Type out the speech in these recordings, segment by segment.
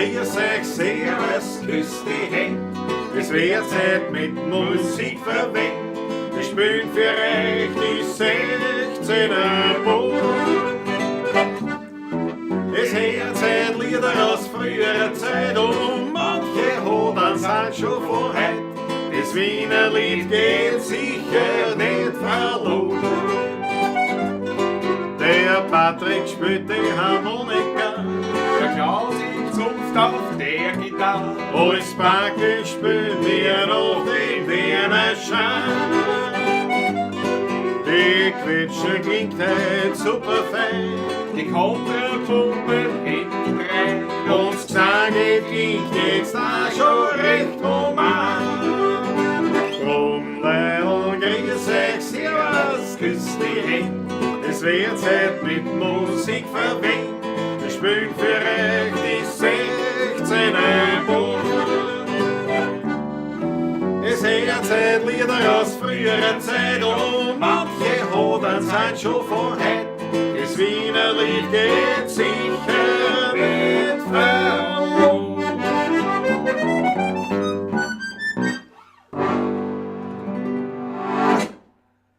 Grüß euch, servus, küss die Händ. Es wird Zeit mit Musik verwendet. Wir spielen für euch die 16er Bund. Es hört Zeit Lieder aus früherer Zeit und manche Hodern sind schon von heut. Das Wiener Lied geht sicher nicht verloren. Der Patrick spielt die Harmonika, Der Klaus in Zunft auf der Gitarre. als Backe spielen wir noch den Wiener Schein. Die Quetsche klingt heut super fein. Die Kontrapumpe hinten rein. Und Gesang klingt jetzt auch schon recht human. Drum, Leidl, grüß euch, servus, küss die Händ. Es wird Zeit mit Musik verwendet. Wir spielen für euch die 16er Bund. Es hört Zeit Lieder aus früherer Zeit und manche Hodern sind schon von heut. Das Wiener Lied geht sicher nicht verloren.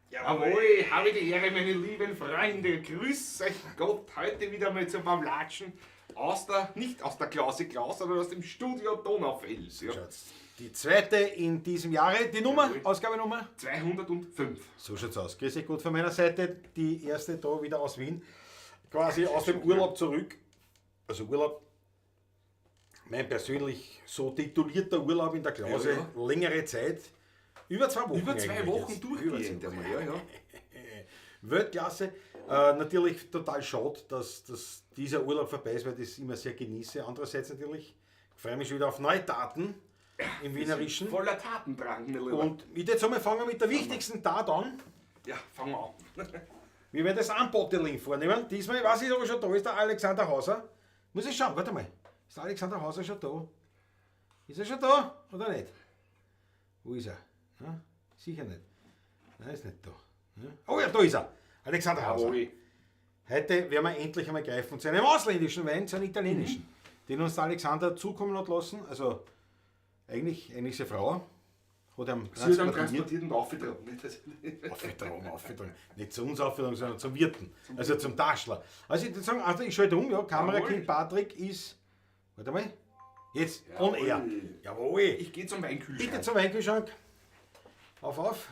Jawohl, habe die Ehre, meine lieben Freunde. Grüß euch Gott, heute wieder mal zum Latschen aus der, nicht aus der Klause Klaus, sondern aus dem Studio Donaufels. Ja. Schaut's, die zweite in diesem Jahre, die Nummer, Jawohl. Ausgabenummer. 205. So schaut's aus. Grüß euch Gott von meiner Seite. Die erste da wieder aus Wien. Quasi aus dem Urlaub zurück. Also Urlaub, mein persönlich so titulierter Urlaub in der Klause. Ja, Längere Zeit. Über 2 Wochen. Über zwei eigentlich Wochen jetzt. durchgehend Über 2 einmal, ja, ja. Weltklasse. Natürlich total schade, dass dieser Urlaub vorbei ist, weil ich das immer sehr genieße. Andererseits natürlich freue ich mich schon wieder auf neue Daten im Wienerischen. Voller Tatendrang, mein Lieber. Und ich würde jetzt einmal fangen mit der wichtigsten Tat an. Ja, fangen wir an. Wir werden das Unbottling vornehmen. Diesmal, weiß ich, ob er schon da ist, der Alexander Hauser. Muss ich schauen, warte mal. Ist der Alexander Hauser schon da? Ist er schon da oder nicht? Wo ist er? Ja, sicher nicht. Nein, ist nicht da. Ja. Oh ja, da ist er. Alexander Hauser. Jawohl. Heute werden wir endlich einmal greifen zu einem ausländischen Wein, zu einem italienischen, den uns der Alexander zukommen hat lassen. Also eigentlich seine Frau hat ihm Sie hat am transportiert. transportierten aufgetragen. nicht? Das- Aufgetragen, aufgetragen. Nicht zu uns aufgetragen, sondern zum Wirten. Also zum Taschler. Also ich würde sagen, also ich schalte um, ja, Kamerakind Jawohl. Patrick ist. Warte mal. Jetzt, on air. Jawohl. Ich gehe zum Weinkühlschrank. Bitte zum Weinkühlschrank. Auf, auf.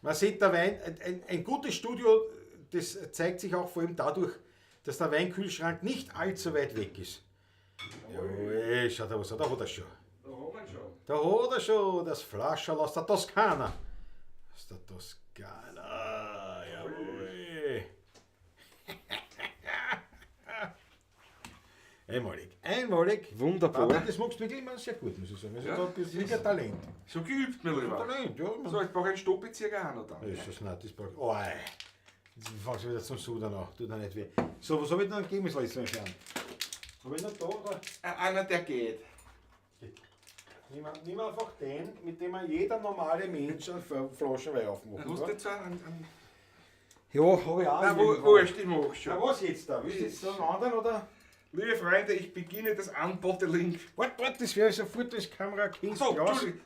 Man sieht, der Wein, ein gutes Studio, das zeigt sich auch vor allem dadurch, dass der Weinkühlschrank nicht allzu weit weg ist. Jawohl, schaut er was, da hat er schon. Da haben wir ihn schon. Da hat er schon das Flascherl aus der Toskana. Aus der Toskana, jawohl. Einmalig, einmalig. Wunderbar. Patrick, das magst du wirklich immer sehr gut, muss ich sagen. Also Ja, da bist du wirklich ein Talent. Schon geübt, mein Lieber. Talent, ja. So, ich brauche einen Stoppezirker auch noch da. Ist das nicht, das braucht. Oh, ey. Jetzt fangst du wieder zum Sudern an, tut mir nicht weh. So, was habe ich denn gegeben das letzte Mal schon? Habe ich noch da oder? Einer, der geht. Nimm einfach den, mit dem man jeder normale Mensch eine Flasche Wein aufmachen Hast du kann. jetzt einen? Ja, habe ich auch. Nein, wo, irgendwo. wurscht, ich mach schon. Na, was jetzt da? Willst du jetzt noch einen anderen oder? Liebe Freunde, ich beginne das Unbottling. Warte, warte, das wäre sofort das Kamerakind So, Klaus. Entschuldigung.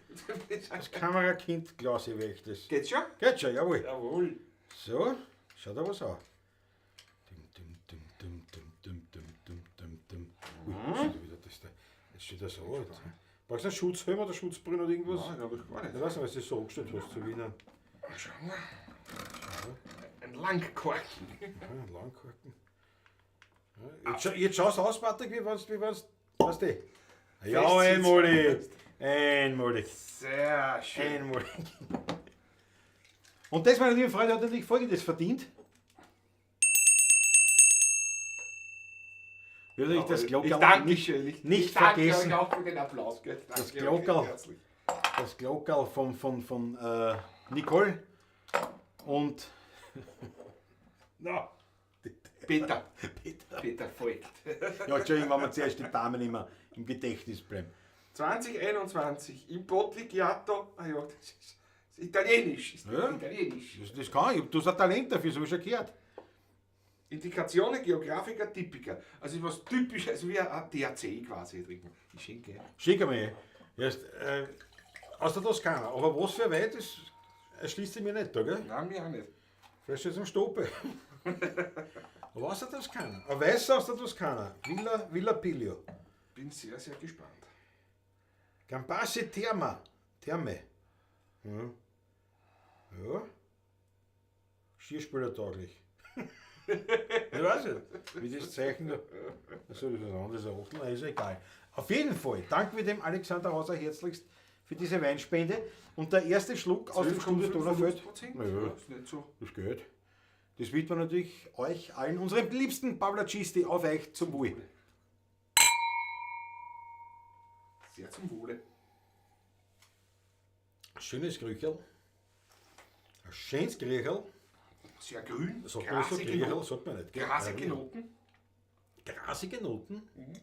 Das Kamerakind Klaus, ich weg das. Geht's schon? Geht schon, jawohl. Jawohl. So, schau da was an. Dum, dum, dum, dum, dum, dum, dum, dum, dum, dum. Ui, steht da wieder das da. Jetzt steht das so. Jetzt. Brauchst du einen Schutzhelm oder Schutzbrille oder irgendwas? Nein, glaube ich gar Ich nicht. weiß nicht, was du so angestellt hast, so wie einen, Schauen wir. Ein Langkorken. ja, einen Langkorken. Ja, jetzt schaust du aus, Patrick, wie wenn's, weißt du? Ja, Fest einmalig. Einmalig. Sehr schön. Einmalig. Und das, meine lieben Freunde, hat natürlich Folgendes verdient. Wir haben natürlich das Ich Glockerl danke nicht, schön. Ich, nicht ich danke vergessen. euch auch für den Applaus. Gell? Danke Das euch Glockerl. recht herzlich. Das Glockerl von Nicole und Na, Peter. Peter. Peter folgt. Ja, Entschuldigung, wenn wir zuerst die Damen immer im Gedächtnis bleiben. 2021 im Bottigliato. Ah ja, das ist, das ist italienisch. Ist Ja. Italienisch. Das kann ich, du hast ein Talent dafür, so habe ich schon gehört. Indicazione Geografica Tipica. Also ist was typisch, also wie ein DAC quasi trinken. Ich schenke. Schick einmal. Erst, aus der Toskana. Aber was für Wein, das erschließt sich mir nicht, da, gell? Nein, mir auch nicht. Vielleicht ist es am Stope. Aber aus der Toskana. Ein Weißer aus der Toskana. Villa Piglio. Bin sehr, sehr gespannt. Gambassi Therma. Therme. Ja. Ja. Skierspielertauglich. Ich weiß nicht, wie das Zeichen da. Also, das ist was anderes, ein Achtel, ist egal. Auf jeden Fall danken wir dem Alexander Hauser herzlichst für diese Weinspende. Und der erste Schluck aus dem Studio Donaufeld. 12,5%. Ja, Ja, ist nicht so. das geht. Das widmen wir natürlich euch allen, unseren liebsten Pavlacisti, auf euch zum Wohl. Sehr zum Wohle. Schönes Grücherl. Ein schönes Grücherl. Sehr grün. Sagt man das so? Grasige Grücherl Noten. sagt man nicht. Gell? Grasige Noten. Grasige Noten? Mhm.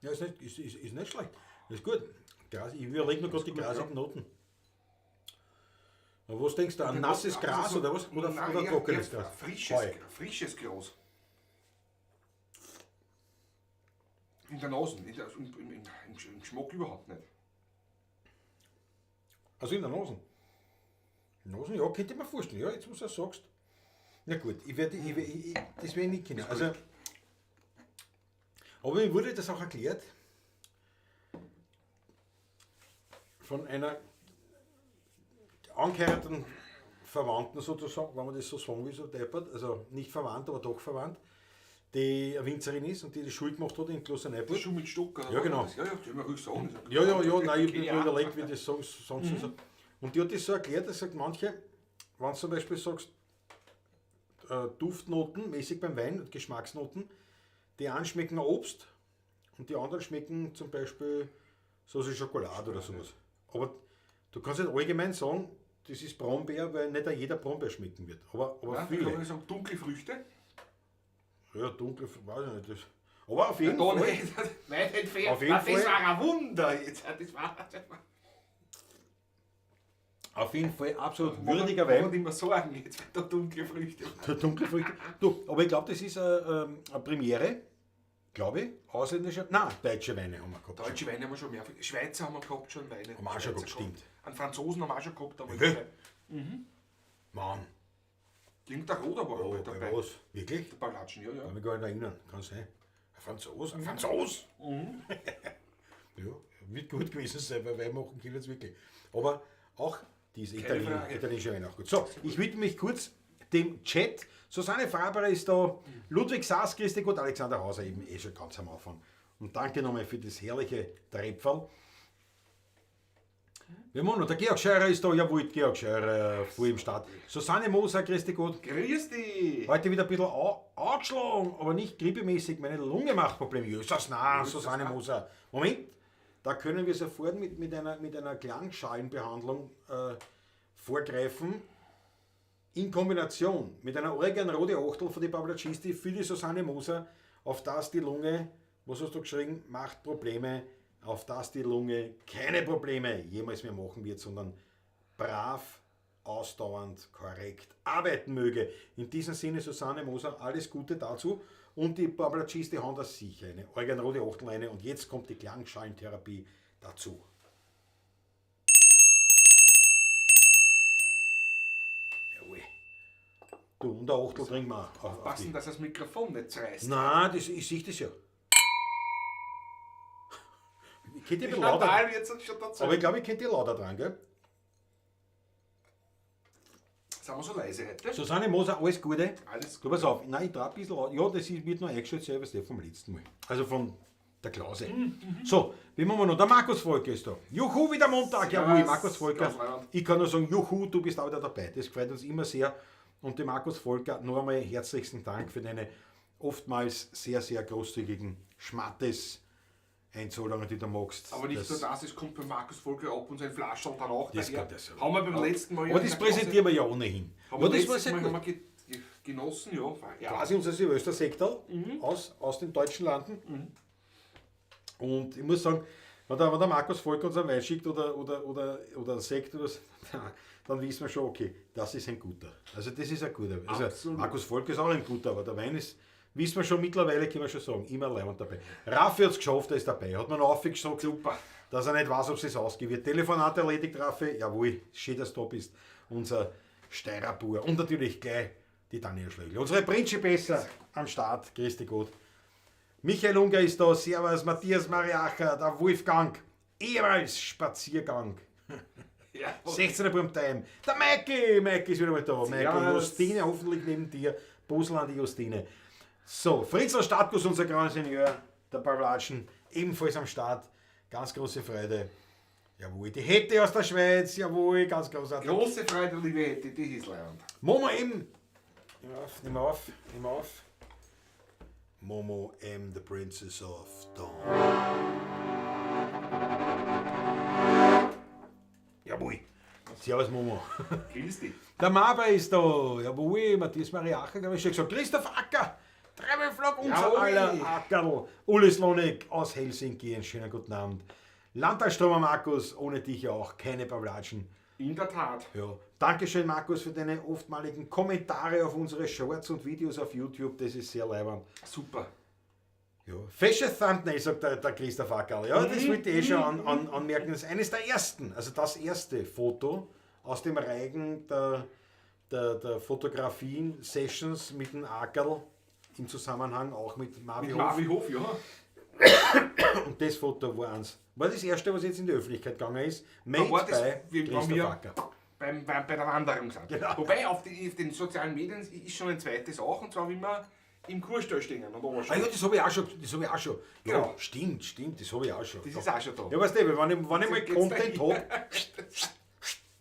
Ja, ist nicht schlecht. Ist gut. Gras, ich überlege mir gerade die gut, grasigen ja. Noten. Aber was denkst du? Ein nasses Gras Also, oder was? Oder, nein, oder eher- trockenes eher Gras? Frisches, Heu. frisches Gras. In der Nase, in der, im, im, im, im Geschmack überhaupt nicht. Also in der Nase. Nase, ja, könnte ich mir vorstellen. Ja, jetzt, was du sagst. Na gut, ich werde, ich, ich, ich, das werde ich nicht kennen. Also, aber mir wurde das auch erklärt von einer angeheirateten Verwandten sozusagen, wenn man das so sagen will, so deppert, also nicht verwandt, aber doch verwandt, die eine Winzerin ist und die die Schule gemacht hat in Klosterneuburg. Schuh mit Stock. oder Ja, genau. was? Ja, ja, das man ruhig sagen. Ja, ja, ja, nein, ich Kenn habe mir auch. überlegt, wie ich das sagen, sagen soll. Und die hat das so erklärt, dass sagt manche, wenn du zum Beispiel sagst, Duftnoten, mäßig beim Wein und Geschmacksnoten, die einen schmecken Obst und die anderen schmecken zum Beispiel so wie Schokolade oder sowas. Aber du kannst nicht allgemein sagen, das ist Brombeer, weil nicht jeder Brombeer schmecken wird. Aber Ja, da viele. kann man sagen, dunkle Früchte. Ja, dunkel, weiß ich nicht. Das. Aber auf jeden Da Fall. nicht, weit entfernt. Auf jeden Ah, das Fall. war ein Wunder. Jetzt, das war, Auf jeden Fall absolut würdiger Wein. Man immer sagen, jetzt da dunkle Früchte. Der Dunkelfrüchte. Du, aber ich glaube, das ist eine Premiere, glaube ich. Ausländische, nein, deutsche Weine haben wir gehabt. Deutsche Weine haben wir schon mehr. Schweizer haben wir gehabt schon Weine. Haben wir auch schon Schweizer gehabt, stimmt. Einen Franzosen haben wir auch schon gehabt. Aber Okay. Mann, Irgendein Roter war oh, auch bei dabei. was? Wirklich? Der Palatschen, ja, ja. Kann mich gar nicht erinnern, kann sein. Ein Franzos? Ein Franzos? Ja, wird gut gewesen sein, weil Wein machen können es wirklich. Aber auch diese Frage. italienische Wein auch gut. So, ich widme mich kurz dem Chat. Susanne Faber ist da, Ludwig Saas, Christi Gott, Alexander Hauser eben eh schon ganz am Anfang. Und danke nochmal für das herrliche Trepferl. Wir haben noch, der Georg Scheurer ist da, jawohl, Georg Scheurer, voll im Start. Susanne Moser, Christi Gott. Grüß dich! Heute wieder ein bisschen angeschlagen, aber nicht grippemäßig. Meine Lunge macht Probleme. Jesus, nein, Susanne Moser. Moment, da können wir sofort mit einer Klangschalenbehandlung vorgreifen. In Kombination mit einer Oregon Rote Achtel von die Pavlacisti für die Susanne Moser, auf das die Lunge, was hast du geschrieben, macht Probleme, auf das die Lunge keine Probleme jemals mehr machen wird, sondern brav, ausdauernd, korrekt arbeiten möge. In diesem Sinne, Susanne Moser, alles Gute dazu. Und die Pavlacisti haben das sicher, eine Organ Rote Achtel eine. Und jetzt kommt die Klangschalentherapie dazu. Jawohl. Du, und eine Achtel trinken wir auch. Auf Passen, die. dass das Mikrofon nicht zerreißt. Nein, ich sehe das ja. Ich könnte ein bisschen lauter. Total jetzt schon dazu. Aber ich glaube, ich könnte lauter dran, gell? Sind wir so leise heute? Susanne Moser, alles Gute. Alles Du, pass auf, nein, ich trage ein bisschen laut. Ja, das wird noch eingestellt, selber ist vom letzten Mal. Also von der Klause. So, wie machen wir noch? Der Markus Volker ist da. Juhu, wieder Montag. Jawohl, Servus. Markus Volker. Ganz leibend. Ich kann nur sagen, juhu, du bist auch wieder dabei. Das freut uns immer sehr. Und dem Markus Volker noch einmal herzlichsten Dank für deine oftmals sehr, sehr großzügigen Schmattes. Einzahlungen, die du magst. Aber nicht das, nur das, es kommt bei Markus Volker ab und sein Flascherl dann auch Das daher. kommt ja so. Haben wir beim letzten Mal. Aber das präsentieren wir ja ohnehin. Haben Ja, wir das war letztes sehr Mal gut. haben wir genossen, ja. Ja. Quasi unser Silvestersektal aus den deutschen Landen. Und ich muss sagen, Wenn der Markus Volk uns einen Wein schickt oder Sekt oder so, dann wissen wir schon, okay, das ist ein guter. Also das ist ein guter. Also Absolut. Markus Volk ist auch ein guter, aber der Wein ist, wissen wir schon mittlerweile, können wir schon sagen, immer leiwand dabei. Raffi hat es geschafft, er ist dabei. Hat man noch aufgesagt, Super. dass er nicht weiß, ob es sich ausgeht. Wird Telefonat erledigt, Raffi? Jawohl, schön, dass du da bist. Unser Steirer Bur. Und natürlich gleich die Daniel Schlögl. Unsere Principessa am Start. Grüß dich Gott. Michael Unger ist da. Servus, Matthias Mariacher, der Wolfgang. Ehemals Spaziergang. Ja. 16er Uhr Time. Der Maiki, Maiki ist wieder mal da. Maiki, Servus. Justine, hoffentlich neben dir. Busl an die Justine. So, Fritzl Statkus, unser Grand Seigneur, der Pavlatschen, ebenfalls am Start. Ganz große Freude. Jawohl, die Hette aus der Schweiz, jawohl, ganz großartig. Große Freude, liebe Hette, die ist leiwand. Momo M. Nimm auf, nimm auf, nimm auf. Momo M, the Princess of Dawn. Jawohl. Servus Momo. Grüß dich. Der Maber ist da. Jawohl, Matthias Mariacher, glaube ich, schon gesagt. Christoph Acker, Travelvlog, unser Jawohl. aller Ackerl. Uli Slonik aus Helsinki, einen schönen guten Abend. Landtagstromer Markus, ohne dich ja auch keine Pavlatschen. In der Tat. Ja. Dankeschön, Markus, für deine oftmaligen Kommentare auf unsere Shorts und Videos auf YouTube. Das ist sehr leiwand. Super. Ja. Fesches Thumbnail, sagt der Christoph Ackerl. Ja, das wollte ich eh schon anmerken. Das ist eines der ersten, also das erste Foto aus dem Reigen der Fotografien, Sessions mit dem Ackerl im Zusammenhang auch mit Marvi Mit Hof. Marvi Hof, ja. Und das Foto war eins. War das erste, was jetzt in die Öffentlichkeit gegangen ist. Made war das, by wie- wenn Christoph wir Acker. bei der Wanderung sind. Genau. Wobei auf den sozialen Medien ist schon ein zweites auch, und zwar wie wir im Kurstall stehen und Ah ja, das habe ich auch schon. Das habe ich auch schon. Ja, Genau. stimmt, stimmt, das habe ich auch schon. Das ist auch schon da. Ja, weißt du, wenn ich mal Geht's Content da hab,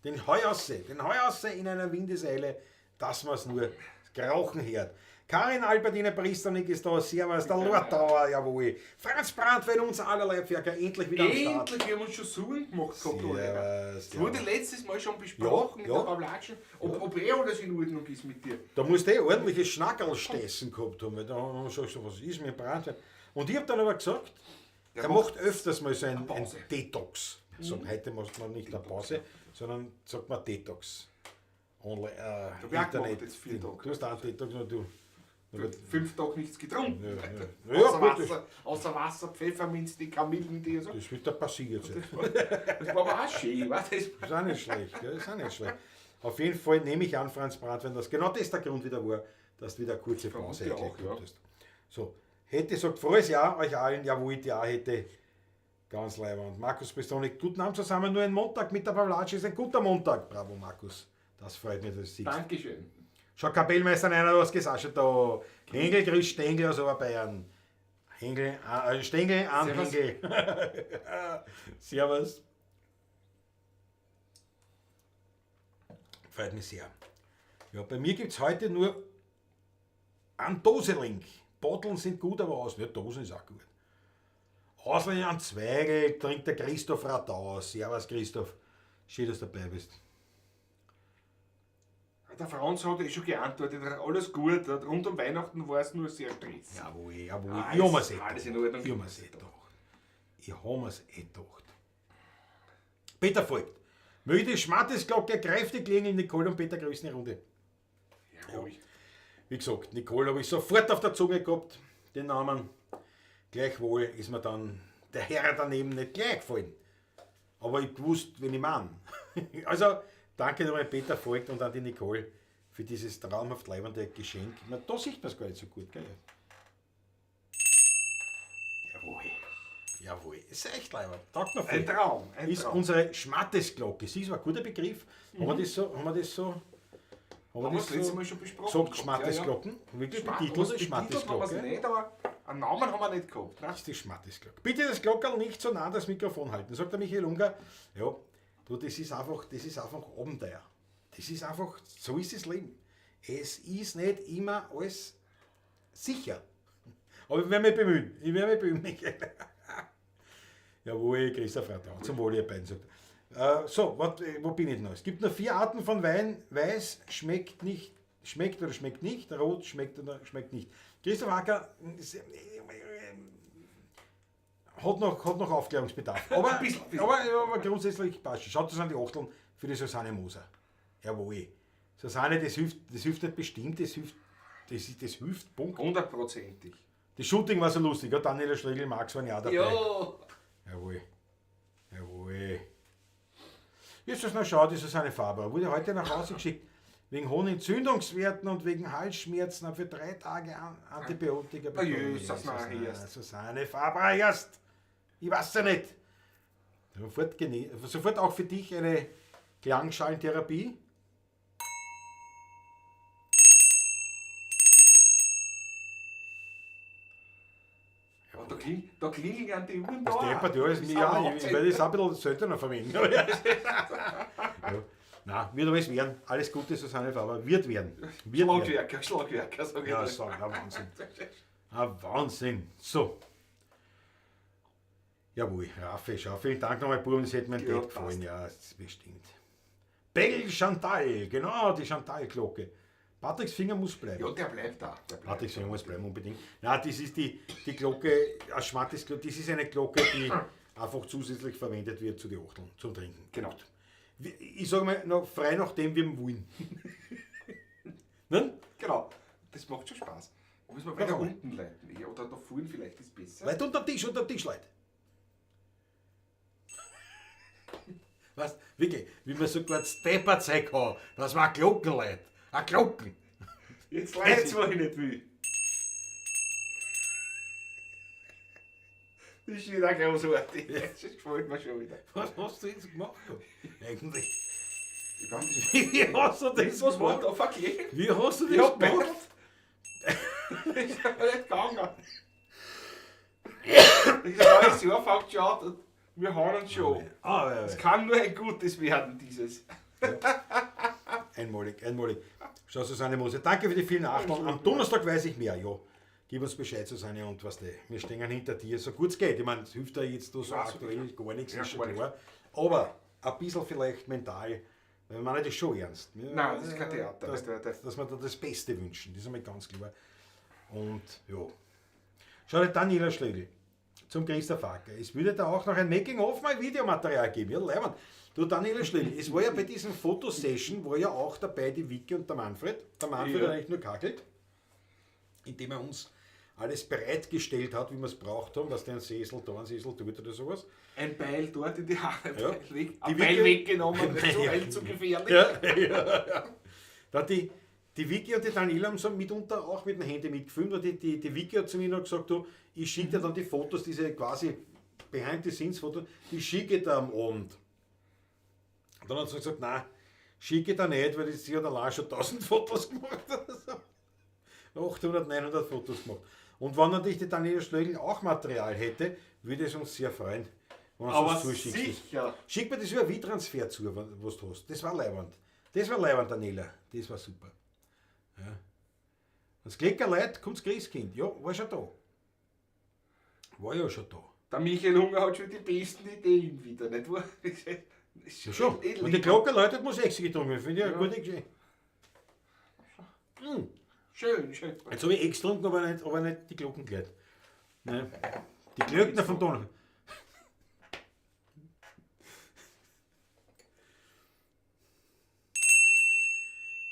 den hau ich raus, den hau ich raus in einer Windeseile, dass man es nur Krauchen hört. Karin Albertine Pristernik ist da, servus, der Lordauer, jawohl. Franz Brandwein, unser allerlei Pferker, endlich wieder am Start. Endlich, wir haben uns schon Sorgen gemacht gehabt, Oliver. Servus, Das wurde ja. letztes Mal schon besprochen Ja, mit ja. der Pavlatschen, ob eh alles in Ordnung ist mit dir. Da musst du eh ordentliches Schnackerl-Stessen gehabt haben, weil da haben wir schon gesagt, was ist mit Brandwein? Und ich habe dann aber gesagt, Der er macht macht öfters mal so ein Pause. Detox. So, heute macht man nicht eine Pause, sondern sagt man Detox. Online, hab ich auch Internet. gemacht jetzt 4 Tage. Du hast auch einen Detox, nur du. Na gut. 5 Tage nichts getrunken. Ja, ja. Ja, Außer, gut, Wasser, außer Wasser, Pfefferminz, die Kamillentee und so. Das wird da passiert sein. Das war aber auch schön, weißt du? Das ist auch nicht schlecht, gell? Das ist auch nicht schlecht. Auf jeden Fall nehme ich an, Franz Brandwein, dass genau das der Grund wieder war, dass du wieder eine kurze Pause Vermute eigentlich auch, gehabt ja. hast. So, Hätte sagt, frohes Jahr euch allen, jawohl, ja, hätte. Ganz leiwand. Markus Pistonik, guten Abend zusammen, nur ein Montag mit der Pavlatsch ist ein guter Montag. Bravo, Markus. Das freut mich, dass du siehst. Dankeschön. Schau, Kapellmeister einer, du hast gesagt, schon da. Hengel grüßt Stengel aus Oberbayern. Hengel, Stengel an Servus. Hengel. Servus. Freut mich sehr. Ja, bei mir gibt es heute nur einen Doselink. Botteln sind gut, aber aus. Ja, Dosen ist auch gut. Ausländer an Zweigel trinkt der Christoph Radau. Servus, Christoph. Schön, dass du dabei bist. Der Franz hat eh schon geantwortet, alles gut. Rund um Weihnachten war es nur sehr stressig. Jawohl, jawohl. Alles- Ich hab mir's eh alles in gedacht. Ordnung. Ich hab mir's eh gedacht. Ich hab mir's eh gedacht. Peter folgt. Möge die Schmattesglocke kräftig klingeln. Nicole und Peter grüßen die Runde. Jawohl. Wie gesagt, Nicole habe ich sofort auf der Zunge gehabt, den Namen. Gleichwohl ist mir dann der Herr daneben nicht gleich gefallen. Aber ich gewusst, wen ich meine. Also, danke nochmal Peter Voigt und an die Nicole für dieses traumhaft leibende Geschenk. Na, da sieht man es gar nicht so gut, gell? Jawohl. Jawohl. Ist echt leibend. Taugt mir voll. Ein Traum, ein Ist Traum. unsere Schmattesglocke. Sie ist ein guter Begriff. Haben wir das so? Haben wir das so? Haben Haben wir das letzte Mal schon besprochen Sagt gehabt, Schmattesglocken? Wirklich Schmatt- betitelt was betitelt haben wir's Schmattesglocke? nicht, aber einen Namen haben wir nicht gehabt. Ne? Das ist die Schmattesglocke. Bitte das Glockerl nicht so nah an das Mikrofon halten, sagt der Michael Unger. Ja, du, das ist einfach Abenteuer. Das ist einfach, so ist das Leben. Es ist nicht immer alles sicher. Aber ich werde mich bemühen. Ich werde mich bemühen, Michael. Jawohl, Christoph Ratau, zum Wohl, ihr beiden. Sagt. So, wo bin ich noch? Es gibt nur 4 Arten von Wein. Weiß schmeckt nicht, schmeckt oder schmeckt nicht, rot schmeckt oder schmeckt nicht. Christoph Acker, Hat noch Aufklärungsbedarf. Aber, Ein bisschen, ein bisschen. Aber grundsätzlich passt schon. Schaut, das sind die Achteln für die Susanne Moser. Jawohl. Susanne, das hilft nicht bestimmt, das hilft, Punkt. 100-prozentig. Das Shooting war so lustig, ja, Daniela Schlegel, Max waren ja auch dabei. Ja. Jawohl. Jawohl. Jetzt das noch schauen, die Susanne Faber wurde heute nach Hause geschickt. Wegen hohen Entzündungswerten und wegen Halsschmerzen für 3 Tage Antibiotika bekommen. Susanne Faber erst. Ich weiß ja nicht. Sofort auch für dich eine Klangschalentherapie. Ja, da klingeln an die Uhren Das da. deppert, ja, ist, ja, ich werde das auch ein bisschen seltener verwenden. Ja. Nein, wird alles werden. Alles Gute, Susanne Faber. Wird werden. Wird Schlagwerker, Schlagwerker, sag ich. Ja, sag, ein Wahnsinn. Ein Wahnsinn. So. Jawohl, Raffi, schau, vielen Dank nochmal, Buben, das hätte mir ja, gefallen. Ja, das ist bestimmt. Bell Chantal, genau, die Chantal-Glocke. Patricks Finger muss bleiben. Ja, der bleibt da. Der bleibt Patricks Finger muss bleiben, unbedingt. Nein, das ist die Glocke, das ist eine Glocke, die einfach zusätzlich verwendet wird zu den Achteln, zum Trinken. Genau. Ich sage mal, noch frei nach dem wir wollen. Ne? Genau, das macht schon Spaß. Muss man weiter unten leiten, oder da vorne vielleicht ist besser. Leute, unter dem Tisch, Leute. Weißt, wirklich, wie man sogar steppert sein kann, dass man Glocken leitet. Ein Glocken. Jetzt leidet's, was ich nicht will. Das ist wieder großartig. Das gefällt mir schon wieder. Was hast du jetzt gemacht? Eigentlich. Ich weiß nicht. Wie hast du das Was war gemacht? da verkehrt? Wie hast du Ich das hab gemacht? Das ist aber nicht gegangen. Das neues Jahr fängt schon an und wir hauen uns schon. Ah, ja, Es ja. kann nur ein gutes werden, dieses. Ja. Einmalig, einmalig. Schau, Susanne Moser, danke für die vielen Achteln. Am Donnerstag weiß ich mehr, ja. Gib uns Bescheid, Susanne, und was du, wir stehen hinter dir, so gut es geht. Ich meine, es hilft da jetzt da so Ja, aktuell gar nichts, Ja, ist schon gar klar. Aber ein bisschen vielleicht mental, weil wir meinen das schon ernst. Wir, Nein, das ist kein Theater. Dass wir da das Beste wünschen, das ist einmal ganz klar. Und ja. Schau dir Daniela Schlegel zum Christoph Acker. Es würde da auch noch ein Making-of mal Videomaterial geben. Ja, leiwand. Du, Daniela Schlegel, es war ja bei diesen Fotosession, war ja auch dabei die Vicky und der Manfred. Der Manfred Ja. hat eigentlich nur kackelt, indem er uns alles bereitgestellt hat, wie wir es braucht haben, was der ein Sessel da, ein Sessel dort oder sowas. Ein Beil dort in die Haare, Ja. ein Die Beil Vicky- weggenommen, Ein zu, Beil. Beil zu gefährlich. Ja, ja, ja. Da die Vicky und die Daniela haben so mitunter auch mit dem Handy mitgefilmt. Und die Vicky hat zu mir noch gesagt, du, ich schicke dir dann die Fotos, diese quasi Behind-the-Scenes-Fotos, die schicke ich dir am Abend. Und dann hat sie gesagt, nein, schicke ich dir nicht, weil sie hat allein schon 1000 Fotos gemacht oder so. 800, 900 Fotos gemacht. Und wenn natürlich die Daniela Schlögl auch Material hätte, würde es uns sehr freuen, wenn du Aber uns zuschickst. sicher. Schick mir das über WeTransfer zu, was du hast. Das war leiwand. Das war leiwand, Daniela. Das war super. Ja. Wenn's Klecker leid, kommt's Christkind. Ja, war schon da. War ja schon da. Der Michael Hunger hat schon die besten Ideen wieder, nicht wahr? Ja, schon. Und die Glocke läutet, muss Exe getrunken werden. Finde ich eine Ja. gute Geschichte. Hm. Schön, schön. Jetzt habe ich Ex getrunken, aber nicht die Glocken geläutet. Nein. Die Glöckner vom Donau.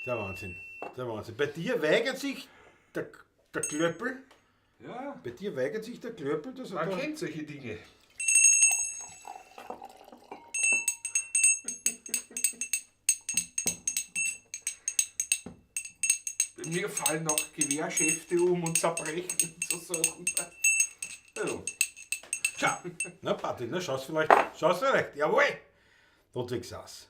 Der Wahnsinn. Der Wahnsinn. Bei dir weigert sich der Klöppel. Ja, Bei dir weigert sich der Klöppel, dass er man da. kennt solche Dinge. Bei mir fallen noch Gewehrschäfte um und zerbrechen und so Sachen. Ja. Schau. Na, Patrick, na, schaust vielleicht. Schaust vielleicht. Jawohl. Ludwig saß.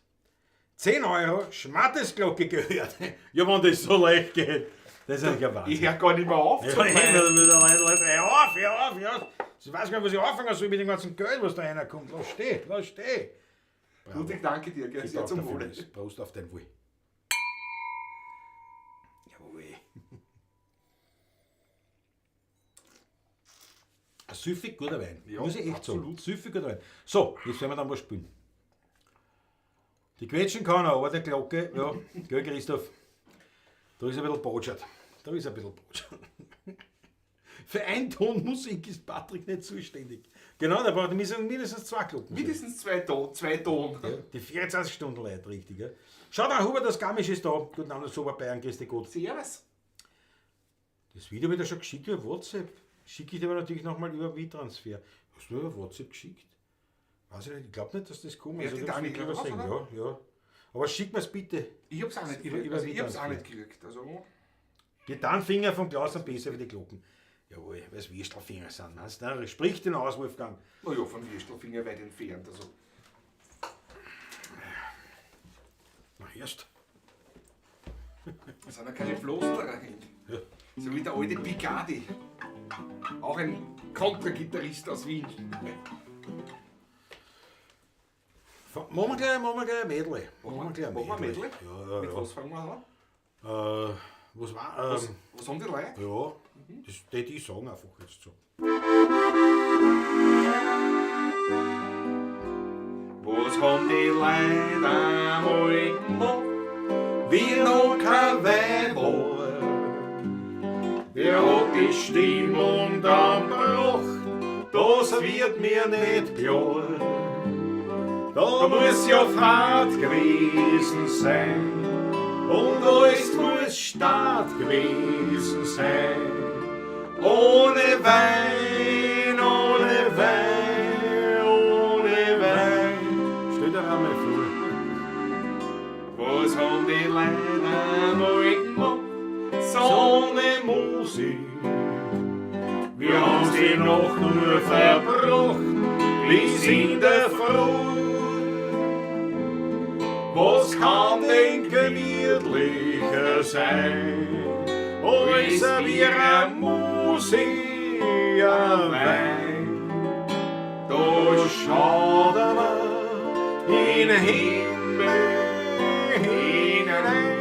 10 Euro Schmattesglocke gehört. Ja, wenn das so leicht geht. Das ist eigentlich ein Wahnsinn. Ich hör gar nicht mehr auf Ja, zu eben, weinen. da wird der Leute, hör auf, hör auf, hör auf. Ich weiß gar nicht, was ich anfangen soll mit dem ganzen Geld, was da reinkommt. Lass stehen, lass stehen. Bravo. Ludwig, danke dir, gell? Ich Sehr danke zum dir Wohle. vielmals. Prost auf dein Wohl. Jawohl. Ein süffig guter Wein. Ja, muss ich echt sagen. absolut. Süffig guter Wein. So, jetzt werden wir dann was spielen. Die quetschen kann er, aber der Glocke, ja, gell, Christoph, da ist ein bisschen Botschert. Da ist ein bisschen Botschert. Für Eintonmusik ist Patrick nicht zuständig. Genau, da braucht man mindestens zwei Glocken. Mindestens zwei Ton. Zwei Ton. Ja, die 24 Stunden Leute, richtig. Ja. Schau da, Hubert, das Garmisch ist da. Guten Abend, aus Oberbayern, grüß dich Gott. Servus. Das Video wird ja schon geschickt über WhatsApp. Schicke ich dir aber natürlich nochmal über WeTransfer. Hast du über WhatsApp geschickt? Weiß ich nicht, ich glaube nicht, dass das kommt. Ja, die Dani übersehen. raus, Ja, ja. Aber schick mir's bitte. Ich hab's auch nicht gekriegt. Über Also ich hab's auch WeTransfer. nicht gekriegt. Also, Die Tarnfinger vom Klaus sind besser wie die Glocken. Jawohl, weil es Würstelfinger sind. Meinst du? Sprich den aus, Wolfgang. naja, von Würstelfinger weit entfernt. Also, Na, erst. da sind ja keine Flosterer hin. Ja. So wie der alte Picardi. Auch ein Kontragitarrist aus Wien. Machen wir gleich ein Medley. Machen wir Machen wir gleich ein machen wir Medley. Medley? Ja, ja, Mit ja. was fangen wir an? Was war? Was haben die Leute? Ja, das tät ich sagen einfach jetzt so. Was haben die Leute einmal gemacht, wie noch kein Wein war? Wer hat die Stimmung dann gebracht? Das wird mir nicht klar. Da muss ja Fahrt gewesen sein und alles muss Start gewesen sein. Ohne Wein, ohne Wein, ohne Wein. Stell dir einmal vor. Was haben die Leute einmal gemacht? Sonne Musik. Wir haben sie noch nur verbracht, bis in der Früh. Was kann denn gemütlicher sein, als wir ein Musik ein Wein? Da schaut man in den Himmel hinein.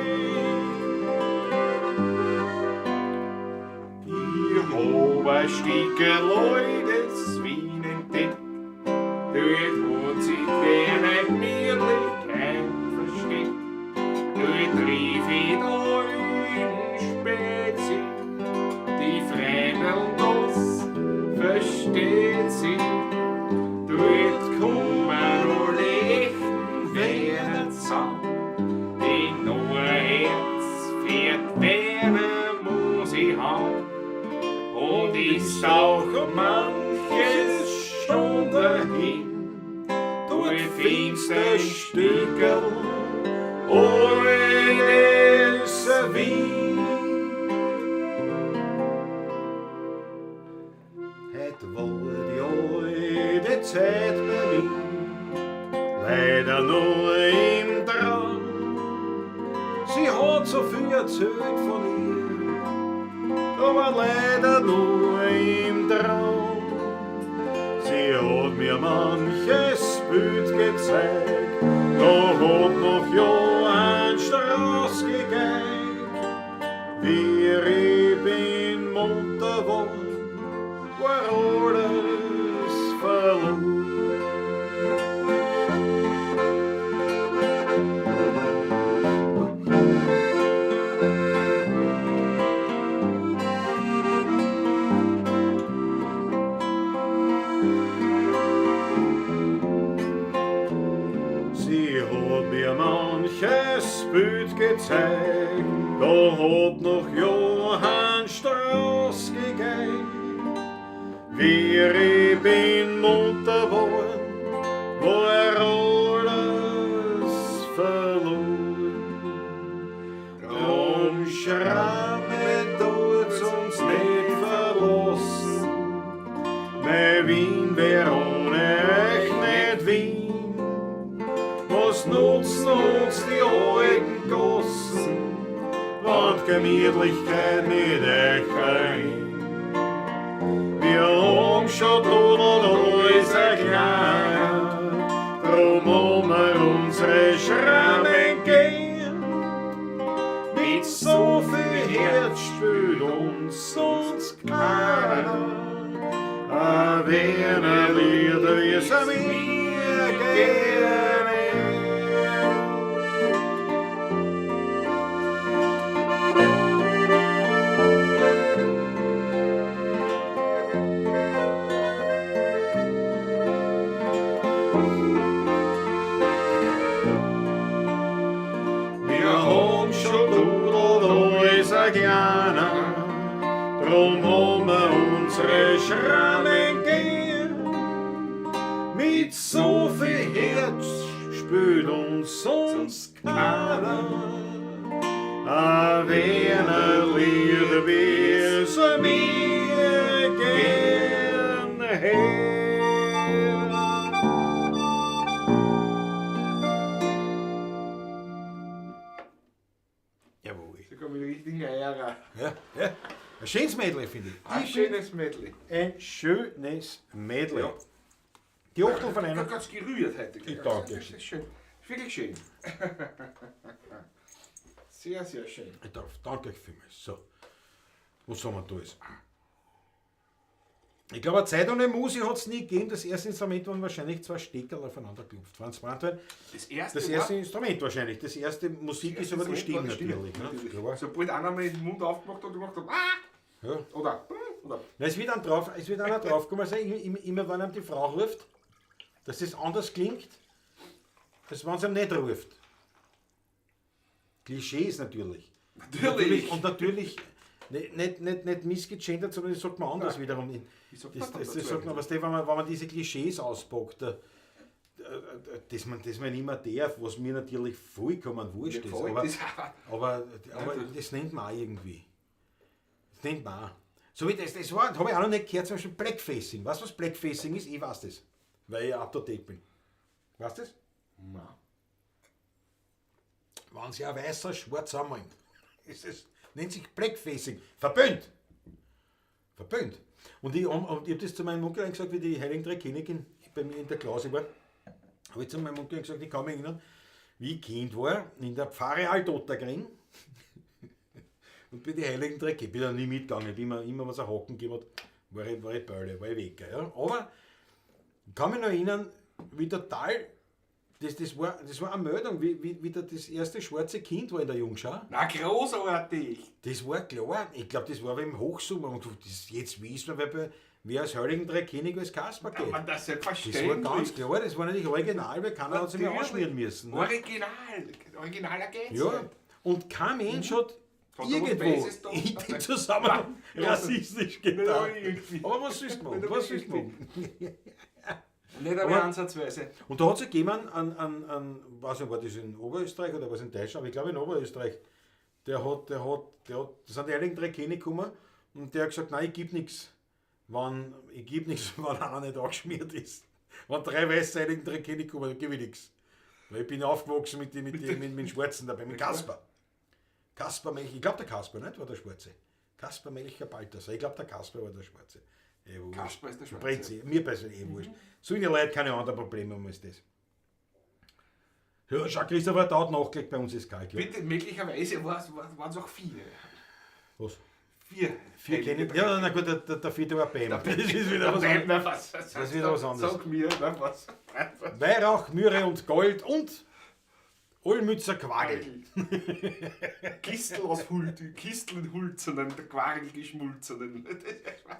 Ich hab ein Stücke Leudes Wien entdeckt. Dort hat sich deine Gemütlichkeit versteckt. Dort rief ich alten Spätzi, die Fremdeln, das versteht sie. Dort kommen alle echten Wiener zusammen. Die nur Herz fährt Werner muss ich haben. Und ist auch manches schon dahin. Dort findest du Stückel alles Wien. Het war die alte Zeit bei mir, leider nur im Traum. Sie hat so viel erzählt von ihr, aber leider nur im Traum. Sie hat mir manches Bild gezeigt, da hat noch Johann Strauss gegeigt. Wie ich bin munter worden, war alles verloren. Sie hat mir manches Bild gezeigt, da hat noch Johann Strauss gegeigt. Wie ich bin munter worden, war alles verloren. Drum Schramme tut's uns nicht verlassen, Mei Wien wär ohne euch nicht Wien. Was nutzen uns die alten Gossen, wenn die Gemütlichkeit mit euch dahin? Wir haben schon dudelt alles erklärt, drum haben wir unsere Schrammen gehen. Mit so viel Herz spült uns sonst keiner. Ein Wiener Lieder, wie es mir gerne. ein kleiner, drum haben wir unsere Schrammen gern. Mit so viel Herz spürt uns sonst keiner. A Wiener Lieder wie sie mir gern her. Jawohl. Da komme ich richtig Eier. Ja, ja. Ein schönes Medley, finde ich. Ein schönes Medley. Ein schönes Medley. Ja. Die Achtel von Ich einer. bin ganz gerührt heute. Ich danke. Das ist schön. Wirklich schön. Sehr, sehr schön. Ich darf, danke euch vielmals. So. Was haben wir da jetzt? Ich glaube, eine Zeit ohne Musik hat es nie gegeben. Das erste Instrument waren wahrscheinlich zwei Steckerl aufeinander geklopft. Franz Brandwein. Das erste, Das erste Instrument wahrscheinlich. Das erste Musik ist aber die Stimme natürlich. Ne? Klar. Sobald einer mal den Mund aufgemacht hat und gemacht hat, ah! Ja. Oder, oder. Na, es wird dann drauf, es wird einer draufgekommen, also immer wenn einem die Frau ruft, dass es anders klingt, als wenn sie ihm nicht ruft. Klischees natürlich. Natürlich. Und natürlich nicht missgegendert, sondern das sagt man anders wiederum. Wie sagt man Das, dann das, das dazu sagt man, eigentlich? weißt du, wenn man diese Klischees auspackt, dass man nicht mehr darf, was mir natürlich vollkommen wurscht Mir ist. gefällt Aber, das auch. aber das nennt man auch irgendwie. Das nennt man auch. So wie das war, habe ich auch noch nicht gehört, zum Beispiel Blackfacing. Weißt du, was Blackfacing ist? Ich weiß das, weil ich up to date bin. Weißt du das? Nein. Wenn sie ein weißer schwarz anmalen. Es ist, nennt sich Blackfacing. Verböhnt! Verböhnt. Und ich hab das zu meinem Onkel gesagt, wie die Heiligen Drei Königin bei mir in der Klause war. Habe ich zu meinem Onkel gesagt, ich kann mich erinnern, wie ich Kind war, in der Pfarre Altottergring. Und bei den Heiligen Drei Königin, bin da nie mitgegangen, bin immer was ein Haken gegeben hat, war ich Bölle, war ich weg. Ja. Aber ich kann mich noch erinnern, wie total, das war eine Meldung, wie das erste schwarze Kind war in der Jungschau. Na, großartig! Das war klar, ich glaub, das war im Hochsommer. Und das, jetzt wissen wir, wer als Heiligen Drei König als Kasper geht. Aber das ist selbstverständlich. Das war ganz klar, das war natürlich original, weil keiner hat sich mehr Natürlich. anschmieren müssen. Ne? Original! Originaler geht's Ja, nicht. und kein Mensch hat Hat da was irgendwo Besseres da? in dem Zusammenhang Nein. rassistisch getan. Nein, irgendwie. Aber was sollst du machen? Nicht Was sollst du machen? Nicht einmal ansatzweise. Und da hat es gegeben an, weiß nicht, war das in Oberösterreich oder was in Deutschland, aber ich glaube in Oberösterreich, der hat, da sind die Heiligen Drei Könige gekommen und der hat gesagt, nein, ich geb nix, wenn, ich geb nix, wenn einer nicht angeschmiert ist. Wenn drei weiße Heiligen Drei Könige kommen, dann geb ich nix. Weil ich bin aufgewachsen mit dem Schwarzen dabei, mit Kasper. Kasper Melcher, ich glaube der Kasper, nicht? War der Schwarze. Kasper Melcher Balthasar, ich glaube der Kasper war der Schwarze. Wurscht. Kasper ist der Schwarze. Prinzip, mir persönlich wurscht. So die Leute keine anderen Probleme haben als das. Ja, schau, Christopher, da hat nachgelegt, bei uns ist kalt. Ja. Bitte, möglicherweise waren es auch vier. Was? Vier. Vier kenne ich. Ja, na gut, der vierte war Bam. Das ist wieder was anderes. Das ist wieder was anderes. Sag mir, na, was. Weihrauch, Myrrhe und Gold und Olmützer Quagel. Kistel aus Hult, Kistel in Hulzenen, der Quargel geschmulzenen.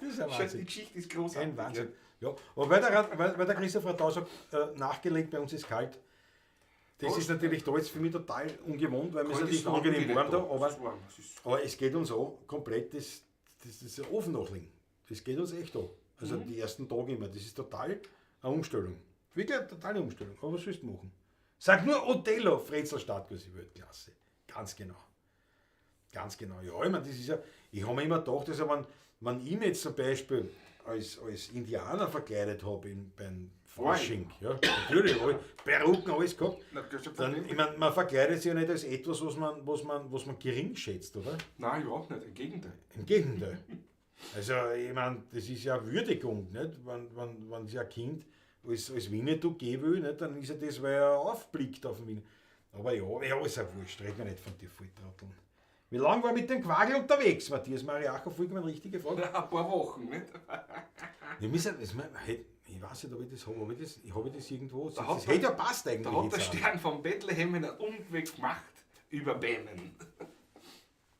Das ist ein Wahnsinn. Die Geschichte ist großartig. Ein Wahnsinn. Ja, aber weil der Christopher da sagt, nachgelegt, bei uns ist kalt. Das ist natürlich da jetzt für mich total ungewohnt, weil mir es Kalt natürlich ist noch angenehm nicht warm da, da. aber Es ist warm, es ist Aber es geht uns auch komplett das Ofen nachlegen. Das geht uns echt an. Also die ersten Tage immer. Das ist total eine Umstellung. Wirklich eine totale Umstellung. Aber was willst du machen? Sag nur Othello, Fretzel Stadtkurse Weltklasse. Ganz genau. Ganz genau. Ja, ich meine, das ist ja, ich habe mir immer gedacht, also wenn ich mich jetzt zum Beispiel als Indianer verkleidet habe beim Fasching, ja, natürlich, hab ich Perücken, alles gehabt. Na, das ist ja Dann, Problem. ich meine, man verkleidet sich ja nicht als etwas, was man gering schätzt, oder? Nein, überhaupt nicht. Im Gegenteil. Im Gegenteil. Also, ich meine, das ist ja Würdigung, nicht? Wenn sich ein Kind als Winnetou geben will, nicht? Dann ist ja das, weil er aufblickt auf den Winnetou. Aber ja, ist ja wurscht, reden wir nicht von den Volltrotteln. Wie lange war mit dem Quagel unterwegs? Matthias Mariacher, vollkommen richtige Frage. Ein paar Wochen, nicht? Wir müssen, das, hey, ich weiß nicht, ob ich das habe. Habe ich das, hab ich das irgendwo? Da hat das der- hätte ja passt eigentlich. Da hat der jetzt auch. Stern von Bethlehem einen Umweg gemacht über Bämen.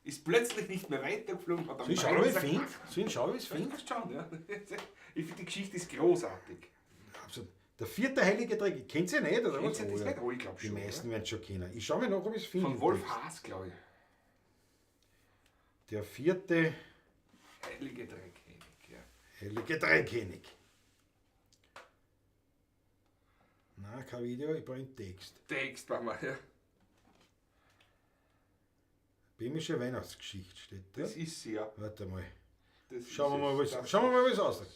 Ist plötzlich nicht mehr weitergeflogen. Hat Soll ich schauen, ob ich finde? Soll ich schauen, ob ich es finde? Finde? Schauen, ja. Ich finde, die Geschichte ist großartig. Absolut. Der vierte heilige Dreck, kennt ihr nicht, oder Kennt was? ihr das Oh, ja. nicht? Oh, ich glaub Die schon, meisten werden es schon kennen. Ich schaue mir nach, ob ich es finde. Von Wolf Haas, glaube ich. Der vierte Heilige Dreikönig, ja. Heilige Dreikönig. Na, kein Video, ich brauche einen Text. Text machen wir, ja. Böhmische Weihnachtsgeschichte steht da. Das ist sie, ja. Warte mal. Das Schauen wir ist mal, es. was, Das schauen wir mal, ist was aussieht.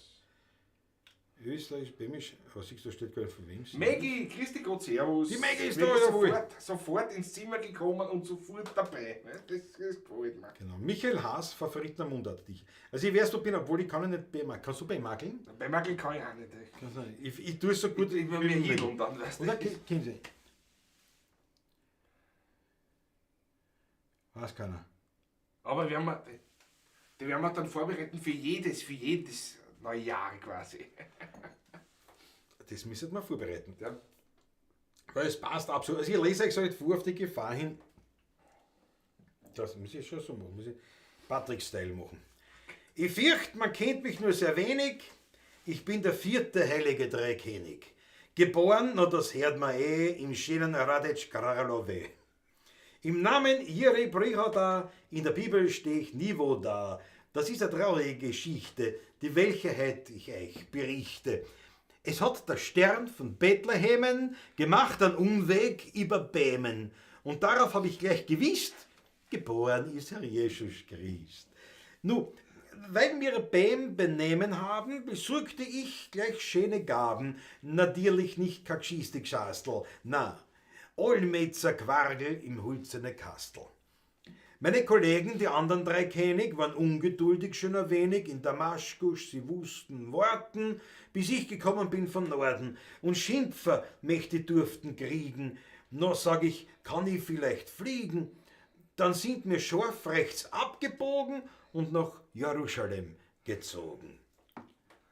Österreich, Böhmisch, was siehst du, da steht gar nicht von wem. Maggie, grüß dich Gott, servus. Die Maggie ist Wir da, sind jawohl. sofort ins Zimmer gekommen und sofort dabei. Ne? Das gefällt mir. Genau. Michael Haas, Favoriten am Mundart dich. Also ich weiß, du bin, obwohl ich kann ja nicht bemakeln. Kannst du bemakeln? Bei Magel kann ich auch nicht. ey. Kannst du nicht. Ich tue es so gut. Ich will mir hin und dann, weißt du. Oder kennen Sie? Weiß keiner. Aber werden wir, die werden wir dann vorbereiten für jedes Neujahr quasi. Das müssen wir vorbereiten. Ja. Weil es passt absolut. Also ich lese euch halt vor auf die Gefahr hin. Das muss ich schon so machen. Muss ich Patrick-Style machen. Ich fürchte, man kennt mich nur sehr wenig. Ich bin der vierte heilige Dreikönig. Geboren, na das hört man eh, im schönen Radec Kralove. Im Namen Jiri Prihoda, in der Bibel stehe ich nie wo da. Das ist eine traurige Geschichte, die welche heut ich euch berichte. Es hat der Stern von Bethlehemen gemacht einen Umweg über Bämen. Und darauf habe ich gleich gewusst, geboren ist Herr Jesus Christ. Nu, weil wir Bäm benehmen haben, besorgte ich gleich schöne Gaben. Natürlich nicht kein Geschastel, na, Olmetzer Quargel im hulzene Kastel. Meine Kollegen, die anderen drei König, waren ungeduldig schon ein wenig in Damaskus, sie wussten warten, bis ich gekommen bin von Norden und Schimpfer mächte durften kriegen. No, sag ich, kann ich vielleicht fliegen? Dann sind mir scharf rechts abgebogen und nach Jerusalem gezogen.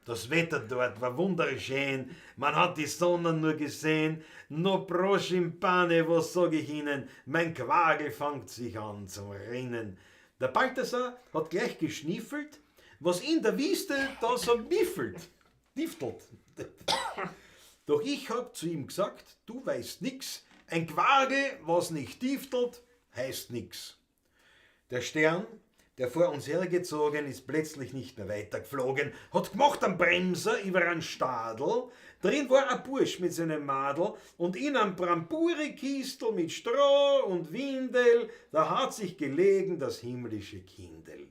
Das Wetter dort war wunderschön, man hat die Sonne nur gesehen. No proschimpane, was sag ich Ihnen, mein Quagel fangt sich an zum Rinnen. Der Balthasar hat gleich geschniffelt, was in der Wüste da so miffelt, diftelt. Doch ich hab zu ihm gesagt, du weißt nix, ein Quagel, was nicht diftelt, heißt nix. Der Stern, der vor uns hergezogen, ist plötzlich nicht mehr weitergeflogen, hat gemacht einen Bremser über einen Stadel, drin war ein Bursch mit seinem Madel und in einem Bramburi-Kistel mit Stroh und Windel, da hat sich gelegen das himmlische Kindel.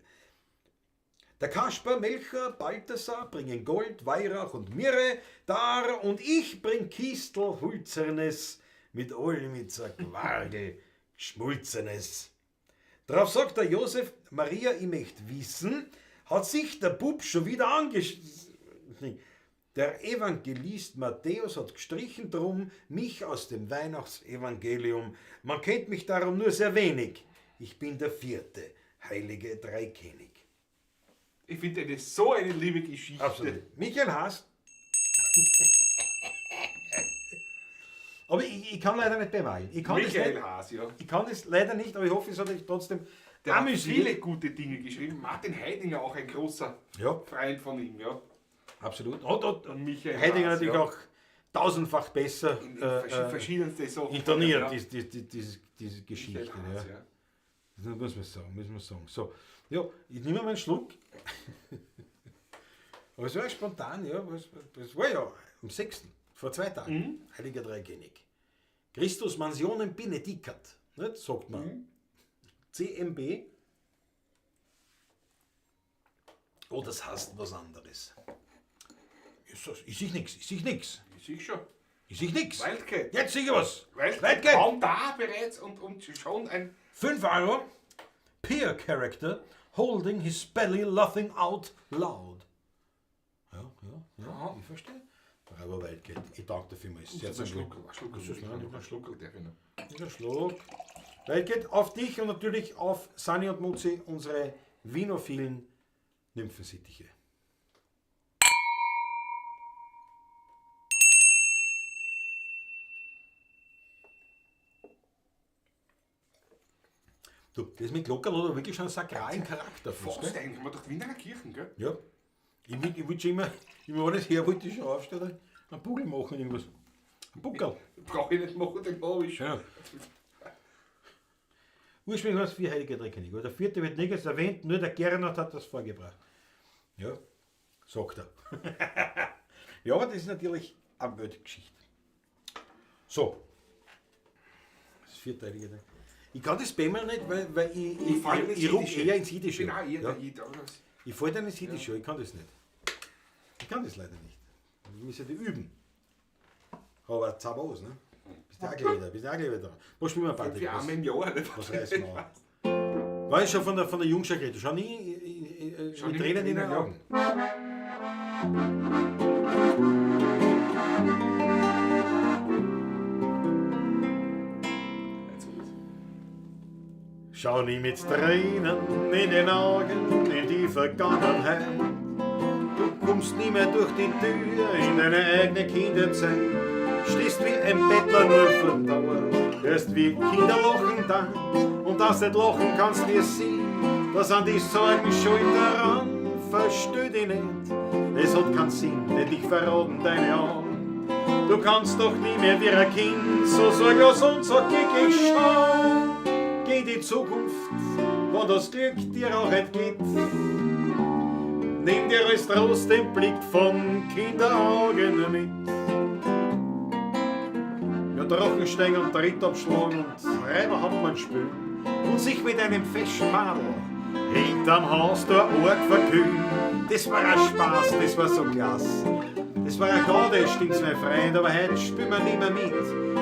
Der Kasper, Melcher, Balthasar bringen Gold, Weihrauch und Myrrhe dar und ich bring Kistel Hulzernes mit Olmitzer Quargel geschmolzenes. Drauf sagt der Josef, Maria, ich möchte wissen, hat sich der Bub schon wieder angesch... Der Evangelist Matthäus hat gestrichen drum mich aus dem Weihnachtsevangelium. Man kennt mich darum nur sehr wenig. Ich bin der vierte heilige Dreikönig. Ich finde das so eine liebe Geschichte. Absolut. Michael Haas. Aber ich kann leider nicht bemalen. Ich kann das Michael nicht, Haas, ja. ich kann das leider nicht, aber ich hoffe, es hat euch trotzdem Der hat amüsiert. viele gute Dinge geschrieben. Martin Heidinger auch ein großer Ja. Freund von ihm, ja. Absolut. Hat Michael Heidinger Haas, natürlich ja. auch tausendfach besser In verschiedenste Sachen. intoniert, Ja. diese Geschichte. Michael Haas, ja. ja. Das muss man sagen, muss man sagen. So, ja, ich nehme mal einen Schluck. Aber es war spontan, ja. Das war ja am 6., vor 2 Tagen. Heiliger Dreikönig. Christus Mansionem Benedicat, nicht, sagt man. CMB. Oh, das heißt was anderes. Ist das, ich sehe nix, ich sehe nix. Ich sehe schon. Ich sehe nix. Wildcat. Jetzt sehe ich was. Wildcat. Wildcat. Kaum da bereits und schon ein 5 Euro. Peer Character holding his belly laughing out loud. Ja, ja, ja, ich verstehe. Bravo, Wildcat. Ich danke dir vielmals. Sehr Ein zum Schluck, Glück. ein Schluck, Das ist ein nicht Schluck, Schluck, darf ich noch. Ein Schluck. Wildcat, auf dich und natürlich auf Sani und Mutzi, unsere vinophilen Nymphensittiche. Du, das mit Glockerl hat wirklich schon einen sakralen Charakter. Fast, Fast gell? eigentlich, haben wir doch Wiener Kirchen, gell? Ja. Ich wollte schon immer, ich war nicht her, wollte ich schon aufstehen, einen Buckel machen, irgendwas. Ein Buckel. Brauche ich nicht machen, den habe ich schon. Ja. Ursprünglich waren es vier Heilige Drei Könige. Aber der vierte wird nirgends erwähnt, nur der Gernot hat das vorgebracht. Ja, sagt er. Ja, aber das ist natürlich eine Weltgeschichte. So. Das vierte Heilige Drei. Ich kann das Bämmerl nicht, weil ich, fall ins ich ruck Jiddische. eher ins Jiddische. Ich bin auch eher Ja. der Jid, aber das- Ich fall dann ins Jiddische, ich kann das nicht. Ich kann das leider nicht. Ich muss ja die üben. Aber Zabos, ne? Bist du auch gleich wieder, bist du auch gleich wieder dran. Was spielen wir, Patrick? Für Was, einmal im Jahr. Ne? was reißen wir an? War ich schon von der Jungschar geredet? Schau nie, Schau mit nie Tränen mit in den Tränen, ja. Augen. Schau nie mit Tränen in den Augen in die Vergangenheit. Du kommst nie mehr durch die Tür in deine eigene Kinderzeit. Stehst wie ein Bettler nur vor Dauer, hörst wie Kinder lachen da. Und dass nicht lachen kannst, wie sie, da sind die Sorgen schuld daran. Versteh dich nicht, es hat keinen Sinn, denn dich verraten deine Augen. Du kannst doch nie mehr wie ein Kind so sorglos und so glücklich schauen. Geh in die Zukunft, wo das Glück dir auch entgeht. Nimm dir als Trost den Blick von Kinderaugen mit. Ja, Drachenstein und Tritt abschlagen und Reiber hat man spülen und sich mit einem feschen Madel hinterm Haus der Org verkühlen. Das war ein Spaß, das war so klasse. Das war ein Gaude, stimmt's mein Freund, aber heute spielen wir nimmer mit.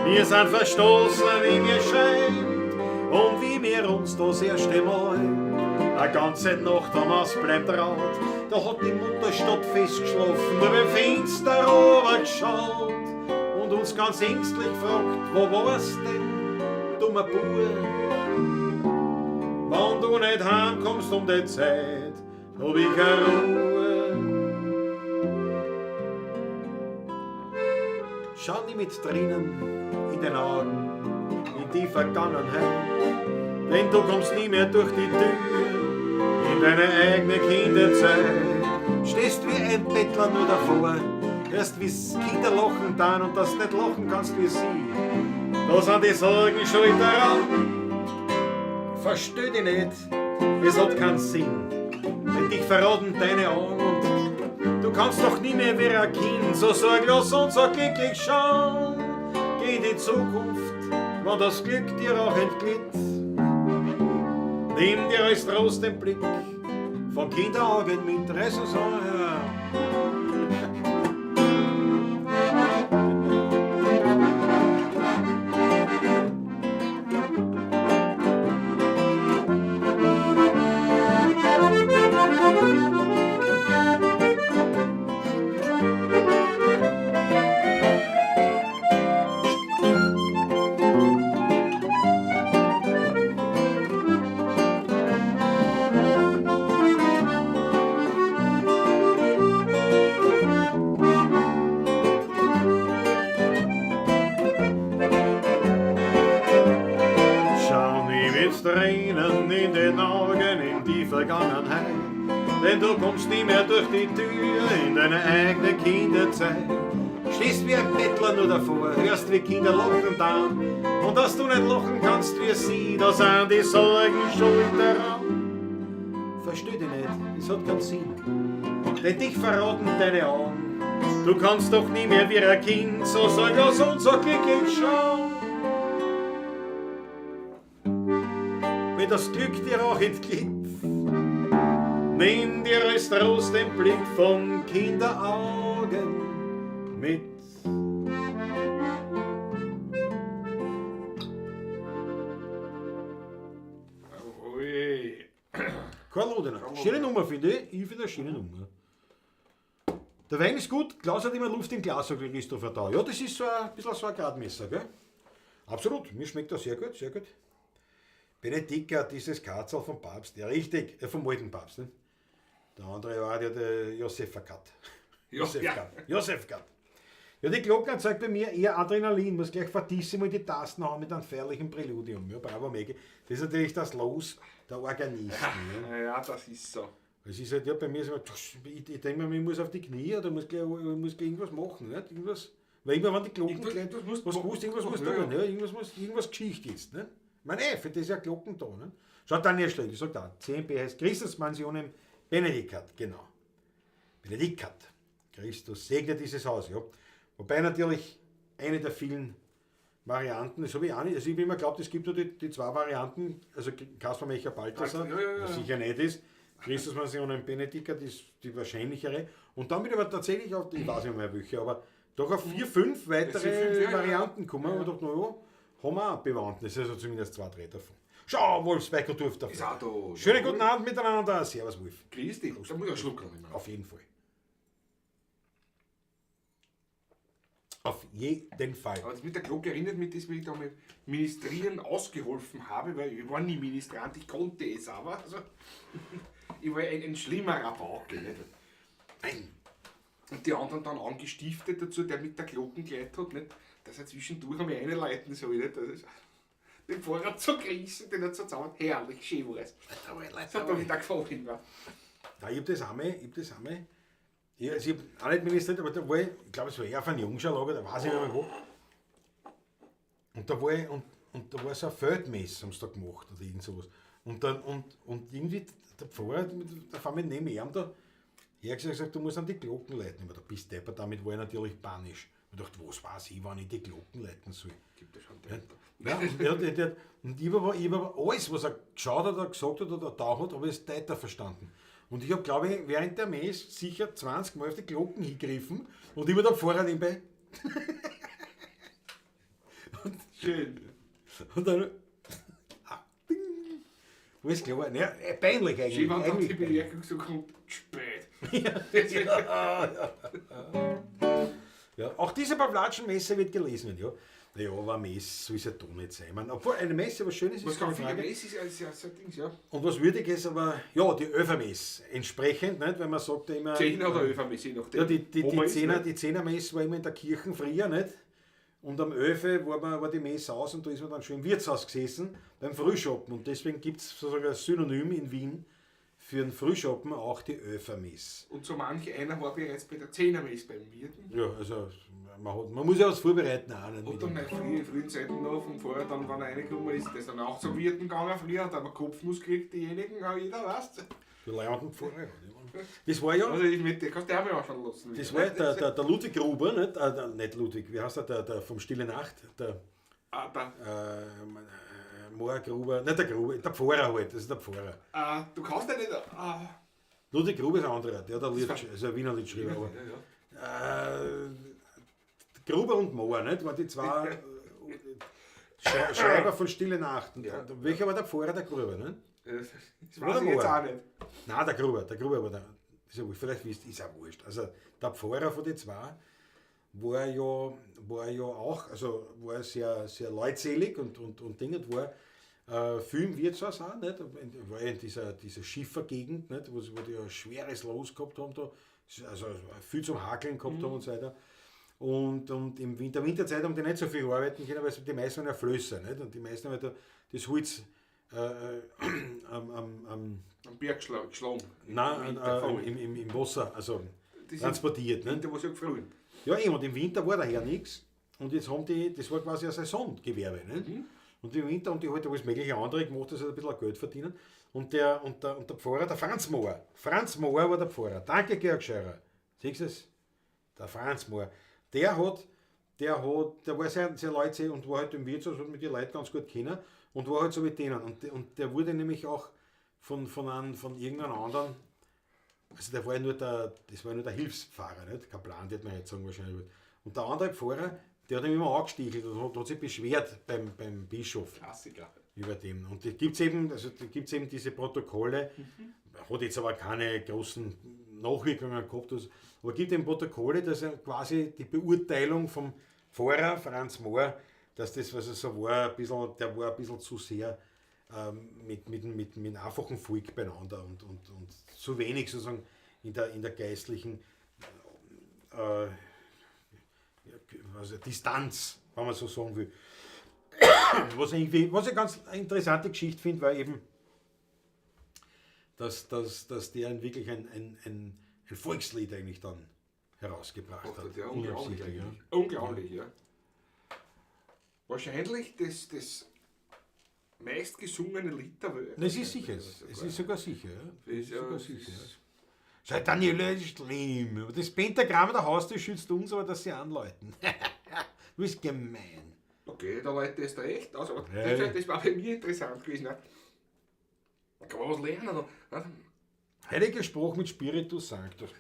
Wir sind verstoßen, wie mir scheint, und wie wir uns das erste Mal eine ganze Nacht am Haus bleibt raut. Da hat die Mutter statt festgeschlafen, nur beim Fenster runtergeschaut und uns ganz ängstlich gefragt, wo warst denn, dummer Bub? Wenn du nicht heimkommst um die Zeit, hab ich keine Ruhe. Schau nie mit Tränen in den Augen in die Vergangenheit, denn du kommst nie mehr durch die Tür in deine eigene Kinderzeit. Stehst wie ein Bettler nur davor, hörst wie's Kinder lachen dann und dass nicht lachen kannst wie sie. Da sind die Sorgen schuld daran. Versteh dich nicht, es hat keinen Sinn, denn dich verraten deine Augen und du kannst doch nie mehr wie ein Kind so sorglos und so glücklich schauen. Geh in die Zukunft, wo das Glück dir auch entglitt. Nimm dir als Trost den Blick von Kinderaugen mit, reiß uns an, ja. Schau nie mit Tränen in den Augen in die Vergangenheit, denn du kommst nie mehr durch die Tür in deine eigene Kinderzeit. Stehst wie ein Bettler nur davor, hörst wie Kinder lachen dann, und dass du nicht lachen kannst wie sie, da sind die Sorgen schuld daran. Versteh dich nicht, es hat keinen Sinn, denn dich verraten deine Augen. Du kannst doch nie mehr wie ein Kind so sorglos und so glücklich schauen. Wenn das Glück dir auch entglitt, nimm dir als Trost den Blick von Kinderaugen mit. Ui. Karl Rodener. Schöne Nummer, finde ich. Ich finde eine schöne Nummer. Der Wein ist gut, Klaus hat immer Luft im Glas, sagt der Christopher da. Ja, das ist so ein bisschen so ein Gradmesser, gell? Absolut, mir schmeckt das sehr gut, sehr gut. Benedikta, dieses Katzel vom Papst, ja richtig, vom alten Papst. Ne? Der andere war ja der Josef Kat. Ja, Josef ja. Kat. Josef Kat. Ja, die Glocken zeigt bei mir eher Adrenalin, muss gleich fortissimo in die Tasten hauen mit einem feierlichen Präludium. Ja, bravo, Maggie. Das ist natürlich das Los der Organisten. Ja. Ja, das ist so. Es ist halt, ja, bei mir ist immer, ich denke mir, ich muss auf die Knie oder muss gleich irgendwas machen. Nicht? Irgendwas, weil immer, wenn die Glocken Irgendwas- gleich, irgendwas musst was du musst, irgendwas musst ja, tun, ja. ja, irgendwas muss, irgendwas Geschichte ist. Ne? Ich meine, für das ist ja Glocken da. Ne? Schaut Daniel Schlegel, sagt auch, CMB heißt Christus Mansionem Benedicat, genau. Benedicat. Christus segne dieses Haus, ja. Wobei natürlich eine der vielen Varianten, das habe ich auch nicht, also ich habe immer geglaubt, es gibt nur die zwei Varianten, also Kaspar Melchior Balthasar, Ja. was sicher nicht ist, Christus Mansionem Benedicat ist die wahrscheinlichere. Und dann bin ich aber tatsächlich auf, ich weiß nicht mehr welche, aber doch auf 4, 5 weitere 4, 5, ja. Varianten gekommen und dachte, na ja, haben wir auch Bewandtnis, also zumindest 2, 3 davon. Schau, Wolfsberg und Dorf Ist auch da. Schönen guten Abend miteinander. Servus, Wolf. Grüß dich. Da muss ich einen Schluck nehmen. Auf jeden Fall. Auf jeden Fall. Aber das mit der Glocke erinnert mich, dass ich da mit Ministrieren ausgeholfen habe, weil ich war nie Ministrant, ich konnte es aber. Also, ich war ein schlimmer Rabauke. Nicht? Nein. Und die anderen dann angestiftet dazu, der mit der Glocken geleitet hat, nicht? Dass er zwischendurch einmal reinleiten soll. Nicht? Das ist, den Pfarrer zu grüßen, den er so zaubert. Herrlich, schön war es. Das hat mir wieder gefallen. Ja. Ja, ich hab das einmal, ich hab das einmal. Ich, also ich hab auch nicht ministriert, aber da war ich, ich glaube, es war eher auf einem Jungscharlager, da weiß ich nicht mehr wo. Und da war ich, und da war so ein Feldmess, haben sie da gemacht oder irgend sowas. Und dann, und irgendwie, der Pfarrer, der war mit neben ihm da, hergesagt, gesagt, du musst an die Glocken leiten. Ich meine, da bist du deppert, damit war ich natürlich panisch. Ich dachte, was weiß ich, wann ich die Glocken leiten soll. Gibt ja schon Ja, und, und ich habe aber alles, was er geschaut hat, oder gesagt hat oder da hat, habe ich es weiter verstanden. Und ich habe, glaube ich, während der Messe sicher 20 Mal auf die Glocken hingegriffen und immer der Pfarrer nebenbei. Schön. Und dann. Ah, ding. Alles klar. Naja, peinlich eigentlich. Schön, wenn dann die eigentlich peinlich. Bemerkung so kommt, spät. Ja, auch diese Pavlatschen-Messe wird gelesen, ja. Naja, aber eine Messe soll es ja doch nicht sein. Ich meine, obwohl eine Messe was Schönes ist, Was kann keine Frage. Messe ist ja so ein Ding, ja. Und was Würdiges, aber ja, die Öfermesse entsprechend, nicht? Weil man sagt ja immer. Zehner oder Öfermesse, je nachdem. Ja, die, wo die, man ist, Zehner, ne? die Zehnermesse war immer in der Kirche früher, nicht? Und am 11 war die Messe aus und da ist man dann schon im Wirtshaus gesessen beim Frühschoppen. Und deswegen gibt es sozusagen ein Synonym in Wien für den Frühschoppen auch die Öfermesse. Und so manch einer war bereits bei der Zehnermesse beim Wirten. Ja, also man muss ja was vorbereiten auch. Nicht? Und dann in frühen Zeiten noch vom Vorher, dann, wenn er reingekommen ist, der ist dann auch zum Wirten gegangen früher, hat aber Kopfnuss gekriegt, diejenigen, auch jeder, weißt du. Die leibenden Pfarrer, ja. Das war ja. Also ich mit, der kannst du auch mal anschauen lassen. Das war ja der Ludwig Gruber, nicht? Nicht Ludwig, wie heißt der vom Stille Nacht, der Ah, der, Moor Gruber, nicht der Gruber, der Pfarrer halt, das ist der Pfarrer. du kannst ja nicht. Ludwig Gruber ist ein anderer, der hat ein Lied, also ein Wiener Lied geschrieben. Aber, Ja, ja. Gruber und Mohr, nicht? Waren die zwei Schreiber von Stille Nacht. Und, Ja. und welcher war der Pfarrer, der Gruber, nicht? Das Oder weiß ich jetzt Mohr? auch nicht. Nein, der Gruber war der, ist ja wurscht, vielleicht wisst, ist auch wurscht. Also der Pfarrer von den zwei war ja auch, also war sehr, sehr leutselig und Ding und war viel im Wirtshaus auch, nicht? War in dieser Schiffergegend, nicht? Wo die ein schweres Los gehabt haben da, also viel zum Hakeln gehabt haben und so weiter. Und im Winter, Winterzeit haben die nicht so viel arbeiten können, weil die meisten waren ja Flößer, nicht? Und die meisten haben ja da das Holz am Am Berg geschlagen. Nein, Im Winter voll. im Wasser, also Das transportiert. Im Ne? Winter war es ja gefroren. Ja, eben, und im Winter war daher nichts. Und jetzt haben die, das war quasi ein Saisongewerbe. Ne? Und im Winter haben die halt alles mögliche andere gemacht, dass sie ein bisschen Geld verdienen. Und der Pfarrer, der Franz Mohr. Franz Mohr war der Pfarrer. Danke, Georg Scheurer. Siehst du es? Der Franz Mohr. Der war sehr, sehr leutselig und war halt im Wirtshaus und mit den Leuten ganz gut kennen und war halt so mit denen. Und der wurde nämlich auch von irgendeinem anderen, also der war ja nur das war ja nur der Hilfspfarrer, nicht? Kaplan, wird man jetzt sagen wahrscheinlich. Und der andere Pfarrer, der hat ihn immer angestichelt und hat sich beschwert beim Bischof. Klassiker. Über dem. Und da gibt's eben, also da gibt's eben diese Protokolle, hat jetzt aber keine großen Nachwirkungen gehabt, also, aber gibt eben Protokolle, dass er quasi die Beurteilung vom Pfarrer Franz Mohr, dass das, was er so war, ein bisschen, der war ein bisschen zu sehr mit dem einfachen Volk beieinander und zu wenig sozusagen in der geistlichen also Distanz, wenn man so sagen will. Was ich eine ganz interessante Geschichte finde, weil eben, dass der wirklich ein Volkslied eigentlich dann herausgebracht hat. Ja, unglaublich. Unabsichtlich, ja. Unglaublich, ja. Wahrscheinlich das meistgesungene Lied der Welt. Nein, es ist sicher, es ist sogar sicher. Ja. Das Es ist ist ja- sogar das sicher. Ja. ist- Schau, Daniela ist schlimm. Aber das Pentagramm der Haustür schützt uns, aber dass sie anläuten. Du bist gemein. Okay, da Leute ist recht aus, aber Ja, ja. das war bei mir interessant gewesen. Ne? Da kann man was lernen. Ne? Heilige Spruch mit Spiritus Sanctus.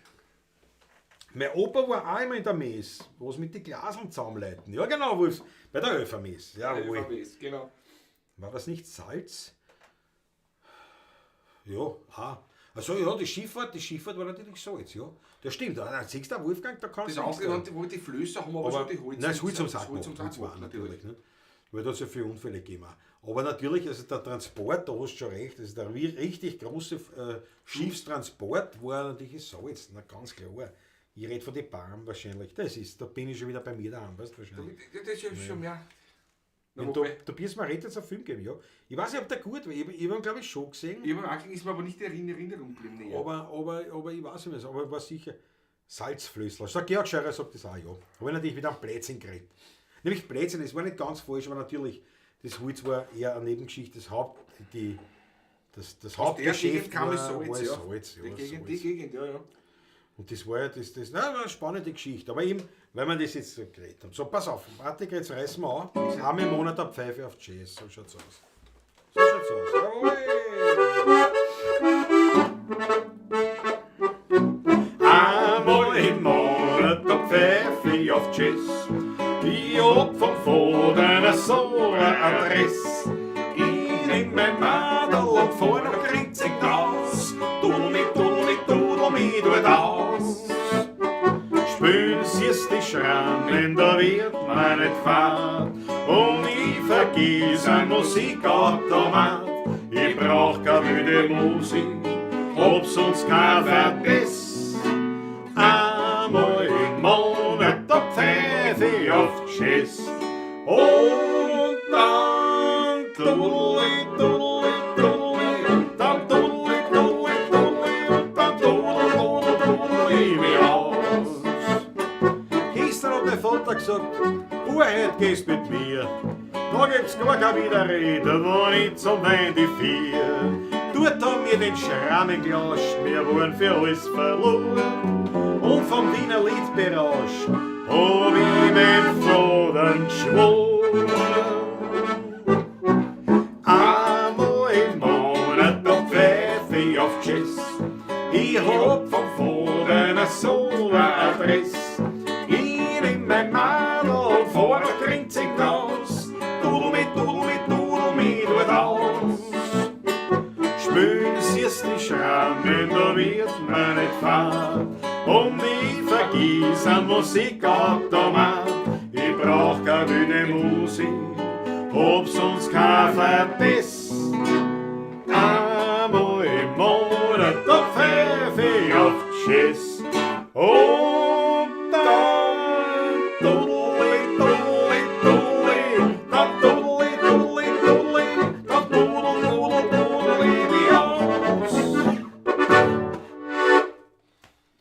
Mein Opa war auch immer in der Mess, was mit den Glaseln zusammenleiten. Ja, genau, Wolfs. Bei der Öfermess. Jawohl. LVWs, genau. War das nicht Salz? Ja, ah. Also ja, die Schifffahrt war natürlich Salz, ja. Das stimmt. Da siehst du, Wolfgang, da kannst Das du nichts andere, sagen. wo die Flöße haben aber, Aber schon die Holz. Nein, das Holz am Das Sack Holz am gemacht, Sack Holz war gemacht, natürlich. Ne? Weil da hat es ja viele Unfälle gegeben. auch. Aber natürlich, also der Transport, da hast du schon recht, also der richtig große Schiffstransport war natürlich das Salz, na ganz klar. Ich rede von den Bahnen wahrscheinlich. Das ist, da bin ich schon wieder bei mir daheim, weißt du wahrscheinlich. Das ist ja schon mehr. Na, Und wobei, Tobias Maret hat es einen Film gegeben, ja. Ich weiß nicht, ob der gut war. Ich habe ihn, glaube ich, schon gesehen. ich hab am ist mir aber nicht in Erinnerung geblieben. näher. Aber ich weiß nicht mehr, aber war sicher Salzflößler. Sag Georg Scheurer sagt das auch, ja. Habe ich natürlich wieder am Blödsinn geredet. Nämlich Blödsinn, das war nicht ganz falsch, aber natürlich, das Holz war eher eine Nebengeschichte. Das Haupt, die, das, das Aus der Hauptgeschäft Gegend kam es war, Salz, war ja. Salz. Ja, Die Gegend, Salz. die Gegend, ja, ja. Und das war ja das, das, na, war eine spannende Geschichte. Aber eben, weil wir das jetzt so geredet haben. So, pass auf, warte, jetzt reißen wir an. Einmal im Monat eine Pfeife auf Jazz. So schaut's aus. So schaut's aus. Jawohl! Einmal im Monat da pfeif ich auf Jazz. Ich hab vom Vater so eine Adresse. Ich nehm mein Madel und fahr nach Grinzing raus. Dudel mi, dudel mi, dudel mi dort aus. Spülen sie's die Schrammen, da wird man nicht fad. Und ich vergiss ein Musikautomat. Ich brauch keine wilde Musik, hab sonst kein Verbiss. Einmal im Monat, da pfeif ich auf Jazz. Und dann dudeli, dudeli, dudeli, und dann dudeli, dudeli, dudeli, und dann dudel, dudel, dudel ich mich aus. Gestern hat mein Vater gesagt, Bub, heute gehst mit mir. Da gibt's gar keine Widerrede, wo ich zum Wein die vier. Dort haben wir den Schrammen gelauscht, wir waren für alles verloren. Und vom Wiener Lied berauscht, Hab ich mein Vater geschworen. Einmal im Monat, da pfeif ich auf Jazz. Ich hab vom Vater so eine Adresse. Ich nehm mein Madel und fahr nach Grinzing raus. Dudel mi, dudel mi, dudel mi dort aus. Spülen sie's die Schrammen, da wird man nicht fad. Und ich vergiss einen Musikautomat. Ich brauch keine wilde Musik, hab sonst kein Verbiss. Einmal im Monat, da pfeif ich auf Jazz. Und dann dudeli, dudeli, dudeli, und dann dudeli, dudeli, dudeli, dann dudel, dudel, dudel ich mich aus.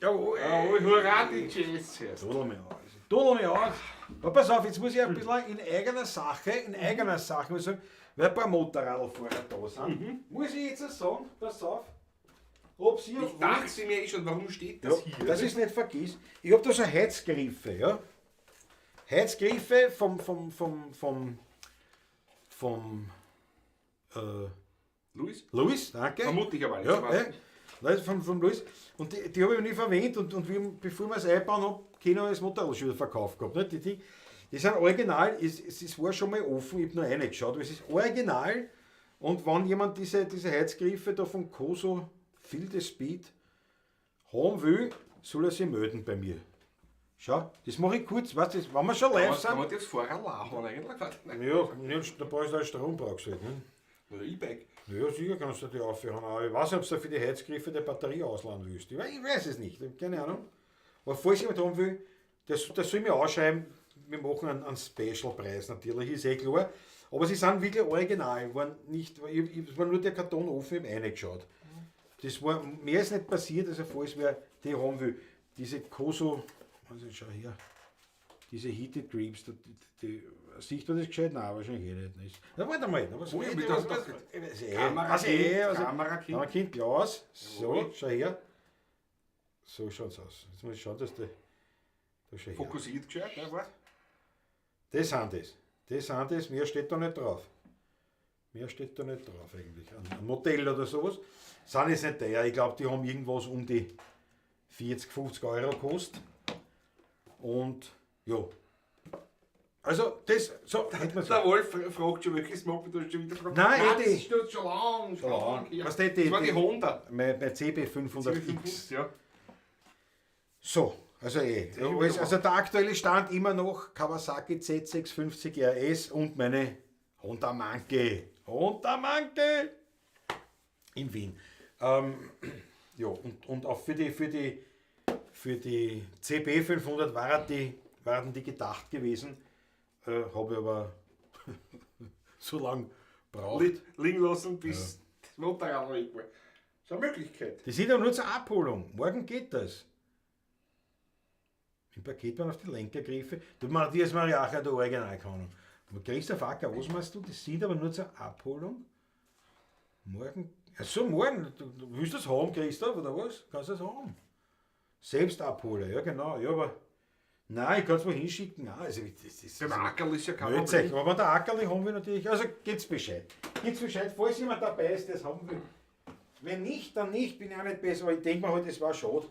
Jawohl. Jawohl, hurra, die Jazz heißt. Dudel mich aus. Dudel mich aus. Aber pass auf, jetzt muss ich ein bisschen in eigener Sache, muss ich sagen, weil ein paar Motorradfahrer da sind, muss ich jetzt sagen, pass auf, ob's ihr Ich dachte mir eh schon, warum steht ja, das hier? dass ich es nicht vergiss. Ich habe da so Heizgriffe, ja. Heizgriffe vom Luis? Luis, danke. Vermute ich aber nicht. Ja, aber- Nein, vom Luis. Und die habe ich nie verwendet und wie, bevor wir es einbauen haben, keiner das Motorrad schon wieder verkauft gehabt. Ne? Die sind original, es war schon mal offen, ich habe nur reingeschaut, aber es ist original. Und wenn jemand diese Heizgriffe da von Koso Feel the Speed haben will, soll er sich melden bei mir. Schau, das mache ich kurz, weißt du, das, wenn wir schon live Kann sind. man das Fahrrad lachen eigentlich? Nein. Ja, ja, da brauchst du auch Strom, brauchst du halt, ne? Oder E-Bike. Ja, sicher kannst du die aufhören. Aber ich weiß nicht, ob du für die Heizgriffe die Batterie ausladen willst. Ich weiß es nicht, ich hab keine Ahnung. Aber falls jemand haben will, das soll ich mir ausschreiben. Wir machen einen Special-Preis natürlich, ist eh klar. Aber sie sind wirklich original. Waren nicht, ich, ich, es war nur der Karton offen, ich hab reingeschaut. Das war, mehr ist nicht passiert, also falls wer die haben will. Diese Koso, also schau her, diese Heated Grips, die Sieht man das gescheit? Nein, wahrscheinlich eh nicht. Na, warte mal. Na, was Oh, was, mit was, das- was, Kamerakind, was, Kamerakind. Kamerakind, Klaus. So, Jawohl. schau her. So schaut's aus. Jetzt muss ich schauen, dass der. Da schau her. Fokussiert gescheit, ne, was? Das sind das. Das sind das. Mehr steht da nicht drauf. Mehr steht da nicht drauf eigentlich. Ein Modell oder sowas. Sind jetzt nicht teuer. Ich glaube, die haben irgendwas um die 40, 50 Euro gekostet. Und ja. Also, das, so, hätten wir's. Der Wolf fragt schon, welches Moped du hast schon wieder gefragt. Nein, Nein, eh das die- ist schon lang, schon lang. her. Was die, Das war die Honda. Mein CB500X. Ja. So, also eh. ist schon wieder Also der aktuelle Stand immer noch Kawasaki Z650 RS und meine Honda Monkey. Honda Monkey! In Wien. Ja, und auch für die CB500 waren die gedacht gewesen. Habe ich aber so lange braucht. Liegen lassen, bis das Motorrad weg war. Das ist eine Möglichkeit. Die sind ja nur zur Abholung. Morgen geht das. Im Paketbahn auf die Lenkergriffe. Du Matthias Mariacher, der Originalkanone. Aber Christoph Acker, was meinst du? Die sind aber nur zur Abholung. Morgen. Ach so, morgen. Du willst das haben, Christoph, oder was? Kannst du das haben? Selbst abholen, ja genau. Ja, aber. Nein, ich kann es mal hinschicken. Nein, also, das ist Beim Ackerl ist ja kein Blödsinn. Problem. Aber der Ackerl haben wir natürlich. Also geht's Bescheid. Geht's Bescheid, falls jemand dabei ist, das haben wir. Wenn nicht, dann nicht, bin ich auch nicht besser, aber ich denke mir halt, das war schade.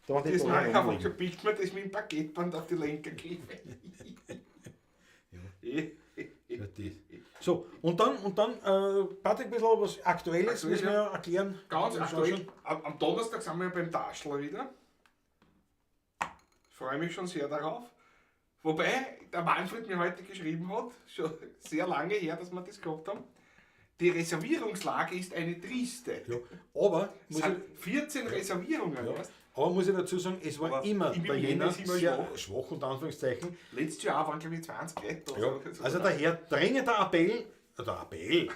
Da Das da war einfach herumliegen. so biegt man das mit dem Paketband auf die Lenkergriffe. Ja, das. So, und dann, Patrick, ein bisschen was Aktuelles Aktuell, müssen wir ja erklären. Ganz Schau aktuell. schon. Am Donnerstag sind wir ja beim Taschler wieder. Freue mich schon sehr darauf. Wobei der Manfred mir heute geschrieben hat, schon sehr lange her, dass wir das gehabt haben. Die Reservierungslage ist eine triste. Ja, aber Es muss sind ich, 14 Reservierungen. ja, weißt? aber muss ich dazu sagen, es war Aber immer im der Jänner Jänner ist immer sehr schwach. schwach, unter Anführungszeichen. Letztes Jahr waren, glaube ich, 20 Leute. Ja, also daher dringender Appell, oder Appell,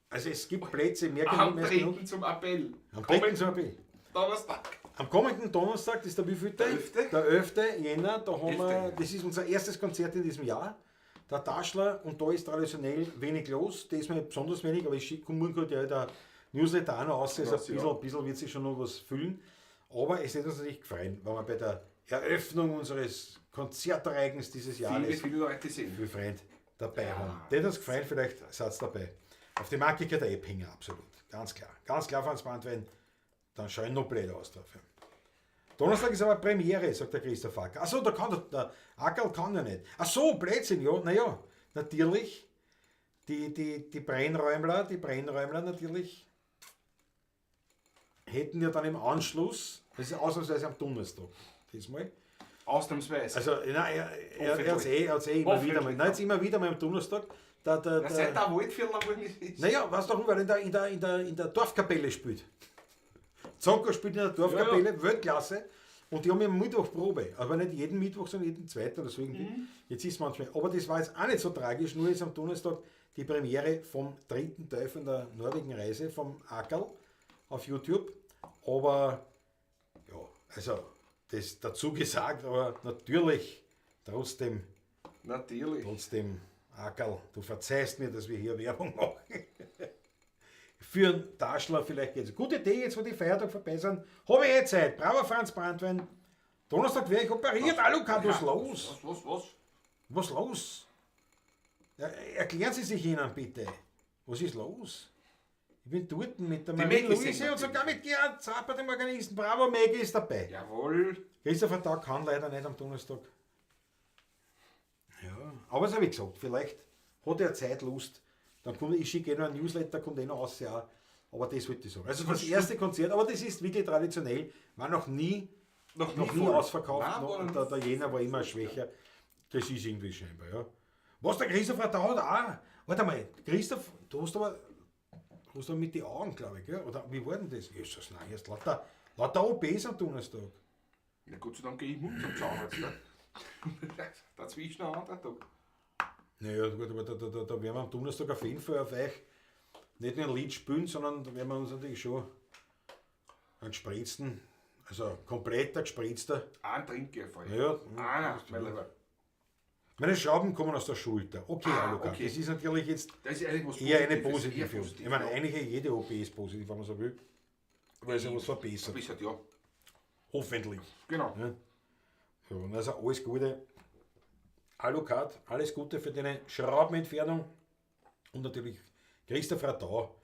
also es gibt Plätze, mehr Am genug, mehr als genug. 3. zum Appell. Am 3. zum Appell. Donnerstag. Am kommenden Donnerstag, das ist der wievielte? Der 11. Der 11. Jänner, da haben 11. wir, das ist unser erstes Konzert in diesem Jahr. Der Taschler, und da ist traditionell wenig los, diesmal besonders wenig, aber ich schicke morgen ja der Newsletter auch noch aus, also ein bisschen wird sich schon noch was füllen. Aber es wird uns natürlich gefreien, wenn wir bei der Eröffnung unseres Konzertreigens dieses Jahres Viele, viele Leute sehen. viele Freunde dabei haben. Der hat uns gefreut, vielleicht seid ihr dabei. Auf die Marke gehört der Epphinger, absolut. Ganz klar. Ganz klar, Franz Brandwein, dann schau ich noch blöd aus dafür. Donnerstag ist aber Premiere, sagt der Christoph Acker. Achso, da kann der Ackerl kann ja nicht. Ach so, Blödsinn, ja, naja, natürlich. Die Brennräumler, natürlich hätten ja dann im Anschluss, das ist ausnahmsweise am Donnerstag, diesmal. Ausnahmsweise. Also, nein, er hat's eh immer wieder mal. Nein, jetzt immer wieder mal am Donnerstag. Na, seit der Waldviertler geworden ist. Naja, weißt du warum? Weil er in der Dorfkapelle spielt. Zonko spielt in der Dorfkapelle, ja. Weltklasse. Und die haben ja Mittwoch Probe. Aber nicht jeden Mittwoch, sondern jeden zweiten oder so irgendwie. Mhm. Jetzt ist es manchmal. Aber das war jetzt auch nicht so tragisch. Nur ist am Donnerstag die Premiere vom dritten Teil von der Norwegen-Reise vom Ackerl auf YouTube. Aber, ja, also, das dazu gesagt, aber natürlich, trotzdem. Natürlich. Trotzdem, Ackerl, du verzeihst mir, dass wir hier Werbung machen. Für einen Taschler vielleicht geht's. Gute Idee, jetzt wo die Feiertage vorbei sind, habe ich eh Zeit. Bravo, Franz Brandwein. Donnerstag werde ich operiert. Alucard, was los? Was? Was los? Ja, erklären Sie sich ihnen bitte. Was ist los? Ich bin dort mit der Marie-Louise und sogar mit Gerhard Zapper, dem Organisten. Bravo, Maggie ist dabei. Jawohl. Christopher Tag kann leider nicht am Donnerstag. Ja, aber so wie gesagt, vielleicht hat er Zeit, Lust. Dann kommt, ich schicke eh noch ein Newsletter, kommt eh noch raus, ja. Aber das wollte ich sagen. Also das erste Konzert, aber das ist wirklich traditionell, war noch nie ausverkauft. Nein, noch, der Jänner war immer schwächer. Das ist irgendwie scheinbar, ja. Was, der Christopher da hat auch. Warte mal, Christoph, du hast aber mit den Augen, glaube ich, gell? Oder wie war denn das? Jesus, nein, erst lauter OPs am Donnerstag. Ja, Gott sei Dank gehe ich mit zum Zahnarzt, ne? Dazwischen ein anderer Tag. Naja, gut, aber da werden wir am Donnerstag auf jeden Fall auf euch nicht nur ein Lied spielen, sondern da werden wir uns natürlich schon einen gespritzten, also kompletter gespritzter. Einen trinke ich voll. Ja. Einer, mein Lieber. Meine Schrauben kommen aus der Schulter. Okay, Alucard, okay. das ist natürlich jetzt Das ist eigentlich was eher eine Positives, positive. eher positiv, Ich meine, ja. eigentlich jede OP ist positiv, wenn man so will. Weil es ja was verbessert. Verbessert, ja. Hoffentlich. Genau. Ja. So, und also alles Gute. Alucard, alles Gute für deine Schraubenentfernung. Und natürlich Christoph Radau,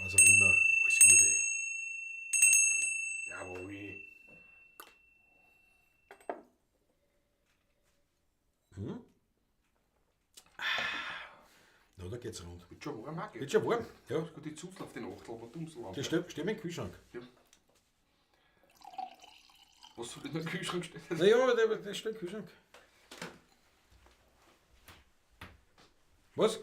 was auch immer, alles Gute. Jawohl. Na, da geht's rund. Wird schon warm, auch, gell? Wird schon warm. Ja. Gut, die Zutzel auf den Achtel, aber Dumsel an. Das steht im Kühlschrank. Ja. Was soll denn im Kühlschrank stehen? Naja, aber der steht im Kühlschrank. Was?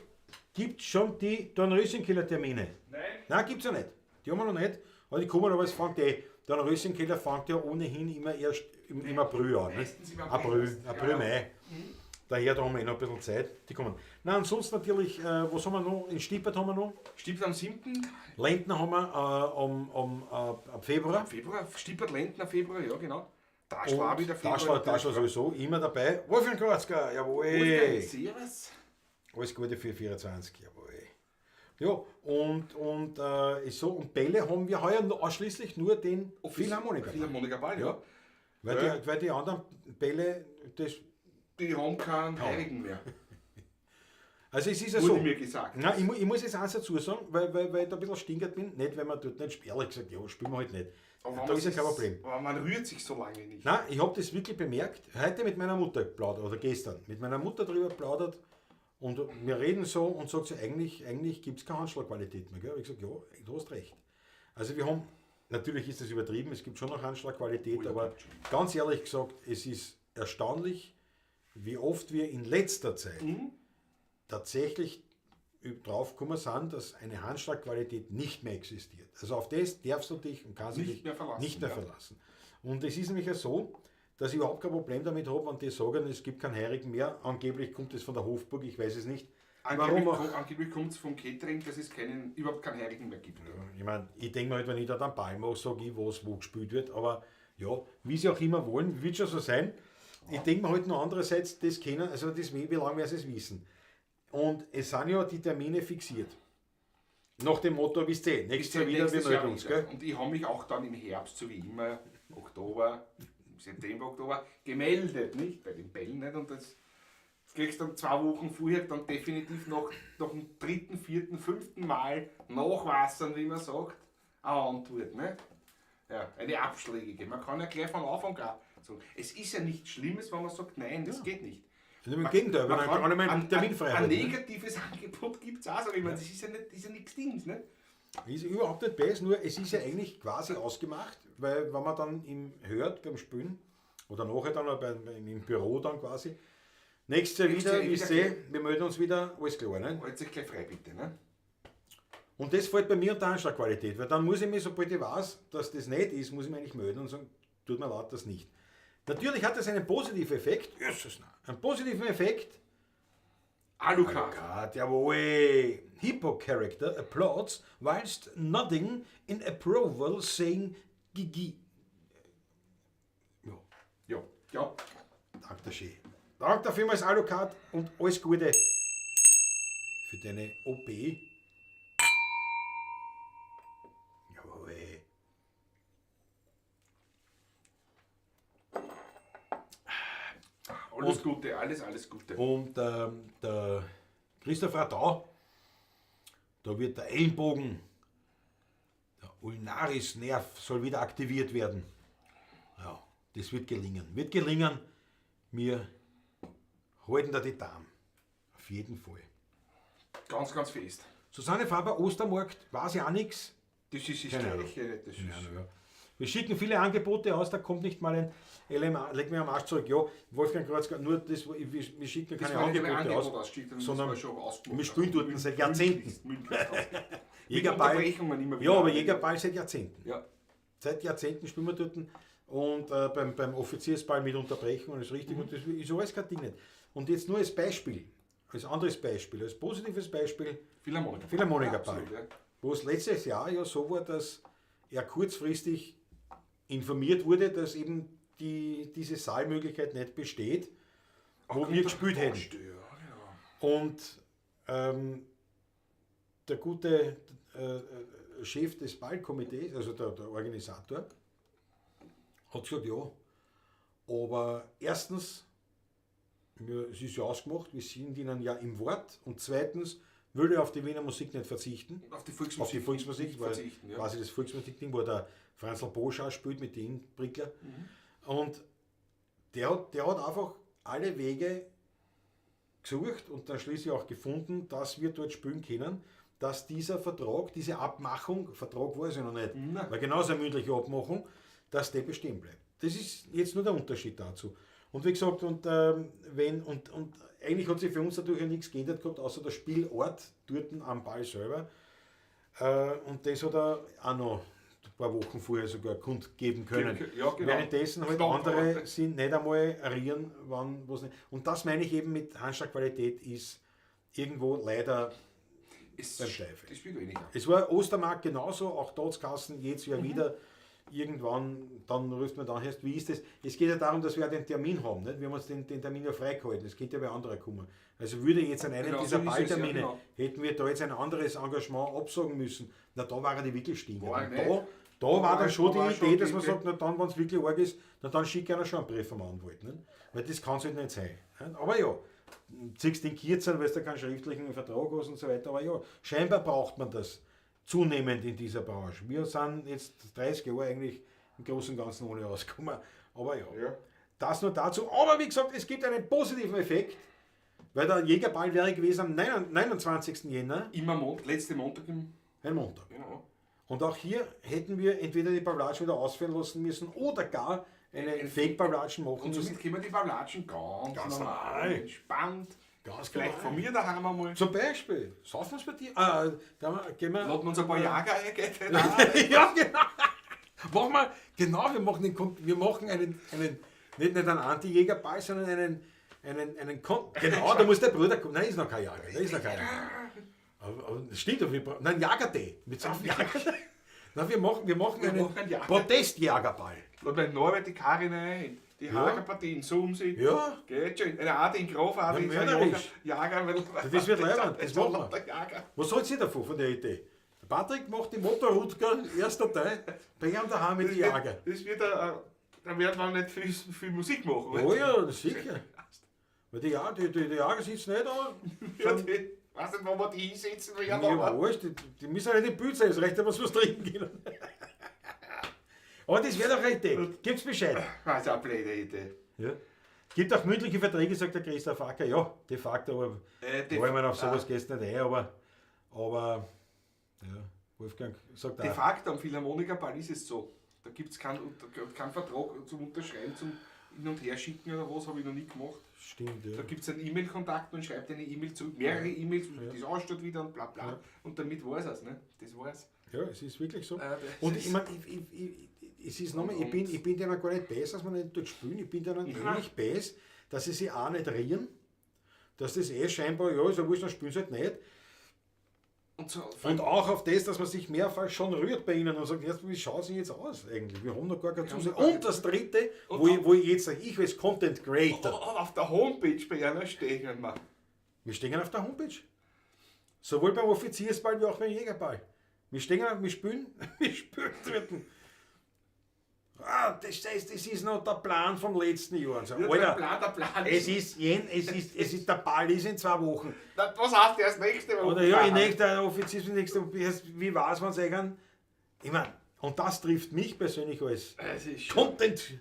Gibt schon die Dornröschenkeller-Termine? Nein. Nein, gibt's ja nicht. Die haben wir noch nicht. Aber die kommen aber, es fängt eh. Dornröschenkeller fängt ja ohnehin immer erst im April an. Ne? Meistens im April April, erst. April, Ja, ja. Mai. Daher, da haben wir eh noch ein bisschen Zeit. Die kommen. Na, ansonsten natürlich, was haben wir noch? In Stippert haben wir noch. Stippert am 7. Lendner haben wir ab Februar. Februar, Stippert Lendner Februar, ja genau. Daschlar wieder Februar. Daschler sowieso immer dabei. Wolfgang Kratzker, jawohl. Wolfgang, servus. Alles Gute für 24, jawohl. Ja, und ist so, und Bälle haben wir heuer ausschließlich nur den Philharmoniker. Philharmoniker Ball, ja. Weil, weil die anderen Bälle, das, Die haben keinen Heiligen mehr. also es ist ja Wurde so. mir gesagt. Nein, ich muss jetzt eins dazu sagen, weil ich da ein bisschen stinkert bin, nicht, weil man dort nicht spielt, ehrlich gesagt, ja, spielen wir halt nicht. Aber Da man ist ja kein sich- Problem. Aber man rührt sich so lange nicht. Nein, ich habe das wirklich bemerkt. Heute mit meiner Mutter geplaudert, oder gestern, mit meiner Mutter drüber geplaudert. Und wir reden so und sagt sie, eigentlich gibt es keine Handschlagqualität mehr. Gell? Hab ich gesagt, ja, du hast recht. Also wir haben, natürlich ist das übertrieben, es gibt schon noch Handschlagqualität, Oh ja, aber gibt schon. ganz ehrlich gesagt, es ist erstaunlich, wie oft wir in letzter Zeit tatsächlich drauf gekommen sind, dass eine Handschlagqualität nicht mehr existiert. Also auf das darfst du dich und kannst Nicht dich mehr verlassen, nicht mehr ja. verlassen. Und es ist nämlich ja so, dass ich überhaupt kein Problem damit habe, wenn die sagen, es gibt keinen Heirigen mehr. Angeblich kommt es von der Hofburg, ich weiß es nicht. Angeblich, Warum auch? angeblich kommt es vom Catering, dass es überhaupt keinen Heiligen mehr gibt. Ich meine, ich denke mir halt, wenn ich da dann Ball mache, sage ich, was wo gespielt wird. Aber ja, wie sie auch immer wollen, wird schon so sein. Ich denke mir halt nur andererseits, das kennen, also das, wie lange werden sie es wissen? Und es sind ja die Termine fixiert. Nach dem Motto, wisst ihr, nächstes Jahr wieder, wir Nächstes Jahr melden uns, wieder. gell? Und ich habe mich auch dann im Herbst, so wie immer, Oktober, im September, Oktober, gemeldet, nicht? Bei den Bällen nicht. Und das kriegst du dann 2 Wochen vorher dann definitiv noch nach dem 3., 4., 5. Mal nachwassern, wie man sagt, eine Antwort, ne? Ja, eine abschlägige. Man kann ja gleich von Anfang an sagen, es ist ja nichts Schlimmes, wenn man sagt, nein, das geht nicht. Im Gegenteil, wenn Man man kann kann einmal einen Termin frei ein halten, ne? negatives Angebot gibt es auch, sag ich meine, das ist ja nicht, das ist ja nichts Dings, ne? Ist überhaupt nicht besser, nur es ist ja eigentlich quasi ausgemacht, weil wenn man dann im hört beim Spülen oder nachher dann auch im Büro dann quasi, nächstes Jahr Nächstes wieder, Jahr wisst wieder, ihr, wir melden uns wieder, alles klar. Ne? Haltet sich gleich frei, bitte, ne? Und das fällt bei mir unter Anschlagqualität, weil dann muss ich mich, sobald ich weiß, dass das nicht ist, muss ich mich eigentlich melden und sagen, tut mir leid, das nicht. Natürlich hat das einen positiven Effekt, Jesus, nein, einen positiven Effekt. Alucard. Alucard, jawohl. Hippo Character applauds whilst nodding in approval, saying Gigi. Ja, Ja, ja. danke schön. Danke dafür vielmals, Alucard, und alles Gute für deine OP. Jawohl. Alles Gute, alles Gute. Und der Christoph Radau, da wird der Ellenbogen, der Ulnaris-Nerv soll wieder aktiviert werden. Ja, das wird gelingen. Wird gelingen. Wir halten da die Daumen. Auf jeden Fall. Ganz, ganz fest. Susanne Faber, Ostermarkt, weiß ich auch nichts. Das ist das Keine Ahnung. Gleiche. Das ist Keine Ahnung, ja. Wir schicken viele Angebote aus, da kommt nicht mal ein LMA, leg mir am Arsch zurück. Ja, Wolfgang Kreuzger, nur das, wir schicken Das keine war nicht einmal Angebote Angebot aus, ausgeschickt, sondern sondern das war schon ausgemacht. wir spielen dort seit Jahrzehnten. Mündlich ausgemacht. Mit Jägerball. Unterbrechungen immer wieder. Ja, aber Jägerball seit Jahrzehnten. Ja. Seit Jahrzehnten spielen wir dort und beim Offiziersball mit Unterbrechungen ist richtig und das ist alles kein Ding nicht. Und jetzt nur als Beispiel, als anderes Beispiel, als positives Beispiel, Philharmoniker. Philharmonikerball. Ja, absolut, ja. Wo es letztes Jahr ja so war, dass er kurzfristig informiert wurde, dass eben diese Saalmöglichkeit nicht besteht. wo wir gespielt hätten. Ja, genau. Und der gute Chef des Ballkomitees, also der Organisator, hat gesagt, ja, aber erstens, es ist ja ausgemacht, wir sind ihnen ja im Wort, und zweitens würde er auf die Wiener Musik nicht verzichten. Auf die Volksmusik. Auf die Volksmusik, nicht weil verzichten, ja. quasi das Volksmusikding, wo der Franzl Bosch auch spielt mit den Prickler. Und der hat einfach alle Wege gesucht und dann schließlich auch gefunden, dass wir dort spielen können, dass dieser Vertrag, diese Abmachung, Vertrag war es ja noch nicht, Nein. war genauso eine mündliche Abmachung, dass der bestehen bleibt. Das ist jetzt nur der Unterschied dazu. Und wie gesagt, und eigentlich hat sich für uns natürlich ja nichts geändert gehabt, außer der Spielort dort am Ball selber. Und das hat er auch noch ein paar Wochen vorher sogar kundgeben können. Ja, genau. Währenddessen halt Knapp, andere aber- sind nicht einmal rieren, wann was nicht. Und das meine ich eben mit Handschlagqualität ist irgendwo leider Es beim Teufel. Das spielt weniger. Es war Ostermarkt genauso, auch dort Kassen, jetzt ja wieder. Irgendwann, dann ruft man dann erst, wie ist das? Es geht ja darum, dass wir auch den Termin haben. Nicht? Wir haben uns den Termin ja freigehalten. Es könnte ja bei anderen kommen. Also würde jetzt an einem Genau, dieser so ist es, ja, Balltermine, genau. hätten wir da jetzt ein anderes Engagement absagen müssen. Na, da waren die wirklich stinkend. War Und nicht. da war dann schon Da war die schon Idee, die dass man Idee. sagt, na dann, wenn es wirklich arg ist, na dann schick einer schon einen Brief vom Anwalt. Nicht? Weil das kann es halt nicht sein. Nicht? Aber ja, ziehst den Kürzer, weil du da keinen schriftlichen Vertrag hast und so weiter. Aber ja, scheinbar braucht man das zunehmend in dieser Branche. Wir sind jetzt 30 Jahre eigentlich im Großen und Ganzen ohne ausgekommen. Aber ja, Ja. das nur dazu. Aber wie gesagt, es gibt einen positiven Effekt, weil der Jägerball wäre gewesen am 29. Jänner, Immer letzte Montag im. ein Montag. Genau. Und auch hier hätten wir entweder die Pavlatschen wieder ausführen lassen müssen oder gar eine Fake-Pavlatschen machen Und so müssen. sind können die Pavlatschen ganz, Ganz normal, normal. entspannt. Ganz Vielleicht genau. von mir daheim einmal. Zum Beispiel, saufen wir's bei dir? Ah, da gehen wir. Laden wir uns ein paar Jager ein, geht Ja, genau. Machen wir, genau, wir machen, einen, nicht einen Anti-Jägerball, sondern einen genau, da muss der Bruder kommen. Nein, ist noch kein Jager. Da ist noch kein Jager. Aber stimmt, aber wir brauchen, nein, Jagertee. Mit saufen Jagertee. Nein, wir machen einen Protestjagerball. Laden wir in Norbert die Karin ein, die Hagerpartie in Sumsi. Ja. Geht schon. Eine Art in Graf, eine in mörderisch. Jager. Das wird leibend, das machen wir. Jager. Was sollt ihr davon, von der Idee? Der Patrick macht die Motorrutger, erster Teil, bei ihm daheim mit den Jager. Das wird, da wird man nicht viel, viel Musik machen. Oh ja, sicher. Weil die Jager sitzen nicht da. Ja, die, weiß nicht, wo wir die hinsetzen werden. Ja, aber wurscht, die müssen ja nicht im Bild sein, es reicht ja, was wir trinken können. Aber das wäre doch eine Idee. Gibt's Bescheid. Das ist eine blöde Idee. Ja. Gibt auch mündliche Verträge, sagt der Christoph Acker. Ja, de facto, aber wollen wir auf sowas gehst nicht ein, aber ja, Wolfgang sagt De auch. facto am Philharmonikerball ist es so. Da gibt es keinen Vertrag zum Unterschreiben, zum Hin- und Herschicken oder was, habe ich noch nie gemacht. Stimmt, ja. Da gibt es einen E-Mail-Kontakt und schreibt eine E-Mail zurück, mehrere E-Mails, und das aussteht wieder und bla bla. Ja. Und damit war es es, ne? Das war's. Ja, es ist wirklich so. Das Und ich meine, es ist nochmal, ich bin denen gar nicht besser, dass man nicht dort spielen, ich bin denen ähnlich besser, dass sie sich auch nicht rieren, dass das eh scheinbar, ja, ist ja wurscht, dann spielen sie halt nicht. Und, so, Und auch auf das, dass man sich mehrfach schon rührt bei ihnen und sagt, erst, wie schaut es jetzt aus eigentlich? Wir haben noch gar keine Zusage. Und das Dritte, wo ich jetzt sage, ich als Content Creator. Auf der Homepage bei einer stehen wir. Wir stehen auf der Homepage. Sowohl beim Offiziersball wie auch beim Jägerball. Wir stehen, wir spielen, wir spielen dritten. Ah, das ist noch der Plan vom letzten Jahr. Also, Ja, Alter, der Plan es ist, der Ball ist in 2 Wochen. Na, was heißt erst nächste Woche? Oder ja, in nächster Offizier, nächste, wie war es, wenn es eigentlich. Ich meine, und das trifft mich persönlich als Content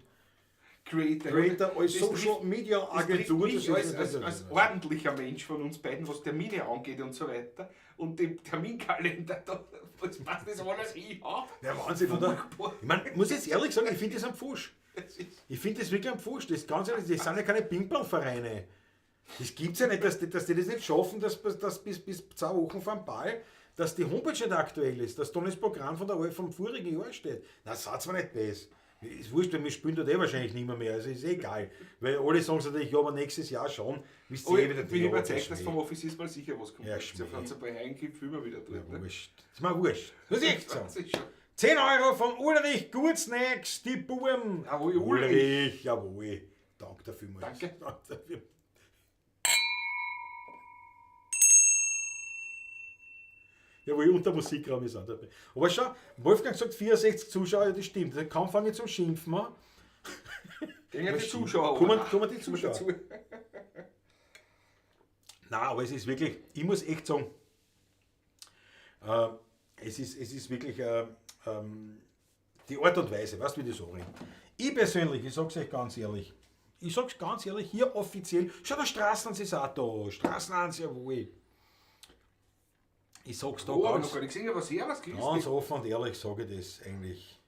Creator, als Social Media Agentur. Das trifft mich als ordentlicher Mensch von uns beiden, was Termine angeht und so weiter. Und dem Terminkalender, da, das passt das alles hin. Ja, Wahnsinn, oder? Ich meine, muss jetzt ehrlich sagen, ich finde das am Fusch. Ich finde das wirklich am Fusch. Das, ganz ehrlich, das sind ja keine Ping-Pong-Vereine. Das gibt es ja nicht, dass die das nicht schaffen, dass bis 2 Wochen vor dem Ball, dass die Homepage nicht aktuell ist, dass da das Programm von der vom vorigen Jahr steht. Na, seid mir nicht besser. Ist wurscht, weil wir spielen dort eh wahrscheinlich nicht mehr, also ist eh egal. Weil alle sagen natürlich, ja, aber nächstes Jahr schon. Wisst ihr eh wieder, ich bin ja, überzeugt, dass vom Offiziersball sicher was kommt. Ja, Wenn es ein paar reingibt, fühlen wir wieder dort. Ja, ne? wurscht. Ist mir wurscht. Muss ich echt sagen. Das ist schon. 10 Euro von Ulrich Gurznax, die Buben. Jawohl, Ulrich, jawohl. Danke dafür. Danke. Danke dafür. Jawohl, und der Musikraum ist auch dabei. Aber schau, Wolfgang sagt 64 Zuschauer, das stimmt. Kaum fange ich zum Schimpfen an. Gehen die Zuschauer. Kommen die Zuschauer. Dazu. Nein, aber es ist wirklich, ich muss echt sagen, es ist wirklich die Art und Weise, weißt du, wie das so reden. Ich persönlich, ich sag's euch ganz ehrlich, hier offiziell, schau, der Straßenhans ist auch da, Straßenhans, jawohl. Ich sag's da ganz, noch gar nicht gesehen, aber servus, grüß ganz dich. offen und ehrlich sage ich das eigentlich.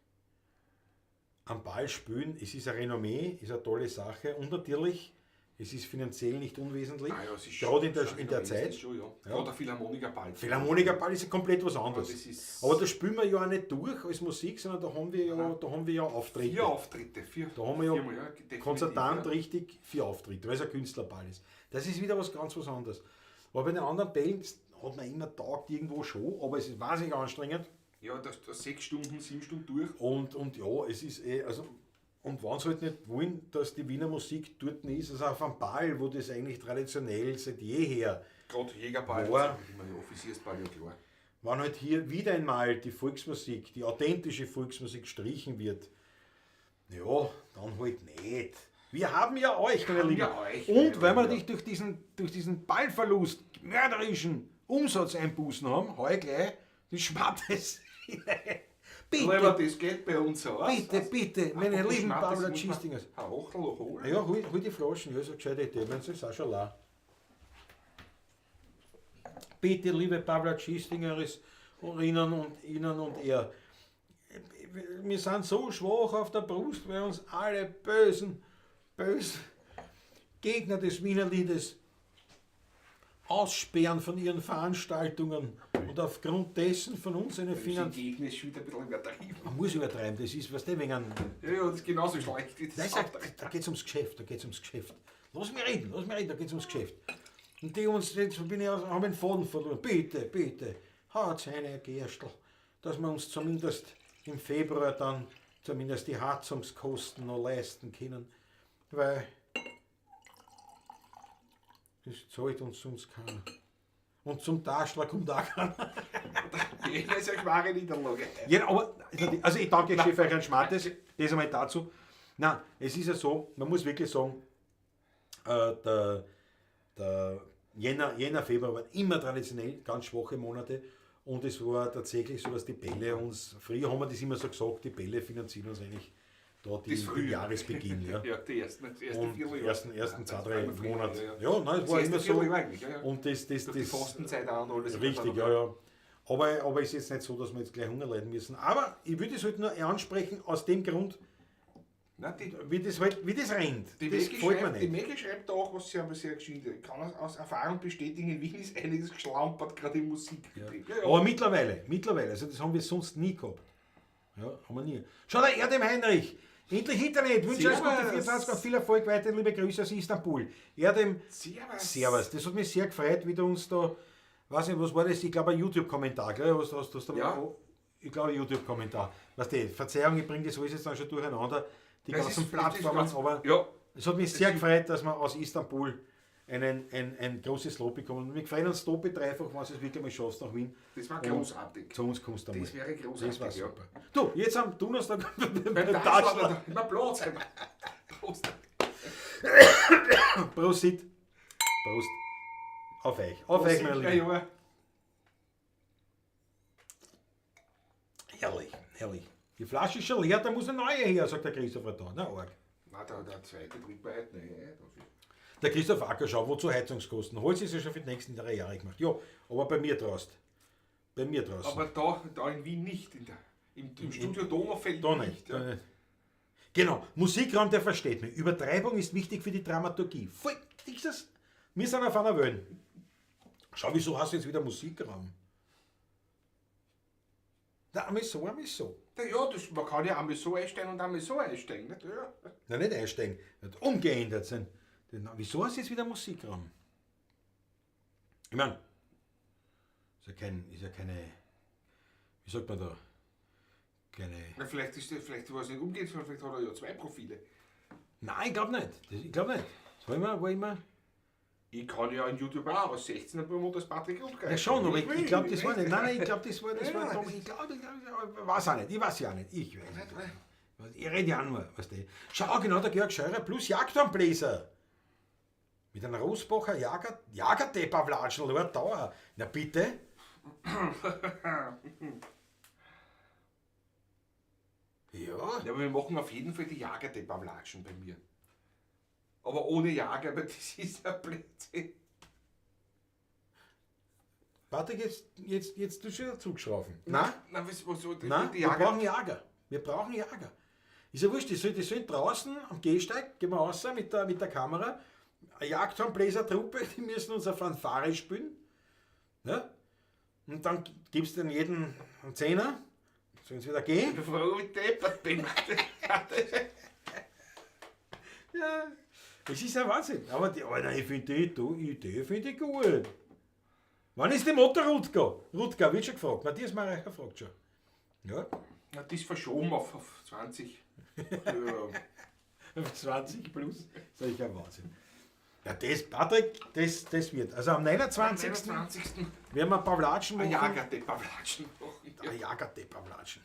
Am Ball spielen, es ist ein Renommee, ist eine tolle Sache und natürlich, es ist finanziell nicht unwesentlich, Ah ja, es ist gerade schon, in der ist Zeit. Schon, ja. Ja. Gerade der Philharmoniker-Ball. Philharmoniker-Ball ist ja komplett was anderes. Ja, das ist- Aber da spielen wir ja auch nicht durch als Musik, sondern da haben wir ja, Auftritte. 4 Auftritte. Da haben wir ja viermal, definitiv, konzertant ja. richtig 4 Auftritte, weil es ein Künstlerball ist. Das ist wieder was ganz was anderes. Aber bei den anderen Bällen hat man immer taugt irgendwo schon, aber es ist wahnsinnig anstrengend. Ja, das 6 Stunden, 7 Stunden durch. Und ja, es ist eh, also, und wenn sie halt nicht wollen, dass die Wiener Musik dort ist, also auf einem Ball, wo das eigentlich traditionell seit jeher Gerade Jägerball, war, ich meine, Offiziersball, ja klar. Wenn halt hier wieder einmal die Volksmusik, die authentische Volksmusik gestrichen wird, ja, dann halt nicht. Wir haben ja euch, meine Lieben. Ja euch, und weil wir ja. natürlich durch diesen Ballverlust mörderischen Umsatzeinbußen haben, heu gleich die Schmattes hinein. Bitte, Lieber, das geht bei uns aus. bitte, bitte, meine Apropos lieben Schmattes, Pavla muss man Chistingers. ein Achtel holen. Ja, hol die Flaschen, ja, ist eine gescheite Idee, wenn es ist auch schon leer. Bitte, liebe Pavla Chistingeris, Ihnen und Ihnen und er. Wir sind so schwach auf der Brust, weil uns alle bösen, bösen Gegner des Wienerliedes aussperren von ihren Veranstaltungen und aufgrund dessen von uns eine Finanzierung. Gegner ist schon wieder ein bisschen übertrieben. Man muss übertreiben, das ist, was der wegen einem. Ja, ja, das ist genauso schlecht wie das. Nein, sag, da geht's ums Geschäft, da geht's ums Geschäft. Lass mich reden, da geht's ums Geschäft. Und die uns, jetzt bin ich, haben den Faden verloren. Bitte, bitte, haut's eine Gerstl, dass wir uns zumindest im Februar dann zumindest die Heizungskosten noch leisten können. Weil das zahlt uns sonst keiner. Und zum Taschler kommt auch keiner. Das ist eine schwere Niederlage. Ja, aber, also ich danke Chef euch ein Schmattes, das einmal dazu. Nein, es ist ja so, man muss wirklich sagen, der Jänner, Februar waren immer traditionell ganz schwache Monate und es war tatsächlich so, dass die Bälle uns, früher haben wir das immer so gesagt, die Bälle finanzieren uns eigentlich da den Jahresbeginn. Ja, ja, die ersten, das erste und Vierteljahr. ersten 2, 3 Monate. Ja, ja. Nein, es war immer so. Ja, ja. Und das die Fastenzeit auch und alles. Richtig, ja, ja. Aber es ist jetzt nicht so, dass wir jetzt gleich Hunger leiden müssen. Aber ich würde es halt nur ansprechen, aus dem Grund, Nein, wie das halt, wie das rennt. Die das gefällt mir nicht. Die Mege schreibt da auch was sehr, sehr geschwind. Ich kann aus Erfahrung bestätigen, in Wien ist einiges geschlampert, gerade im Musikbetrieb. Ja. Ja, ja. Aber mittlerweile, also das haben wir sonst nie gehabt. Ja, haben wir nie. Schau da, Erdem Heinrich! Endlich Internet! Wünsche euch gute 24 und viel Erfolg weiterhin, liebe Grüße aus Istanbul. Erdem, Servus. Servus. Das hat mich sehr gefreut, wie du uns da, weiß nicht, was war das? Ich glaube, ein YouTube-Kommentar, gell? Hast du ja. Ich glaube, ein YouTube-Kommentar. Weißt du, Verzeihung, ich bringe das alles jetzt dann schon durcheinander, die das ganzen ist, Plattformen, ganz, aber ja, es hat mich sehr gefreut, dass wir aus Istanbul ein großes Lob bekommen. Wir freuen uns doppelt dreifach, wenn du es wirklich mal schaffst nach Wien. Das war großartig. Und zu uns kommst du einmal. Das wäre großartig. Das war super. Ja. Du, jetzt am Donnerstag beim Taschler. Immer Platz. Prost. Prosit. Prost. Auf euch. Auf euch, meine Lieben. Herrlich, herrlich. Die Flasche ist schon leer, da muss eine neue her, sagt der Christopher da. Na, arg. Nein, der zweite trinkt man heute nicht. Der Christoph Acker, schau, wozu Heizungskosten? Holz ist ja schon für die nächsten 3 Jahre gemacht. Ja, aber bei mir draußen. Bei mir draußen. Aber da in Wien nicht. Im Studio Donaufeld da nicht. Ja. Da nicht. Genau, Musikraum, der versteht mich. Übertreibung ist wichtig für die Dramaturgie. Voll, ist das? Wir sind auf einer Welle. Schau, wieso hast du jetzt wieder Musikraum? Na, einmal so, einmal so. Ja, das, man kann ja einmal so einsteigen und einmal so einsteigen. Nicht? Ja. Nein, nicht einsteigen. Nicht umgeändert sind. Wieso hast du jetzt wieder Musikraum? Ich meine, ist ja keine, wie sagt man da? Keine. Na, vielleicht war es nicht umgeht, sondern vielleicht hat er ja 2 Profile. Nein, ich glaube nicht. Ich glaube nicht. Das war immer. Ich kann ja in YouTube auch aus 16er Promoter als Patrick Rutger. Ja schon, aber ich will, glaube, das ich war will. nicht. Nein, nein, ich glaube, das war, das war Ja, Tom. das- Ich glaube, ich weiß auch nicht. Ich weiß ja auch nicht. Ich weiß nicht. Ich rede ja auch nur, weißt du. Schau, genau, der Georg Scheurer plus Jagdhornbläser. Mit einem Rosbacher Jager, Jagerdepavlatschen, Lord Dauer. Na bitte. Ja. Ja, aber wir machen auf jeden Fall die Jager-Depavlatschen bei mir. Aber ohne Jager, weil das ist ja Blödsinn. Patrick, jetzt du schon wieder zugeschrauben. Nein? Nein, was, was, was, Nein, die wir Jager. brauchen Jager. Wir brauchen Jager. Ist ja wurscht, die sollen draußen am Gehsteig, gehen wir raus mit der Kamera, eine Jagdhornbläsertruppe, die müssen uns eine Fanfare spielen. Ja? Und dann gibst du jedem einen Zehner, sollen sie wieder gehen. Bevor ich deppert bin. Ja, es ist ein Wahnsinn. Aber die, Alter, ich finde die Idee finde ich gut. Wann ist die Motor Rutger? Rutger wird schon gefragt. Matthias Mareicher fragt schon. Ja, Na, das verschoben auf 20. Ja. 20 plus. Das ist ja Wahnsinn. Ja, das, Patrick, das wird. Also am 29. 29. werden wir Pavlatschen Ein machen. Jager-Depavlatschen machen. Ein Jager-Depavlatschen.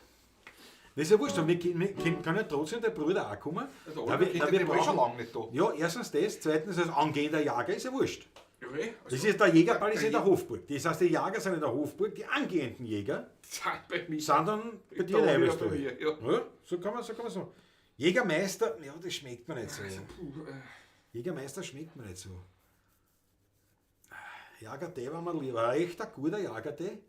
Das ist ja wurscht, aber wir können ja trotzdem der Bruder auch kommen. Also, Na, wir, der war schon lange nicht da. Ja, erstens das, zweitens als angehender Jager ist ja wurscht. Ja, eh, also, Das ist der Jägerball ist in der der Hofburg. Das heißt, die Jager sind in der Hofburg, die angehenden Jäger Sind bei mir. sind dann bei dir Da in wieder Eiberstal. bei mir, ja. Ja, so kann man sagen. Jägermeister, ja, das schmeckt mir nicht so. Puh, Jägermeister schmeckt mir nicht so. Jagertee war mir lieber. Ein echt ein guter Jagertee.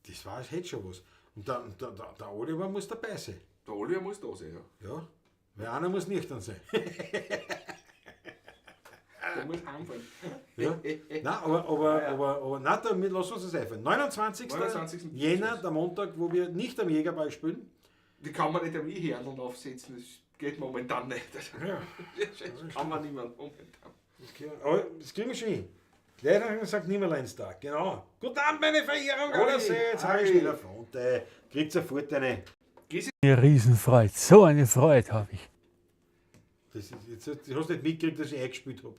Das war, hätte schon was. Und der Oliver muss dabei sein. Der Oliver muss da sein, ja. Ja, weil einer muss nüchtern sein. Der muss heimfahren. Ja. Nein, aber nein, da, lass uns das einfallen. 29. 29. Jänner, der Montag, wo wir nicht am Jägerball spielen. Die kann man nicht am E-Hernl aufsetzen, das geht momentan nicht. Das, Ja. das kann man nicht mehr momentan. Aber das kriegen wir schon hin. Gleich nach dem St. Nimmerleinstag, genau. Guten Abend, meine Verehrung Hoi. allerseits. Harry Hi. Schneller Fronte. Kriegt sofort eine. Eine Riesenfreude, so eine Freude habe ich. Das ist, jetzt, jetzt hast du nicht mitgekriegt, dass ich eingespielt habe.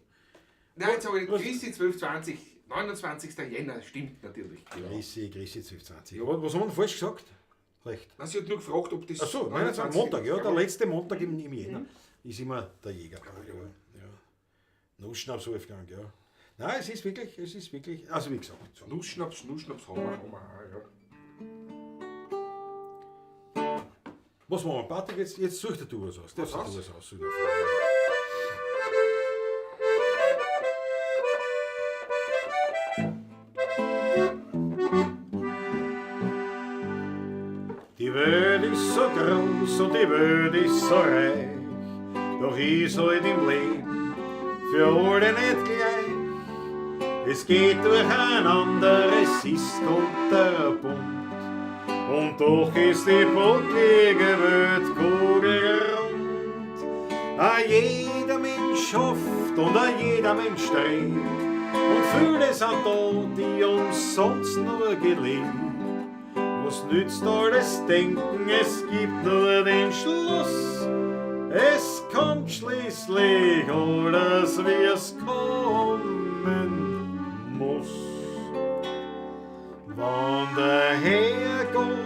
Nein, jetzt habe ich Christi 1220, 29. Jänner, stimmt natürlich. Genau. Grüße, Grüße 1220. Aber was haben wir denn falsch gesagt? Recht. Nein, sie hat nur gefragt, ob das. Ach so, 29. Montag, ja, der letzte Montag im Jänner ist immer der Jägerball. Ja, ja. Nussschnaps Wolfgang, ja. Nein, es ist wirklich, also wie gesagt. So. Nussschnaps, Nussschnaps haben wir, auch, ja. Was machen wir, Patrick? Jetzt such dir du was aus. Darfst Was du aus? was aussuchen? Die Welt ist so groß und die Welt ist so reich, doch ich soll im Leben für alle nicht gleich. Es geht durcheinander, es ist kunterbunt. Und doch ist die bucklige Welt kugelrund. A jeder Mensch hofft und a jeder Mensch strebt. Und viele sind da, die umsonst nur gelebt. Was nützt alles Denken, es gibt nur den Schluss. Es kommt schließlich alles, wie es kommen muss. Wann der Herrgott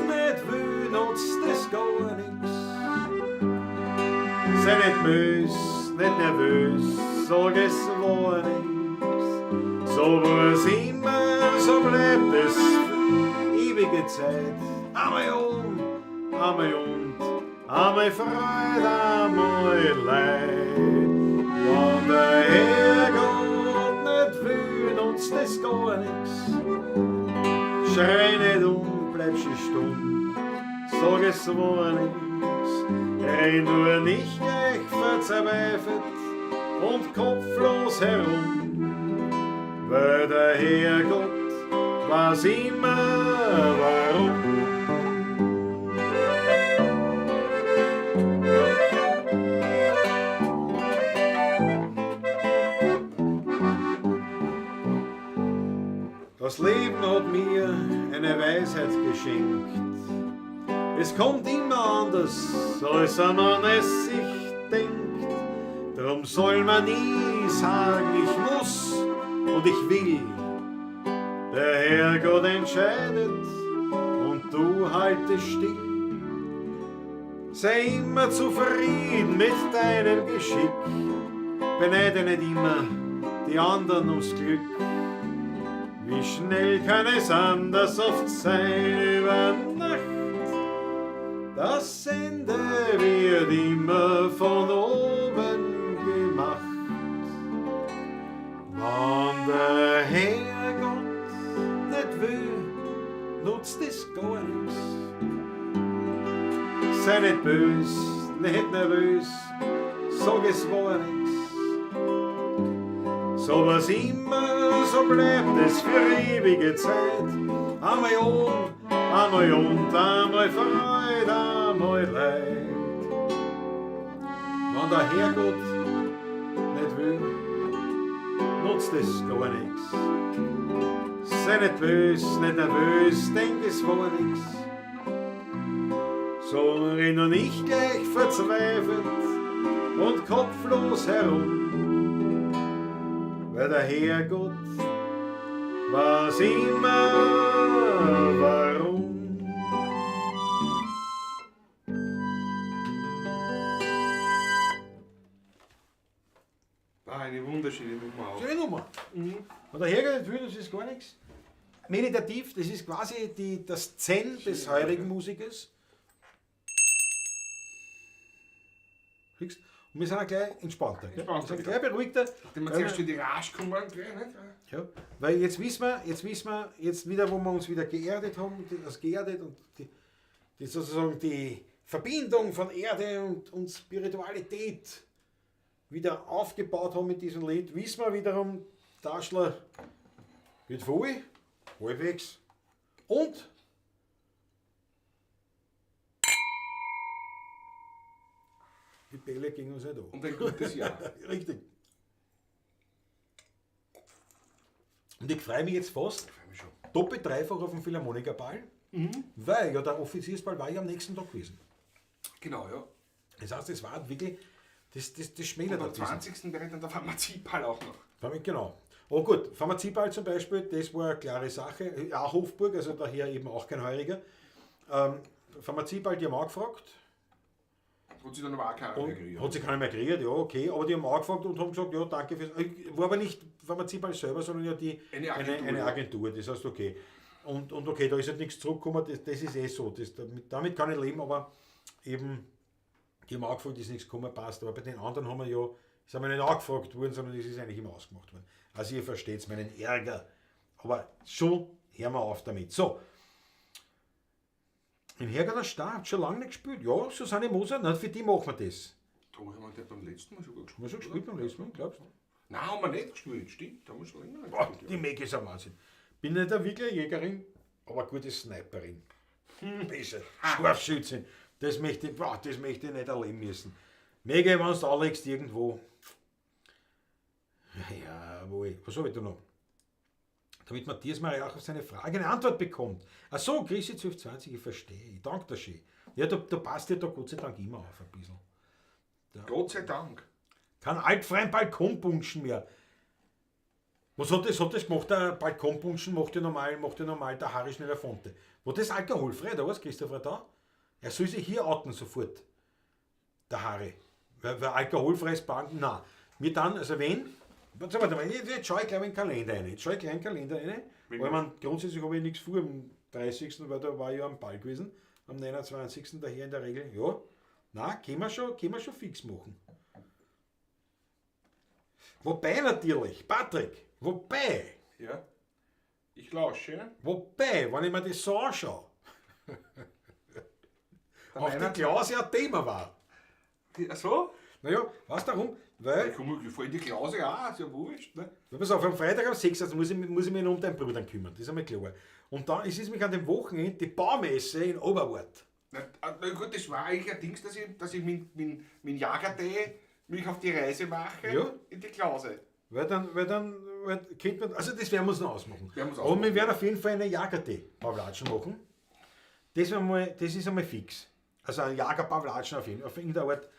nicht will, nutzt es gar nix. Sei nicht bös, nicht nervös, sag es war nix. So war's immer, so bleibt es ewige Zeit. Einmal um, einmal und, einmal Freude, einmal Leid. Wann der Herrgott nicht will, nutzt es gar nix. Schrei nicht um, bleib schön stumm, sag es war nix. Renn nur nicht gleich verzweifelt und kopflos herum, weil der Herrgott weiß immer warum. Das Leben hat mir eine Weisheit geschenkt. Es kommt immer anders, als man es sich denkt. Drum soll man nie sagen, ich muss und ich will. Der Herrgott entscheidet und du haltest still. Sei immer zufrieden mit deinem Geschick. Beneide nicht immer die anderen ums Glück. Wie schnell kann es anders oft sein über Nacht? Das Ende wird immer von oben gemacht. Wann der Herrgott nicht will, nutzt es gar nichts. Sei nicht bös, nicht nervös, sag es war nix. So was immer, so bleibt es für ewige Zeit. Einmal oben, einmal unten, einmal Freude, einmal Leid. Wenn der Herrgott nicht will, nutzt es gar nix. Sei nicht bös, nicht nervös, denk es war nix. So renn noch nicht gleich verzweifelt und kopflos herum, weil der Herrgott weiß immer warum. Ah, eine wunderschöne Nummer auch. Schöne Nummer. Und der Herrgott nicht will, das ist gar nichts. Meditativ, das ist quasi das Zen des heurigen Musikers. Siehst? Und wir sind auch gleich entspannter. Gell? Entspannter, Wir sind ja. gleich beruhigter. Nachdem wir zuerst in die Rage kommen, gleich, nicht? Ja, weil jetzt wissen wir, jetzt wissen wir, jetzt wieder, wo wir uns wieder geerdet haben, das geerdet und die sozusagen die Verbindung von Erde und Spiritualität wieder aufgebaut haben mit diesem Lied, wissen wir wiederum, Taschler wird voll, halbwegs. Und die Bälle gingen uns nicht an. Und ein gutes Jahr. Richtig. Und ich freue mich jetzt fast, Ich freue mich schon. doppelt dreifach auf dem Philharmonikerball, weil ja der Offiziersball war ja am nächsten Tag gewesen. Genau, ja. Das heißt, es war wirklich, das schmälert Und am ein bisschen. 20. wäre dann der Pharmazieball auch noch. Genau. Oh gut, Pharmazieball zum Beispiel, das war eine klare Sache. Auch Hofburg, also daher eben auch kein Heuriger. Pharmazieball, die haben angefragt. Hat sich dann aber auch keiner mehr Und gekriegt. hat sich keiner mehr gekriegt, ja, okay. Aber die haben angefragt und haben gesagt, ja, danke fürs. War aber nicht Pharmazieball selber, sondern ja die, Eine Agentur, eine ja. Agentur. Das heißt, okay. Und okay, da ist halt nichts zurückgekommen, das ist eh so. Damit kann ich leben, aber eben, die haben angefragt, ist nichts gekommen, passt. Aber bei den anderen haben wir ja, sind wir nicht angefragt worden, sondern das ist eigentlich immer ausgemacht worden. Also ihr versteht meinen Ärger. Aber schon, hören wir auf damit. So. Im Herrgott Star hat schon lange nicht gespielt. Ja, Susanne Moser, na, für die machen wir das. Da haben wir beim letzten Mal sogar gespielt. Haben wir schon gespielt beim letzten Mal, glaubst du? Nein, haben wir nicht gespielt, stimmt. Haben wir schon länger nicht Boah, gespielt. die Meg ist ein Wahnsinn. Bin nicht eine wirkliche Jägerin, aber eine gute Sniperin. Besser. Scharfschützin. Das möchte ich, boah, das möchte ich nicht erleben müssen. Mega, wenn du anlegst irgendwo. Jawohl. Was hab ich da noch? Damit Matthias Maria auch auf seine Frage eine Antwort bekommt. Ach so, Chrissy 1220, ich verstehe. Ich danke dir schön. Ja, da passt dir da Gott sei Dank immer auf ein bisschen. Ja. Gott sei Dank. Kein altfreien Balkonpunschen mehr. Was hat das, hat das gemacht? Der Balkonpunschen macht ja normal der Harry Schneller Fonte. Wo das alkoholfrei, da was, Christopher, da? Er soll sich hier outen sofort. Der Harry. Weil alkoholfreies Banken, nein. Mir dann, also wenn, warte mal, jetzt schau ich gleich in den Kalender rein. Jetzt schau ich gleich in den Kalender rein, weil man grundsätzlich habe ich nichts vor am 30., weil da war ich ja am Ball gewesen. Am 29. daher in der Regel, ja. Nein, können wir schon fix machen. Wobei natürlich, Patrick, wobei. Ja, ich lausche. Wobei, wenn ich mir das so anschaue, auch die Klause ein Thema war. Ach so? Naja, weißt du warum? Weil. Ich komme voll in die Klause auch, ist ja wurscht. Ne? Na, pass auf, am Freitag am 6. Also muss ich mich noch um deinen Bruder kümmern, das ist einmal klar. Und dann ist es mich an dem Wochenende die Baumesse in Oberwart. Na gut, das war eigentlich ein Ding, dass ich mit Jagertee mich auf die Reise mache, ja, in die Klause. Weil dann könnte man, also das werden wir uns noch ausmachen. Aber wir werden auf jeden Fall eine Jagertee-Pavlatschen machen. Das ist einmal fix. Also ein Jager-Pavlatschen auf irgendeine Art.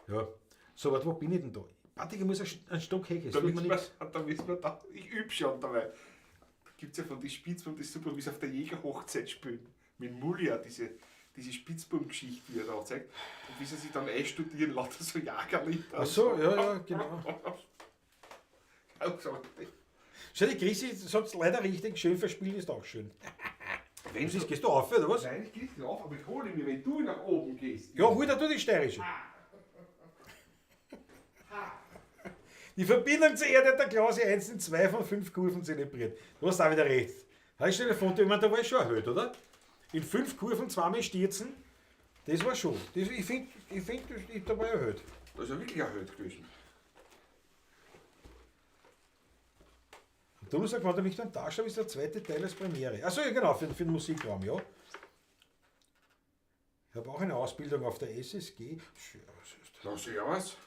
Ja. So, warte, wo bin ich denn da? Patrick, ich muss einen Stock hängen. Da müssen wir, da müssen wir da, ich übe schon dabei. Da gibt es ja von den Spitzbuben das super, wie sie auf der Jägerhochzeit spielen. Mit Mulia, diese Spitzbuben-Geschichte, die er da zeigt. Und wie sie sich dann einstudieren, lauter so Jagerlieder. Ach so, ja, ja, genau. Großartig. Schau, die Chrissy sagt leider richtig, schön verspielt ist auch schön. Wenn Was ist, gehst du auf, oder was? Nein, ich geh nicht auf, aber ich hole mich, wenn du nach oben gehst. Ja, hol dir du die steirische. Die Verbindung zur Erde hat der Klausi 1 in 2 von 5 Kurven zelebriert. Du hast auch wieder recht. Stell dir vor, ich meine, da war ich schon erhöht, oder? In 5 Kurven zweimal stürzen, das war schon. Das, ich finde, ich find, da war erhöht. Das ist ja wirklich erhöht gewesen. Und du sagst, wenn du mich dann da schaust, ist der zweite Teil als Premiere. Achso, ja genau, für den Musikraum, ja. Ich habe auch eine Ausbildung auf der SSG. Na, servus.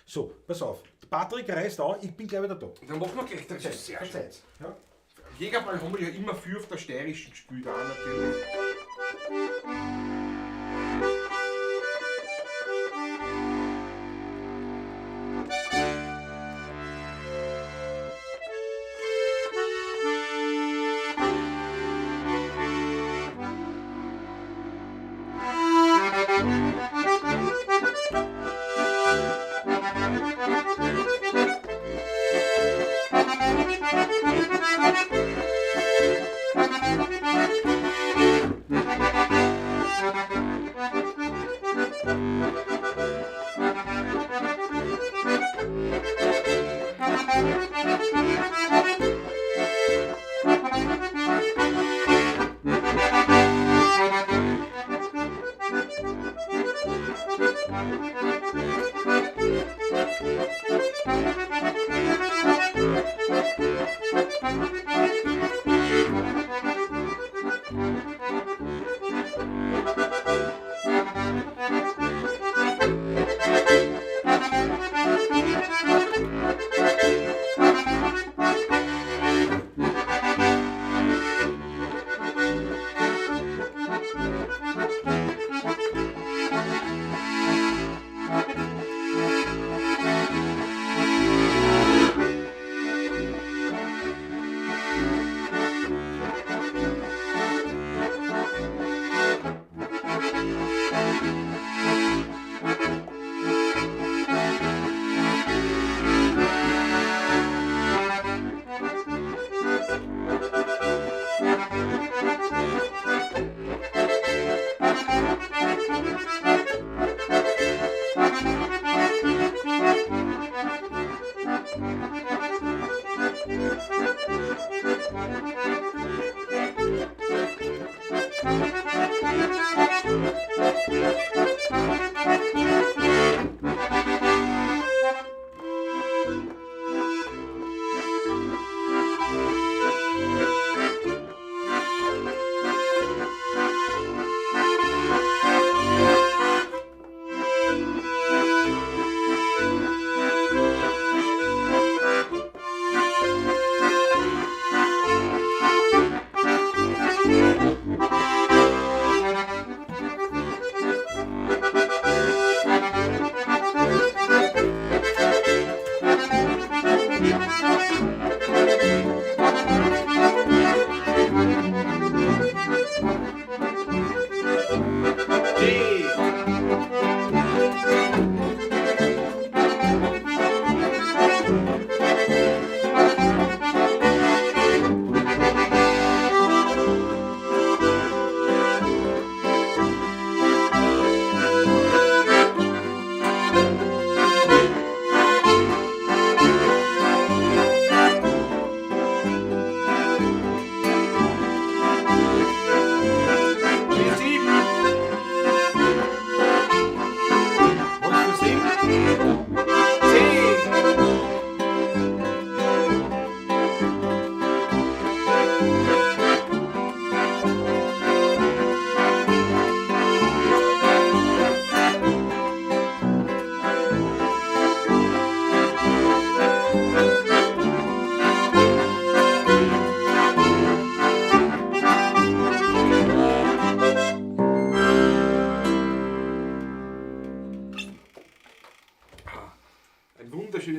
So, pass auf. Patrick reist an, ich bin gleich wieder da. Dann machen wir gleich, das ist sehr schön. Ja. Jägerball haben wir ja immer viel auf der steirischen gespielt, auch natürlich.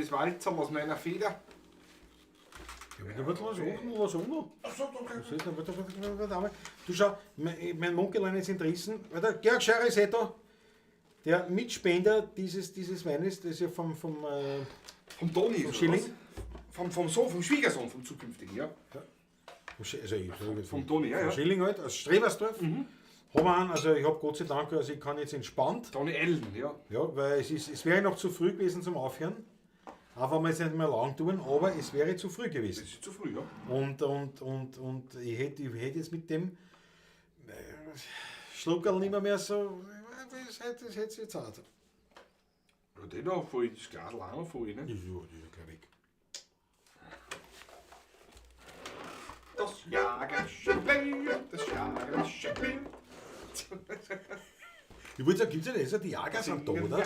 Schönes Walzerl aus meiner Feder. Ja, da wird was oben, was oben. Achso, danke. Was ist denn? Warte, warte, warte, warte, warte. Du schau, mein Munkelein ist entrissen. Warte, Georg Scheurer ist eh da. Der Mitspender dieses Weines, das ist ja vom Vom Toni. Vom oder Schilling? was? Vom Sohn, vom Schwiegersohn, vom zukünftigen, ja. Also ich sag jetzt Vom Toni, ja, vom ja. Schilling halt, aus Strebersdorf. Mhm. Haben wir einen, also ich habe Gott sei Dank, also ich kann jetzt entspannt. Toni Ellen, ja. Ja, weil es wäre noch zu früh gewesen zum Aufhören. Auch wenn wir jetzt nicht mehr lang tun, aber es wäre zu früh gewesen. Das ist zu früh, ja. Und ich hätt jetzt mit dem Schluckerl nicht mehr so. Das hätte ich jetzt auch. Ja, den noch voll, das Glas auch noch voll, ne? Ja, das ist ja gleich weg. Das Jagerische Bier, das Jagerische Bier. Ich wollte sagen, gibt es ja das, die Jager sind da, oder?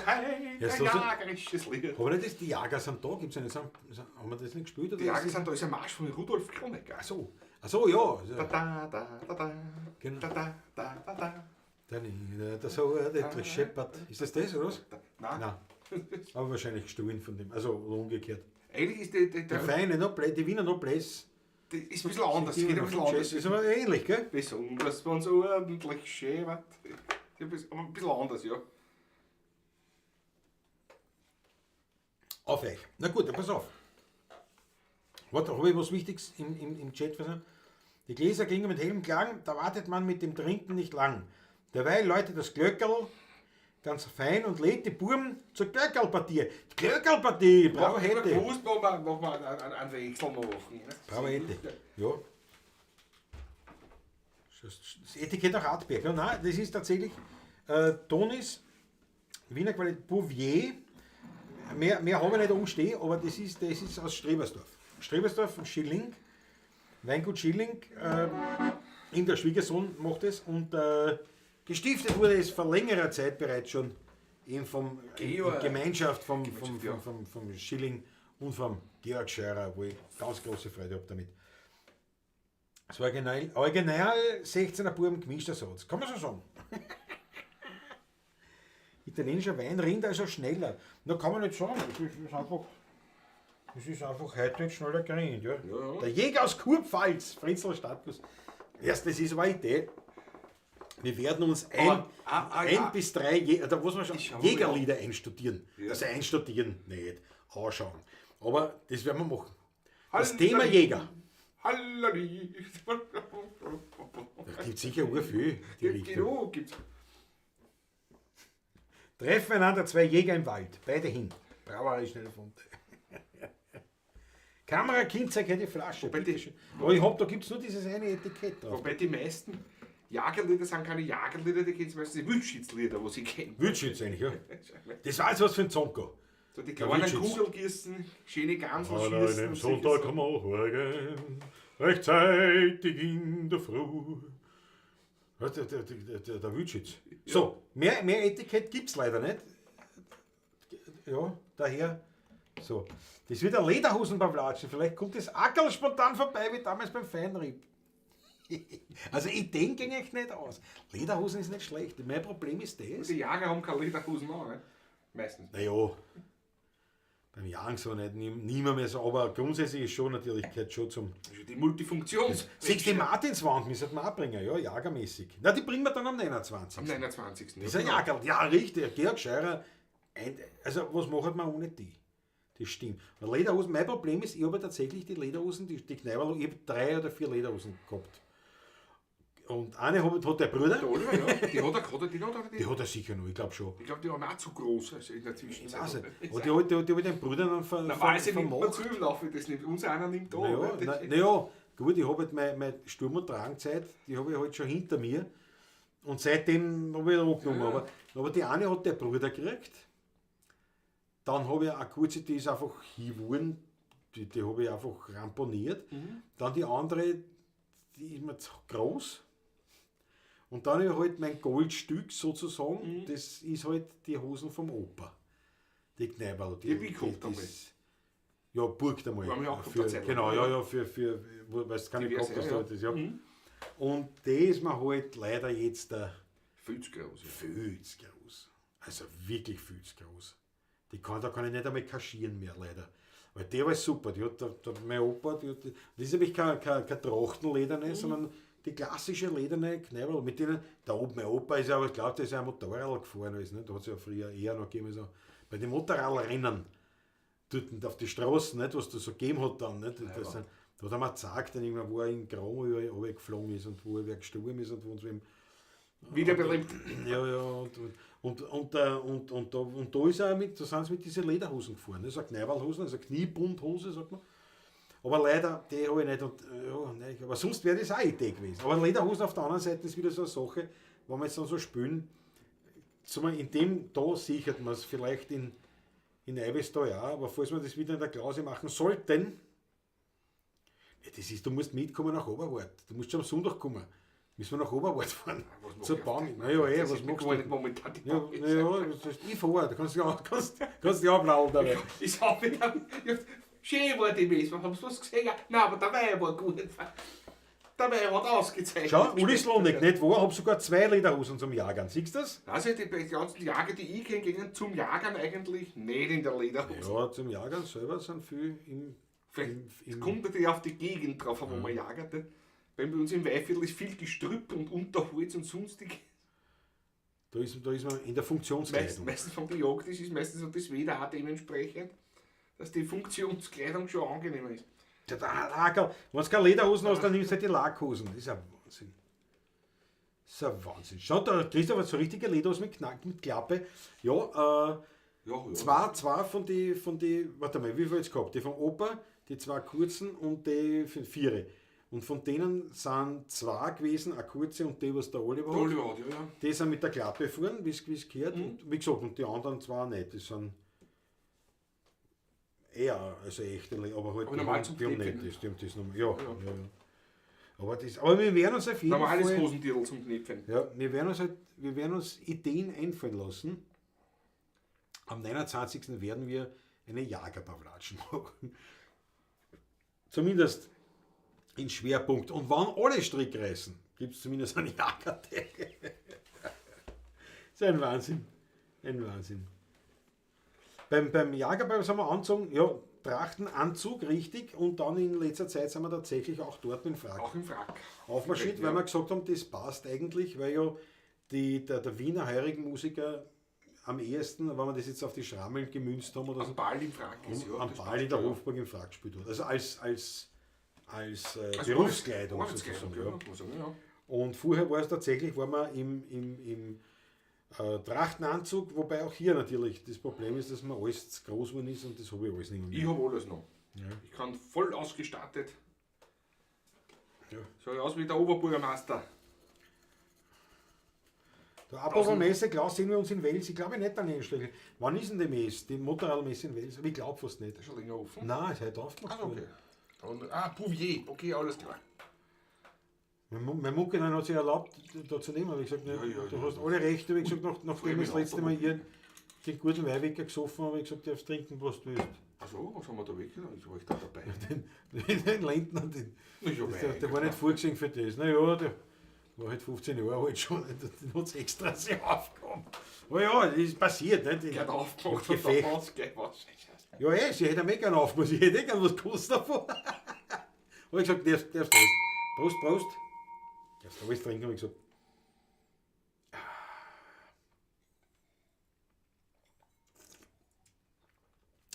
Ja, so- ein jagerisches Lied. Aber nicht das, die Jager sind da, gibt es ja nicht. Haben wir das nicht gespielt? Oder Die Jager ist das- sind da, ist ein Marsch von Rudolf Kronecker. Ach so, ach so, ja. Also, Da, da, da, da, da. Genau. Da, da, da, da, da. Der, der so etwas scheppert. Ist das das, oder was? Da. Nein. Nein. Aber wahrscheinlich gestohlen von dem. Also umgekehrt. Eigentlich ist die, die, Der die, feine Noblesse, die Wiener Noblesse. die ist ein bisschen anders, geht ein bisschen anders. Ist aber ähnlich, gell? Besonders, wenn es ordentlich schön wird. Aber ein bisschen anders, ja. Auf euch. Na gut, dann pass auf. Warte, habe ich was Wichtiges im Chat verstanden? Die Gläser klingen mit hellem Klang, da wartet man mit dem Trinken nicht lang. Derweil läutet das Glöckerl ganz fein und lädt die Burm zur Glöckerlpartie. Die Glöckerlpartie, bravo Ich hab hätte. gewusst, wo wir einen Wechsel machen. Ne? Bravo hätte. Ja. Das Etikett auch Hartberg. Ja, nein, das ist tatsächlich Tonis, Wiener Qualität, Bouvier. Mehr habe ich nicht umstehen, aber das ist aus Strebersdorf. Strebersdorf und Schilling. Weingut Schilling. In der Schwiegersohn macht es und gestiftet wurde es vor längerer Zeit bereits schon eben in Georg. Gemeinschaft Gemeinschaft, ja. vom Schilling und vom Georg Scheurer, wo ich ganz große Freude habe damit. Das Original 16er Buben gemischter Satz, kann man so sagen. Italienischer Wein rinnt also schneller. Da kann man nicht sagen, es ist einfach heute nicht schneller gerinnt. Ja. Ja, ja. Der Jäger aus Kurpfalz, Fritzel Stadtbus. Erst, das ist aber eine Idee. Wir werden uns Aber, ah, ah, ein ja. bis drei da muss man schon Ich schau mal, Jägerlieder einstudieren. Ja. Also einstudieren, nicht anschauen. Aber das werden wir machen. Das Hallali. Thema Jäger. Hallali. Da gibt es sicher urviel. Die Richtung. Genau, gibt's. Treffen einander zwei Jäger im Wald. Beide hin. Brauerei schnell erfunden. Kamera, Kind, zeig her die Flasche. Wobei die- Bitteschön. Aber ich hab, da gibt es nur dieses eine Etikett drauf. Wobei die meisten Jagerlieder sind keine Jagerlieder, die kennen meistens die Wildschützlieder, was ich kenne. Wildschütz eigentlich, ja. Das war jetzt was für ein Zonko. So die Der kleinen Wildschütz. Kugelgießen, schöne Gansel An schießen. einem und solche Sonntag am Morgen, rechtzeitig in der Früh. Ja, der Wildschütz. So, mehr Etikett gibt es leider nicht. Ja, daher. So. Das wird ein Lederhosen beim Latschen. Vielleicht kommt das Ackerl spontan vorbei, wie damals beim Feinripp. Also Ideen gehen echt nicht aus. Lederhosen ist nicht schlecht. Mein Problem ist das. Die Jager haben keine Lederhosen an, ne? Meistens. Naja, beim Jagen so nicht, niemand mehr so, aber grundsätzlich ist schon natürlich, gehört schon zum. Also die Multifunktions. Siehst du, die Martinswand müssen wir auch bringen, ja, jagermäßig. Na, die bringen wir dann am 29. Am 29. Das ist ein Jagerl, ja, richtig, Georg Scheurer. Also, was macht man ohne die? Das stimmt. Und Lederhosen, mein Problem ist, ich habe tatsächlich die Lederhosen, die Kneiberl, ich habe 3 oder 4 Lederhosen gehabt. Und eine hat der Bruder. Der Oliver, ja. Die hat er gerade, die hat er, Die hat er sicher noch, ich glaube schon. Ich glaube, die waren auch zu groß, also in der Zwischenzeit. Ich weiß nicht. Aber die hat den Bruder dann Normalerweise nimmt man vermacht. zu im Laufe des Lebens. Unser einer nimmt da. Naja, ne? na, naja, gut, ich habe halt meine Sturm- und Drangzeit, die habe ich halt schon hinter mir. Und seitdem habe ich angenommen. Ja. Aber die eine hat der Bruder gekriegt. Dann habe ich eine kurze, die ist einfach hinwuren, die habe ich einfach ramponiert. Mhm. Dann die andere, die ist mir zu groß. Und dann habe ich halt mein Goldstück sozusagen, Mhm. das ist halt die Hosen vom Opa. Die Kneiberl. Die hab ich gehabt einmal. Ja, Burg einmal. Haben wir auch gehabt, für, eine Zeit lang. genau, ja, ja, für wo, weißt du, keine Diverse, gehabt hast, ja, aber das, ja. Und die ist mir halt leider jetzt Viel zu groß. Ja. viel zu groß. Also wirklich viel zu groß. Da kann ich nicht einmal kaschieren mehr, leider. Weil die war super. Die hat mein Opa, das ist nämlich kein Trachtenlederne, sondern die klassische lederne Kneiberl. Mit denen, da oben, mein Opa ist ja, aber ich glaube, der ist ja ein Motorrad gefahren. Alles, ne? Da hat es ja früher eher noch gegeben. So. Bei den Motorradrennen, dort auf die Straßen, nicht, was da so gegeben hat dann. Nicht? Da hat er mal gezeigt, dann irgendwann, wo er in Grom geflogen ist und wo er gestorben ist und wo uns wem. Wiederbelebt. Ja, ja, und da ist er mit, da sind sie mit diesen Lederhosen gefahren, ne? So Kneiberlhosen, also Kniebundhose, sagt man. Aber leider, die habe ich nicht. Und, ja, nein, aber sonst wäre das auch eine Idee gewesen. Aber Lederhosen auf der anderen Seite ist wieder so eine Sache, wenn wir jetzt dann so spülen, in dem da sichert man es vielleicht in Eibestal ja, aber falls wir das wieder in der Klause machen sollten, ja, das ist, du musst mitkommen nach Oberwart. Du musst schon am Sonntag kommen. Müssen wir nach Oberwart fahren. Zur Bahn. Naja, was machst du? Momentan die ja, naja, ich fahre, da kannst du dich abladen dabei. Ich hab wieder. Schön war die Messe, haben Sie was gesehen? Nein, aber der Wein war gut. Der Wein hat ausgezeichnet. Schau, Uli Slonik, nicht wahr? Hab sogar 2 Lederhosen zum Jagern. Siehst du das? Also die ganzen Jager, die ich kenne, gehen zum Jagern eigentlich nicht in der Lederhose. Ja, zum Jagern selber sind viel im. Es kommt natürlich auf die Gegend drauf, wo man jagert. Ne? Bei uns im Weihviertel ist viel Gestrüpp und Unterholz und sonstig. Da ist man in der Funktionskleidung. Meistens von der Jagd ist meistens so das Wetter auch dementsprechend, dass die Funktionskleidung schon angenehmer ist. Ja, der Lager. Wenn du keine Lederhosen hast, dann nimmst du halt die Lackhosen. Das ist ja Wahnsinn. Das ist ja Wahnsinn. Schau, da kriegst du aber so richtige Lederhosen mit Knack, mit Klappe. Ja, ja. Zwei von die, warte mal, wie viel jetzt gehabt? Die vom Opa, die 2 kurzen und die 4. Und von denen sind 2 gewesen, eine kurze und die, was der Oliver hat. Oliver hat, ja, ja. Die sind mit der Klappe gefahren, wie es gehört. Mhm. Und wie gesagt, und die anderen 2 nicht. Das sind eher, also echte, aber halt aber die haben nicht das, die haben das nochmal. Ja, ja. Ja, ja. Aber wir werden uns auf jeden Normales Fall. Hosentierl zum Knöpfen. Ja, wir werden uns Ideen einfallen lassen. Am 29. werden wir eine Jagerpavlatschen machen. Zumindest in Schwerpunkt. Und wenn alle Strick reißen, gibt es zumindest einen Jagertag. Das ist ein Wahnsinn. Ein Wahnsinn. Beim Jagerball sind wir angezogen, ja, Trachtenanzug, richtig. Und dann in letzter Zeit sind wir tatsächlich auch dort mit dem Frack. Auch im Frack. Aufmarschiert, weil wir gesagt haben, das passt eigentlich, weil ja der Wiener Heurigenmusiker am ehesten, wenn wir das jetzt auf die Schrammeln gemünzt haben oder am so. Ball im Frack ist, ja. Am Ball in der Hofburg im Frack gespielt hat. Also als Berufskleidung sozusagen. Ja. Und vorher war es tatsächlich, war man im Trachtenanzug, wobei auch hier natürlich das Problem ist, dass man alles zu groß geworden ist und das habe ich alles nicht mehr. Ich habe alles noch. Ja. Ich kann voll ausgestattet. Ja. Schau ich aus wie der Oberbürgermeister. Der Apropos Messe, Klaus, sehen wir uns in Wels. Ich glaube nicht an den Stelle. Wann ist denn die Messe? Die Motorradmesse in Wels? Aber ich glaube fast nicht. Ist schon länger offen? Nein, ist heute aufgemacht. Ah, okay. Ah, Bouvier. Okay, alles klar. Mein Mucke hat sich erlaubt, da zu nehmen. Ich gesagt, ne, ja, du hast alle Rechte. Ich gesagt, nachdem ich das letzte Mal hier den guten Weihwecker gesoffen habe, ich gesagt, du darfst trinken, was du willst. Ach so, was haben wir da weggenommen? Ich war ich da dabei. Den Lindner, den, ja, der war nicht vorgesehen für das. Naja, der war halt 15 Jahre alt schon, den hat es extra sehr aufgehoben. Aber ja, das ist passiert. Nicht? Gern aufgemacht und Gefecht. dann Ja, ey, sie hätte mir gerne aufgemacht, sie hätte eh gern was gekostet davon. Aber ich gesagt, darfst alles. Prost, Prost. Darfst alles trinken, habe ich gesagt.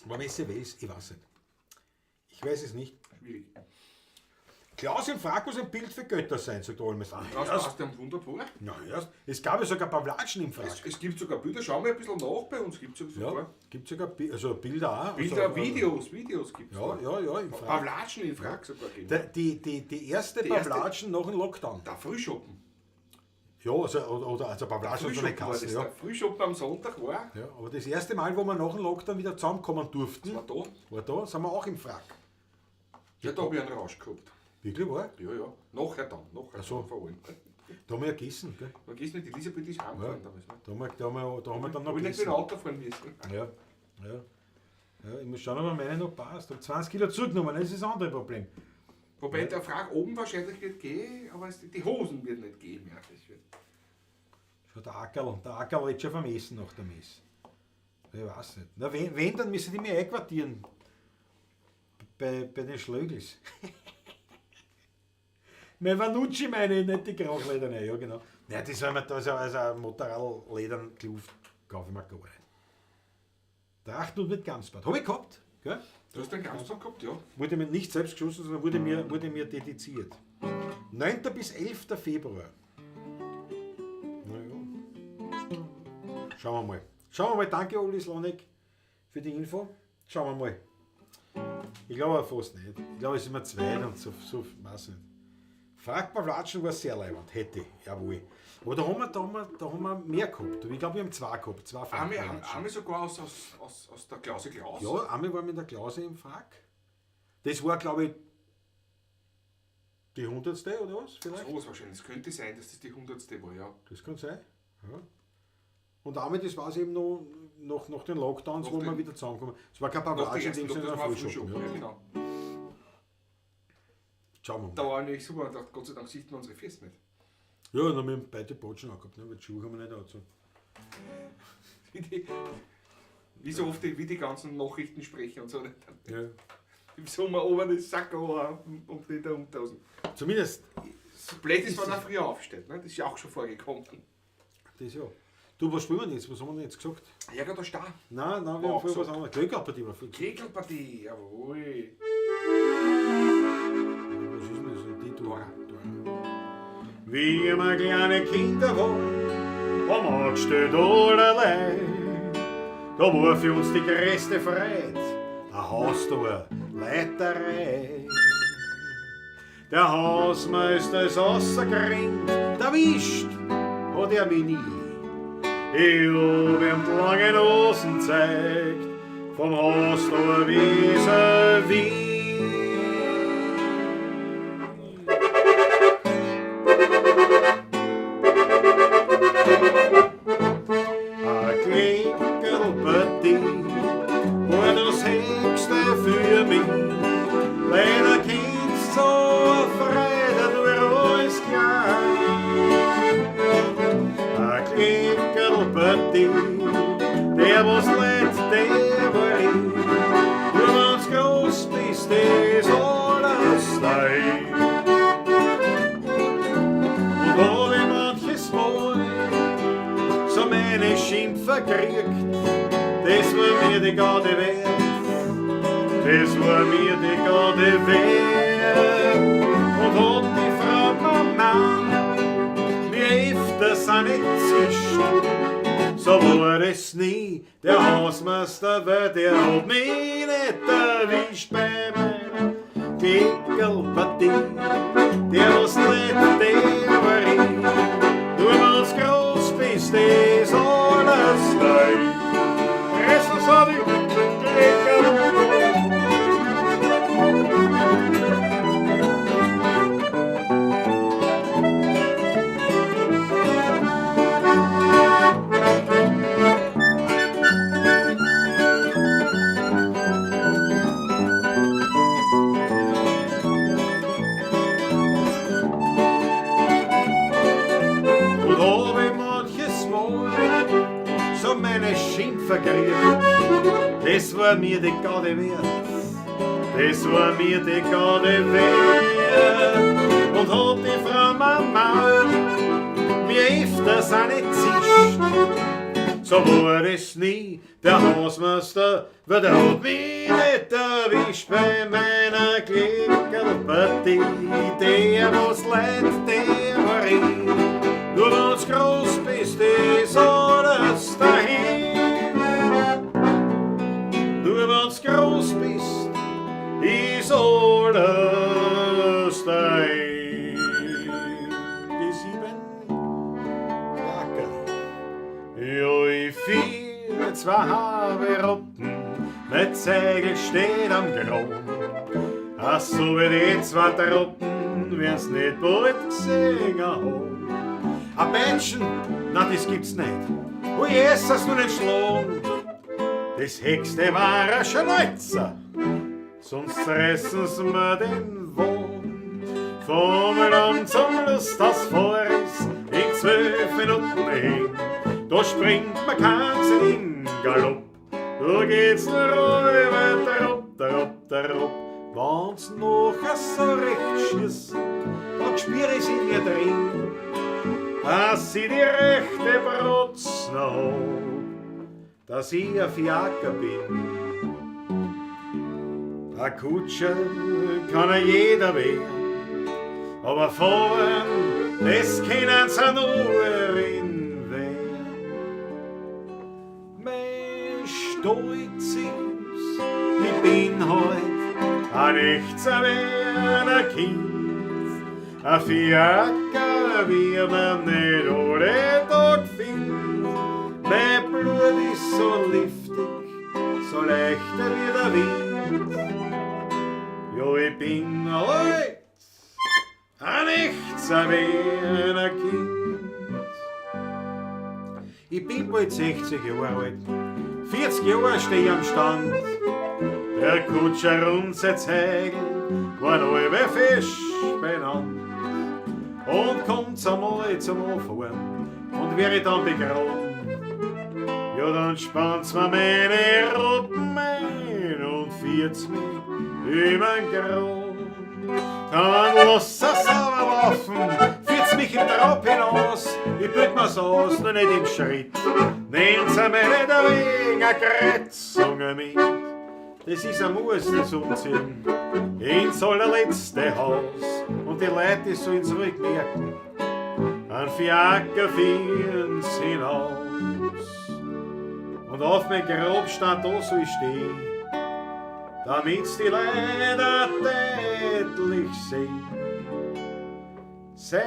War Messe Wels? Ich weiß nicht. Ich weiß es nicht. Schwierig. Klaus im Frack muss ein Bild für Götter sein, sagt Olmes. Das passt ja wunderbar. Na, erst. Es gab ja sogar Pavlatschen im Frack. Es gibt sogar Bilder, schau mal ein bisschen nach bei uns. Gibt es sogar. Ja, gibt sogar also Bilder auch. Bilder, also, Videos gibt es. Ja, ja, ja, im Frack. Pavlatschen im Frack sogar gegeben. Die erste Pavlatschen nach dem Lockdown. Der Frühschoppen. Ja, also, oder also Pavlatschen oder eine Kasse. Ja. Der Frühschoppen am Sonntag war. Ja, aber das erste Mal, wo wir nach dem Lockdown wieder zusammenkommen durften, war da. War da, sind wir auch im Frack. Ja, da habe ich einen Rausch gehabt. Wirklich wahr? Ja, ja. Nachher dann. Nachher so. dann vor allem. Da haben wir ja gegessen, gell? Vergiss nicht, Elisabeth ist heimgefahren ja. damals. Ne? Da haben wir dann noch gegessen. Ich nicht mit dem Auto fahren müssen. Ja, ja. Ja, ich muss schauen, ob meine noch passt. Ich habe 20 Kilo zugenommen, das ist das andere Problem. Wobei der Frack oben wahrscheinlich wird gehen, aber die Hosen wird nicht gehen mehr. Das wird. Schau, der Ackerl redet schon vom Essen nach der Messe. Ich weiß nicht. Na, wenn dann müssen die mich einquartieren. Bei den Schlögels. Mein Vanucci meine ich, nicht die Krachlederne, ja genau. Ja, das soll man da so, also ein Motorradledern Kluft kaufe ich mir gar nicht. Tracht mit Gamsbart. Habe ich gehabt, gell? Du hast einen Gamsbart gehabt, ja. Wurde mir nicht selbst geschossen, sondern wurde mir dediziert. 9. bis 11. Februar. Na ja. Schauen wir mal. Schauen wir mal. Danke, Uli Slonek, für die Info. Schauen wir mal. Ich glaube aber fast nicht. Ich glaube, es ist immer zwei und so, so weiß nicht. Fragt mal Flatschen war sehr leibend. Hätte ich, jawohl. Aber da haben wir mehr gehabt. Ich glaube, wir haben zwei gehabt. Zwei Frack. Einmal sogar aus der Klause Klaus. Ja, einmal waren wir in der Klause im Frack. Das war, glaube ich, die 100. oder was? Vielleicht? So was wahrscheinlich. Es könnte sein, dass das die 100. war, ja. Das kann sein. Ja. Und damit, das war es eben noch nach den Lockdowns, wo wir wieder zusammenkommen. Es war kein Pavlatschen, sondern ein Frühschoppen. Ja, genau. Schauen wir mal. Da war nämlich super und dachte, Gott sei Dank sieht man unsere Füße nicht. Ja, dann haben wir beide Botschen angehabt, ne? Weil die Schuhe haben wir nicht angezogen. Wie so oft wie die ganzen Nachrichten sprechen und so. Ja. Im Sommer oben das Sakko und nicht der Unterhosen. Zumindest. So blöd ist, wenn man früher aufsteht, ne? Das ist ja auch schon vorgekommen. Das ja. Du, was spielen wir denn jetzt? Was haben wir denn jetzt gesagt? Ja, gerade da. Nein, nein, wir haben vorher was anderes. Kleckerpartie war viel. Kleckerpartie, jawohl. Was ist denn das? Die Dora. Wie wir kleine Kinder waren, haben wir angestellt allerlei. Da war für uns die größte Freude, ein Haustor, Leiterei. Der Hausmeister ist rausgerannt, erwischt hat er mich nie. Ich hab ihm die lange Hosen gezeigt, vom Haustor vis-à-vis. Ein Kleckerlpartie war das Höchste für mich. Leider kind's so Freude, nur alles klein. Ein Kleckerlpartie, der was leid, der war ich. Nur wenn's groß bist, ist alles dahin. Und hab ich manches Mal so meine Schimpfer gekriegt, das war mir die Garde wert, das war mir die Garde wert. Und hat die Frau Mama mir öfters auch nicht zischt, so war es nie der Hausmeister, weil der hat mich nicht erwischt bei meiner Kleckerlpartie. Der was nicht, der war ich. Nur wenn's groß bist, ist alles dahin. Essen soll ich Kleckerl. Und hab ich manches Mal so meine Schimpfer gekriegt, das war mir die Garde wert, das war mir die Garde wert. Und hat die Frau Mama mir öfters auch nicht zischt, so war es nie der Hausmeister, weil der hat mich nicht erwischt bei meiner Kleckerlpartie. Der was leid, der war ich. Nur wenn's groß bist, ist alles dahin. Nur wenn's groß bist, ist alles dahin. Die 7 Wackerl. Ja, ich vier, zwei Haare rotten, mein Zeigel steht am Kron. Ach, so wie die zwei Truppen, werden's nicht bald gesehen haben. Ein Beinchen, na das gibt's nicht. Oh Jesus, nur nicht schlagen. Das Höchste war ein Schneuzer, sonst zerreißen's mir den Wagen. Vom Land zum Lusthaus vor ist in 12 Minuten hin. Da springt man keins in Galopp. Da geht's nur über dropp, dropp, dropp. Wenn's nachher so recht schießt, dann spür ich's in mir drin, dass ich die rechte Brotz noch hab, dass ich ein Fiaker bin. Ein Kutscher kann ja jeder werden, aber fahren, das können sie nur in Wien. Mein Stolz ist, ich bin heut ein nichts ein Kind, ein Fiaker, wie man nicht alle Tag findet. Mein Blut ist so liftig, so leicht wie der Wind. Ja, ich bin heut ein nichts ein Kind. Ich bin bald 60 Jahre alt, 40 Jahre steh ich am Stand. Der Kutscher und sein Zeigel waren alle fest beieinander. Und kommt's einmal zum Anfahren und wär ich dann begraben, ja, dann spannt's mir meine Roppen ein und führt's mich übern Grab. Dann lass es sauber laufen, führt's mich im Trab hinaus, ich bild mir's aus, nur nicht im Schritt. Nehmt's mir nicht ein wenig eine Kreuzung mit. Das ist ein Muss, das Umziehen ins allerletzte Haus. Und die Leute, die sollen's ruhig merken, ein Fiaker führen's hinaus. Und auf mein Grab stand da soll ich stehen, damit's die Leute deutlich sehen. Sein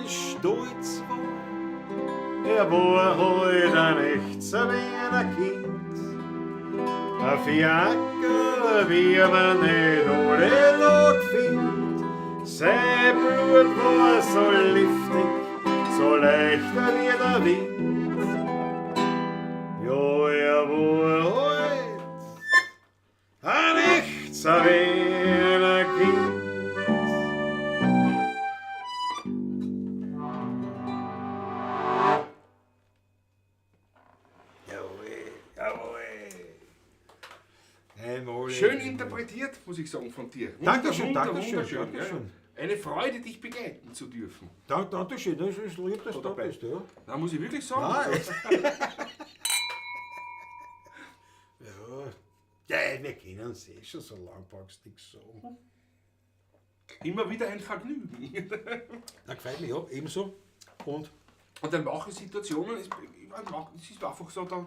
Stolz war, er war heut ein echt so wie ein Kind. Ein Fiaker, wie man nicht alle Tag findet. Sein Blut war so liftig, so leicht wie der Wind. Ja, er war heut ein echt so wie ein Kind. Jawohl, jawohl. Einmal. Schön interpretiert, muss ich sagen, von dir. Dankeschön, Dankeschön, wunderschön, Dankeschön. Ja. Eine Freude, dich begleiten zu dürfen. Dankeschön, das ist lieb, dass du da Dabei. bist. Ja. Da muss ich wirklich sagen. Nein. Also, Ja. Ja, wir kennen uns eh schon so lange, brauchst du nichts sagen. immer wieder ein Vergnügen. Na, gefällt mir, ja, ebenso. Und Und dann manche Situationen, es ist einfach so, da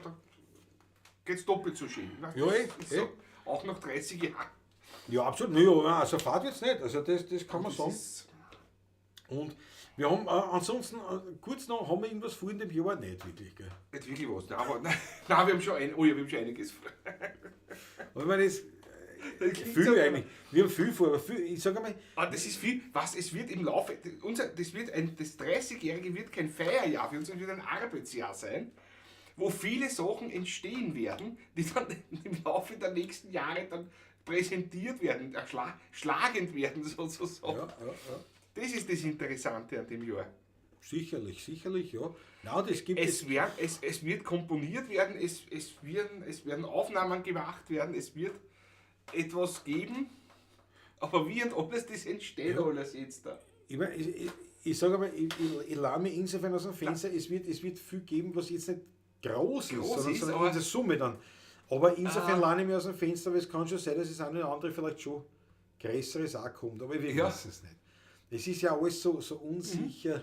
geht es doppelt so schön. Weißt du, Ja, eh, das ist eh. so, auch nach 30 Jahren. ja, absolut. Naja, also Fahrt jetzt nicht. Also das kann man Das sagen. ist, Und wir haben ansonsten, kurz noch, haben wir irgendwas vor in dem Jahr nicht wirklich, gell? nicht wirklich was. Nein, aber, nein, wir haben schon, ein, oh ja, wir haben schon einiges vor. Aber ich meine, das, Das klingt viel so- eigentlich. Wir haben viel vor, aber viel, ich sage einmal, Ah, das ist viel. Was, es wird im Laufe, unser, das wird ein, das 30-Jährige wird kein Feierjahr für uns, es wird ein Arbeitsjahr sein, wo viele Sachen entstehen werden, die dann im Laufe der nächsten Jahre dann präsentiert werden, schlagend werden sozusagen. ja, ja, ja. Das ist das Interessante an dem Jahr. Sicherlich, sicherlich, ja. Nein, das gibt es. Es wird komponiert werden, es werden Aufnahmen gemacht werden, es wird etwas geben, aber wie und alles, das entsteht alles jetzt da. Ich, mein, ich sage einmal, ich lade mich insofern aus dem Fenster, es wird viel geben, was jetzt nicht groß ist, Groß ist, sondern aber in der Summe dann. Aber insofern lade ich mich aus dem Fenster, weil es kann schon sein, dass es eine oder andere vielleicht schon Größeres auch kommt, aber wir wissen es nicht. Es ist ja alles so unsicher,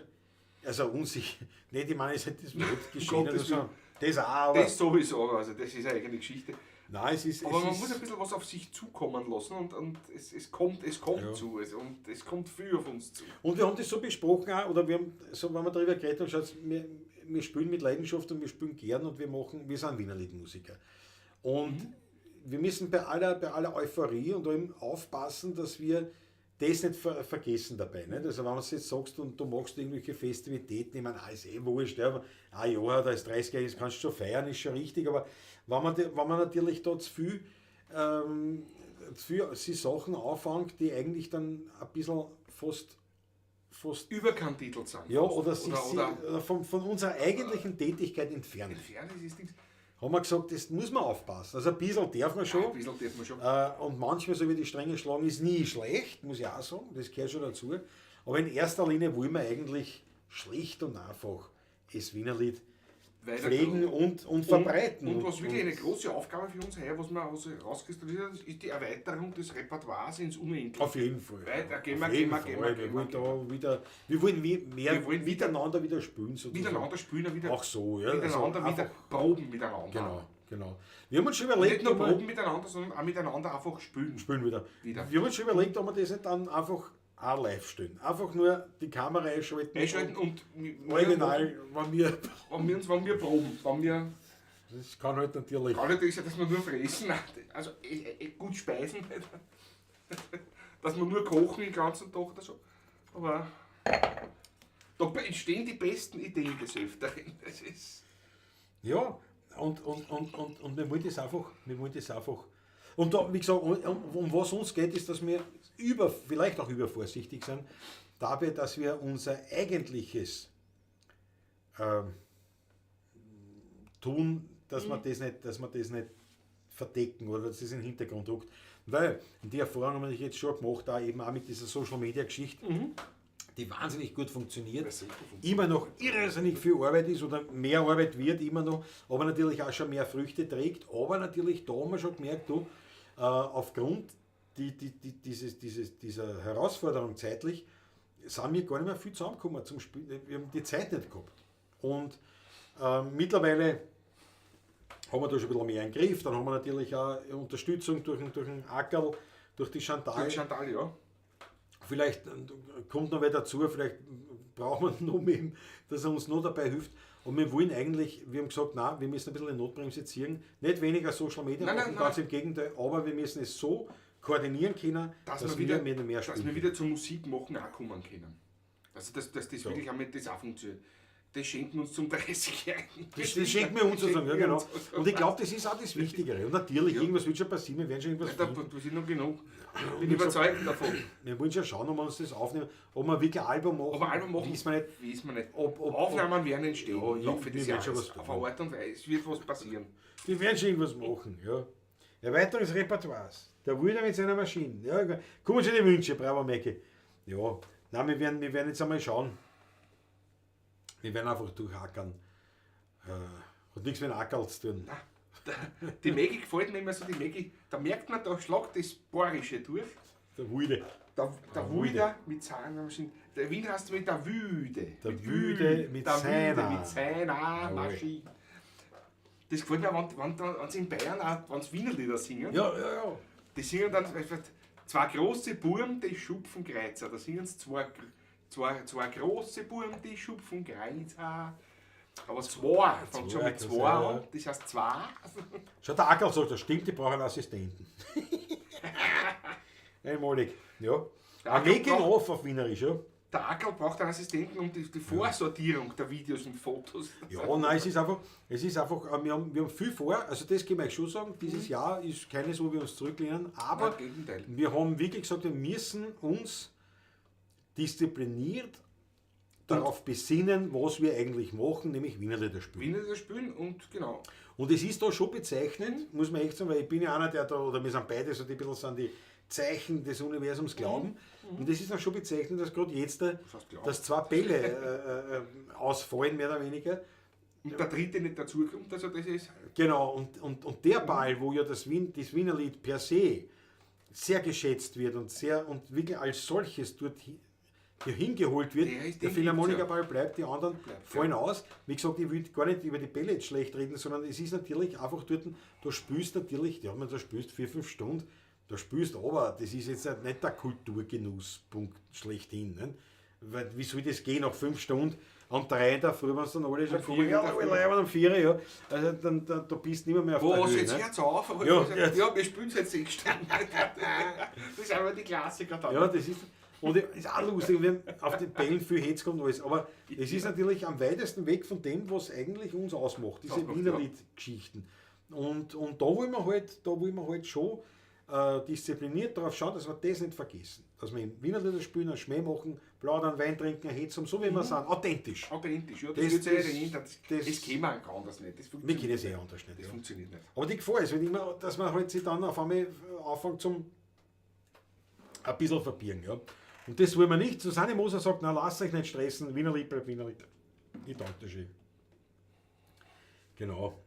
also unsicher, nicht, ich meine, es ist das wird geschehen oder Gottes so. Das auch, aber Das sowieso, also das ist eine eigene Geschichte. nein, es ist, Aber es man ist, muss ein bisschen was auf sich zukommen lassen und es kommt Ja. zu es, und es kommt viel auf uns zu. Und wir haben das so besprochen auch, oder wir haben, so, wenn wir darüber geredet haben, schaut, wir spielen mit Leidenschaft und wir spielen gern und wir sind Wienerliedmusiker. Und wir müssen bei aller Euphorie und allem aufpassen, dass wir das nicht vergessen dabei. Nicht? Also wenn du jetzt sagst und du machst irgendwelche Festivitäten, ich meine, ist eh wurscht, ja, aber, ja, da ist 30 Jahre, das kannst du schon feiern, ist schon richtig, aber wenn man natürlich da zu viel sich Sachen anfängt, die eigentlich dann ein bisschen fast überkantitelt sind. Ja, fast. oder sich von unserer eigentlichen Tätigkeit entfernen. Entfernen ist das Ding. Haben wir gesagt, das muss man aufpassen. Also ein bisschen darf man schon. Ein bisschen darf man schon. Und manchmal so wie die Stränge schlagen, ist nie schlecht, muss ich auch sagen, das gehört schon dazu. Aber in erster Linie wollen wir eigentlich schlicht und einfach das Wienerlied Weiter- pflegen und verbreiten. Und was wirklich eine große Aufgabe für uns heuer, was man was rauskristallisiert hat, ist die Erweiterung des Repertoires ins Unendliche. Auf jeden Fall. Weiter, gehen wir, Auf gehen jeden wir, gehen Fall. wir, Wir gehen wollen wir. da wieder, wir wollen mehr Wir wollen miteinander wieder spielen. Sozusagen. Miteinander spielen, wieder, Auch so, ja. miteinander also wieder einfach- proben miteinander. Genau, genau. Wir haben uns schon überlegt, Nicht nur ob wir- proben miteinander, sondern auch miteinander einfach spielen. spielen wieder. Wieder. Wir haben uns schon überlegt, ob wir das nicht dann einfach auch live stellen. Einfach nur die Kamera einschalten. Einschalten und und Original, wenn wir. Wenn wir, uns, wenn wir proben, wenn wir Das kann halt natürlich. Kann natürlich sein, dass wir nur fressen, also gut speisen, dass wir nur kochen den ganzen Tag oder so. Aber da entstehen die besten Ideen des Öfteren. Das ist Ja, und wir wollen das einfach, wir wollen das einfach. Und da, wie gesagt, um was uns geht, ist, dass wir vielleicht auch übervorsichtig sind, dabei, dass wir unser eigentliches tun, dass wir das nicht, dass wir das nicht verdecken oder dass das in den Hintergrund rückt. Weil die Erfahrung haben wir jetzt schon gemacht, da eben auch mit dieser Social Media Geschichte, die wahnsinnig gut funktioniert, Ja, super funktioniert. immer noch irrsinnig viel Arbeit ist oder mehr Arbeit wird immer noch, aber natürlich auch schon mehr Früchte trägt. Aber natürlich, da haben wir schon gemerkt, du, aufgrund dieser Herausforderung zeitlich, sind wir gar nicht mehr viel zusammengekommen zum Spielen. Wir haben die Zeit nicht gehabt. Und mittlerweile haben wir da schon ein bisschen mehr im Griff. Dann haben wir natürlich auch Unterstützung durch den Ackerl, durch die Chantal. durch Chantal, ja. Vielleicht kommt noch wer dazu, vielleicht brauchen wir noch mehr, dass er uns noch dabei hilft. Und wir wollen eigentlich, wir haben gesagt, nein, wir müssen ein bisschen die Notbremse ziehen. Nicht weniger Social Media Nein, machen, nein, ganz nein. im Gegenteil, aber wir müssen es so koordinieren können, Dass, dass, wir wieder, mehr, mehr dass spielen. wir wieder zur Musik machen auch kommen können. Also dass das So. wirklich auch mit das auch funktioniert. Das schenken wir uns zum 30-Jährigen. Das schenken wir uns sozusagen, ja Schenken wir genau. uns. Und ich glaube, das ist auch das Wichtigere. Und natürlich, irgendwas wird schon passieren, wir werden schon irgendwas Da finden. passiert noch genug. Bin überzeugt davon. Wir wollen schon schauen, ob wir uns das aufnehmen, ob wir wirklich ein Album machen, Ob wir Album machen, wissen wir nicht. Wissen wir nicht. Ob- Aufnahmen werden entstehen Ja, im Laufe wir des werden schon Jahres. was Auf tun. eine Art und Weise. Es wird was passieren. Die werden schon irgendwas machen, ja. Erweiterung des Repertoires. Der Wilder mit seiner Maschine. Ja, kommen schon die Wünsche, bravo Mecke. Ja, nein, wir werden jetzt einmal schauen. Wir werden einfach durchhackern. Hat nichts mit dem Ackerl zu tun. Die Maggie gefällt mir immer so, die Maggie, da merkt man, da schlagt das Bayerische durch. Der Wilde. Der Wüder mit seiner Maschine. Der Wien heißt mit der Wüde. Der mit Wüde Ü. mit der seiner. Wüde mit seiner Jawohl. Maschine. Das gefällt mir, wenn sie in Bayern auch, wenn sie Wienerlieder singen. Ja, ja, ja. Die singen dann, weißt du, zwei große Burm, die schupfen Kreuzer. Da singen sie zwei große Burm, die schupfen Kreuzer. Aber zwei, fängt schon mit Zwei, zwei ja. an. Das heißt zwei. Schau, der Ackerl sagt, das stimmt, ich brauche einen Assistenten. Einmalig, ja. Der Ein Ackerl Making braucht- of auf Wienerisch, ja. Der Ackerl braucht einen Assistenten um die Vorsortierung der Videos und Fotos. Ja, nein, es ist einfach, wir haben viel vor, also das kann ich euch schon sagen, dieses Jahr ist keines, wo wir uns zurücklehnen, aber Nein, im Gegenteil. wir haben wirklich gesagt, wir müssen uns diszipliniert darauf besinnen, was wir eigentlich machen, nämlich Wienerlieder spielen. Wienerlieder spielen und genau. Und es ist da schon bezeichnend, muss man echt sagen, weil ich bin ja einer, der da, oder wir sind beide so die bisschen so an die Zeichen des Universums glauben. Und es ist dann schon bezeichnend, dass gerade jetzt da, heißt glauben? dass zwei Bälle ausfallen, mehr oder weniger. Und der dritte nicht dazukommt, also das ist. Genau, und der Ball, wo ja das Wienerlied per se sehr geschätzt wird und sehr und wirklich als solches dort hingeholt wird, Der ist der den Philharmonikerball bleibt, die anderen Bleibt, fallen aus. Wie gesagt, ich will gar nicht über die Bälle jetzt schlecht reden, sondern es ist natürlich einfach dort, du spürst natürlich, ja, man, da spürst 4, 5 Stunden, da spürst aber, das ist jetzt nicht der Kulturgenusspunkt schlechthin. Ne? Weil, wie soll das gehen nach 5 Stunden? Am 3 in der Früh, wenn es dann alle schon Um vier kommen, in ja, der Früh. alle um 4, ja. Also dann, da bist du nicht mehr auf der Was, Höhe. jetzt ne? hört's auf? Aber Ja, ja, ja, wir spielen seit 6 Stunden. Das sind einfach die Klassiker dann. Ja, das ist, und ist auch lustig, wenn auf den Bällen viel Hetz kommt und alles. Aber es ist natürlich am weitesten weg von dem, was eigentlich uns ausmacht, diese Ausmacht, Wienerlied-Geschichten. Und da wollen wir halt, da wollen wir halt schon diszipliniert darauf schauen, dass wir das nicht vergessen. Dass wir in Wiener Lieder spielen, einen Schmäh machen, plaudern, Wein trinken, ein Hetz haben, so wie wir sind, authentisch. Authentisch, ja, das wird sich nicht ändern. Das kennen wir auch anders nicht. Das Wir kennen es eh anders nicht. Das Ja. funktioniert nicht. Aber die Gefahr ist halt immer, dass man halt sich dann auf einmal anfängt zum ein bisschen verbiegen. Ja. Und das wollen wir nicht. Susanne Moser sagt, na lasst euch nicht stressen, Wiener Lied bleibt Wiener Lied. Ich danke dir schön. Genau.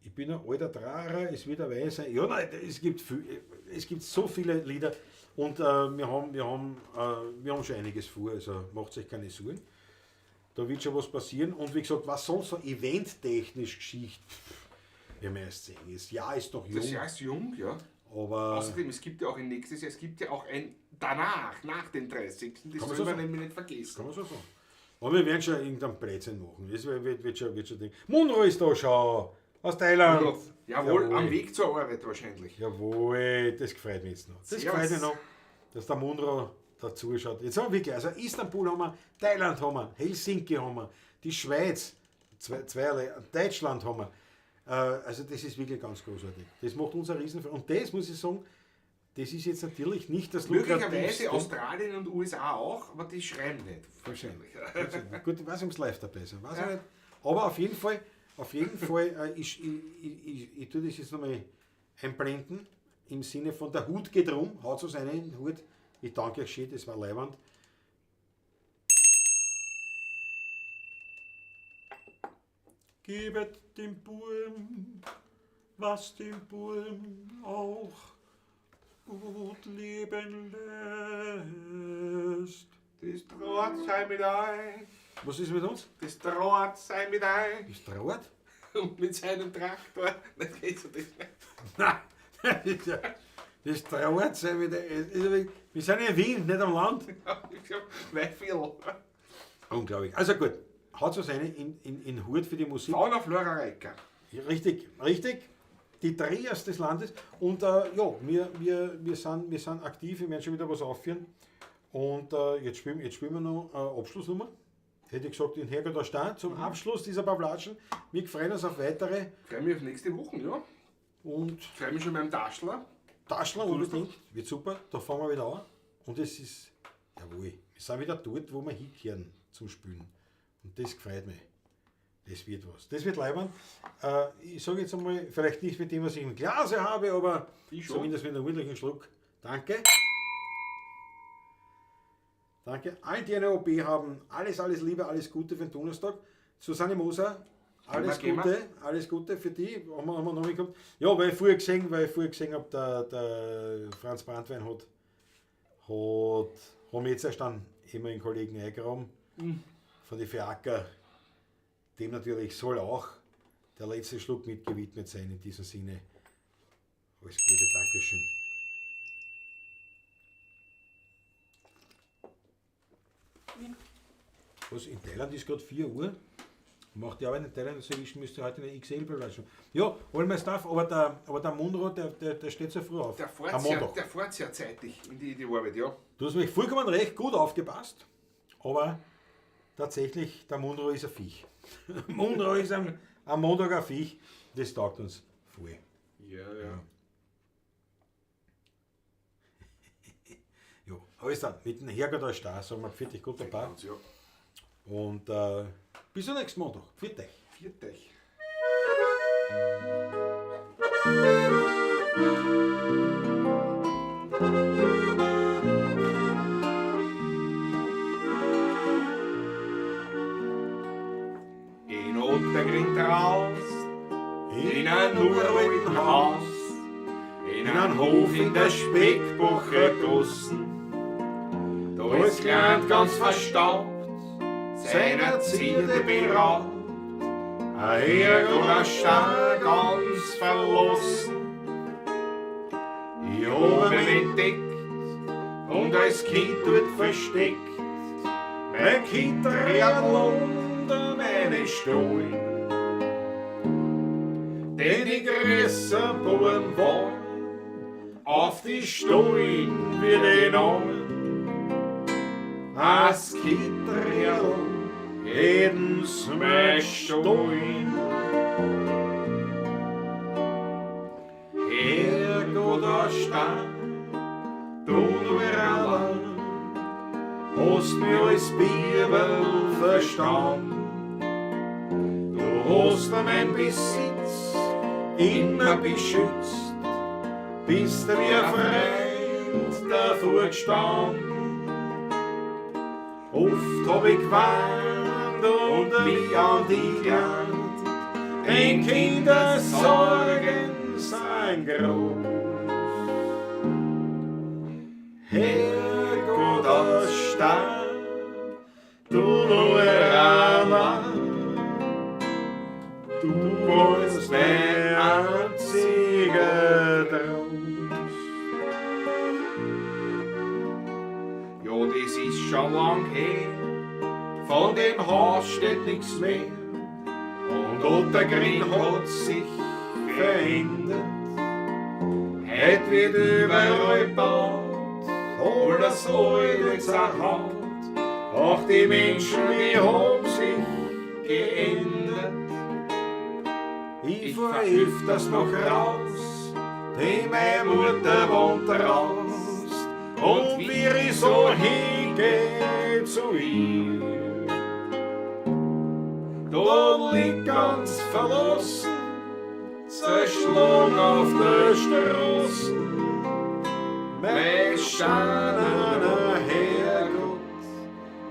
Ich bin ein alter Dracher, es wird ein Wein sein. Ja, nein, es gibt, viel, es gibt so viele Lieder und wir haben schon einiges vor, also macht euch keine Sorgen. Da wird schon was passieren. Und wie gesagt, was sonst so eventtechnisch Geschichte, werden wir erst sehen. Das Jahr ist noch jung. Das Jahr ist jung, ja. Aber außerdem, es gibt ja auch ein nächstes Jahr, es gibt ja auch ein danach, nach dem 30. Das soll man nämlich nicht vergessen. Kann man so sagen. Aber wir werden schon irgendeinen Blödsinn machen. Das wird schon Ding. Munro ist da schon. Aus Thailand. Jawohl, jawohl, am Weg zur Arbeit wahrscheinlich. Jawohl, das gefreut mich jetzt noch. Das gefreut mich noch, dass der Munro dazu schaut. Jetzt haben wir wirklich, also Istanbul haben wir, Thailand haben wir, Helsinki haben wir, die Schweiz, zweierlei, Deutschland haben wir. Also das ist wirklich ganz großartig. Das macht uns eine Riesenfreude. Und das, muss ich sagen, das ist jetzt natürlich nicht das Möglicherweise lukrativste. Australien und USA auch, aber die schreiben nicht. Wahrscheinlich. Gut, ich weiß nicht, ob es live dabei sind. Weiß ich nicht. Aber auf jeden Fall, ich tue das jetzt nochmal einblenden, im Sinne von der Hut geht rum, haut so seinen Hut. Ich danke euch schön, das war leiwand. Gebet dem Burm, was dem Burm auch gut leben lässt. Das trauert sei mit euch. Was ist mit uns? Das trauert sei mit euch. Das trauert? Und mit seinem Traktor. Das geht so das nicht. Nein, das trauert sei mit euch. Wir sind in Wien, nicht am Land. Weil viel. Unglaublich. Also gut, hat so seine in Hut für die Musik. Fauna, Flora, Reika. Richtig, richtig. Die Drehers des Landes. Und ja, wir sind aktiv, wir werden schon wieder was aufführen. Und jetzt spielen wir noch Abschlussnummer. Hätte ich gesagt, in Herrgott da stehen. Zum Abschluss dieser Pavlatschen. Wir freuen uns auf weitere. Freuen mich auf nächste Woche, ja. Und freue mich schon beim Taschler. Taschler unbedingt. Wird super. Da fangen wir wieder an. Und es ist, jawohl, wir sind wieder dort, wo wir hinkehren zum Spielen. Und das gefreut mich. Das wird was. Das wird leibend. Ich sage jetzt einmal, vielleicht nicht mit dem, was ich im Glase habe, aber zumindest mit einem ordentlichen Schluck. Danke. Danke. All die eine OP haben, alles, alles Liebe, alles Gute für den Donnerstag. Susanne Moser, alles Gute, alles Gute für die. Haben wir noch nicht gehabt. Ja, weil ich vorher gesehen habe, der Franz Brandwein hat haben jetzt erst dann immer einen Kollegen eingeräumt von den Fiaker. Dem natürlich soll auch der letzte Schluck mit gewidmet sein. In diesem Sinne, alles Gute, Dankeschön. Was, in Thailand ist gerade 4 Uhr. Macht die Arbeit in Thailand, so ich müsste heute eine XL bleiben. Ja, all my stuff, aber der Munro, der steht so früh auf. Der fährt sehr zeitig in die Arbeit, ja. Du hast mich vollkommen recht, gut aufgepasst, aber tatsächlich, der Munro ist ein Viech. Munro ist am Montag ein Viech, das taugt uns voll. Ja, ja. Ja, alles dann, mit dem Herrgott als Star, sagen wir, pfiat gut dabei. Ja. Und bis zum nächsten Montag. Pfiat euch. Pfiat euch. In Ottergrind raus, in ein uralten Haus, in einen Hof in der Speckbacher Gassen. Da ist Klein ganz verstaubt, seiner Zierde beraubt, ein Herrgott Star ganz verlassen. Ich hab ihn entdeckt und als Kind dort versteckt, mein Kind rät unter meine Stuhl. Denn die größeren Buben wollen auf die Stullen wie den Ohren. As Kitterl heden's mei Stollen. Herrgott, starb, du nur allein, hast mich als Bibel verstanden. Du hast mein Besitz immer beschützt, bist du wie ein Freund davor gestanden. Oft hab ich geweint und mich an dich gelernt, denn Kindersorgen sind groß. Herrgott, aus starb, du nur allein, du warst mein einziger Trost. Ja, das ist schon lang her, von dem Haus steht nichts mehr. Und Ottergring hat sich verändert. Heut wird überall gebaut, alles alte zerhaut. Auch die Menschen, die haben sich geändert. Ich fahr öfters noch raus, denn meine Mutter wohnt raus. Und wie ich so hingeh zu ihr, da liegt ganz verlassen, zerschlagen auf der Straße, mein steinerner Herrgott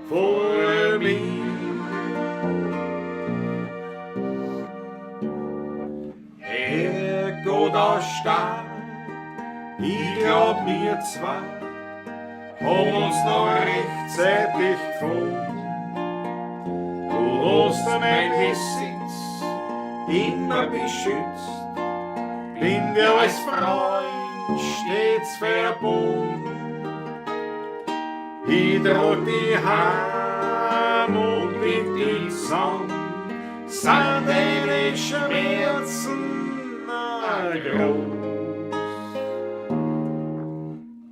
vor mir. Herrgott aus Stein, ich glaub wir zwei haben uns noch rechtzeitig gefunden. Du hast mein Besitz immer beschützt, bin dir als Freund stets verbunden. Ich trag dich heim und bind dich zusammen, sind deine Schmerzen groß.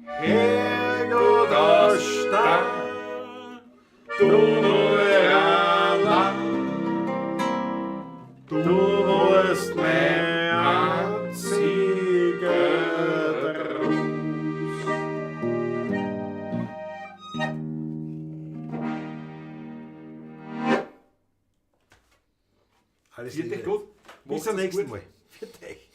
Herrgott aus Stein, du nur allein, du warst mein einziger Trost. Alles Viert Liebe. euch gut. Bis zum Macht's nächsten gut. Mal. Für dich.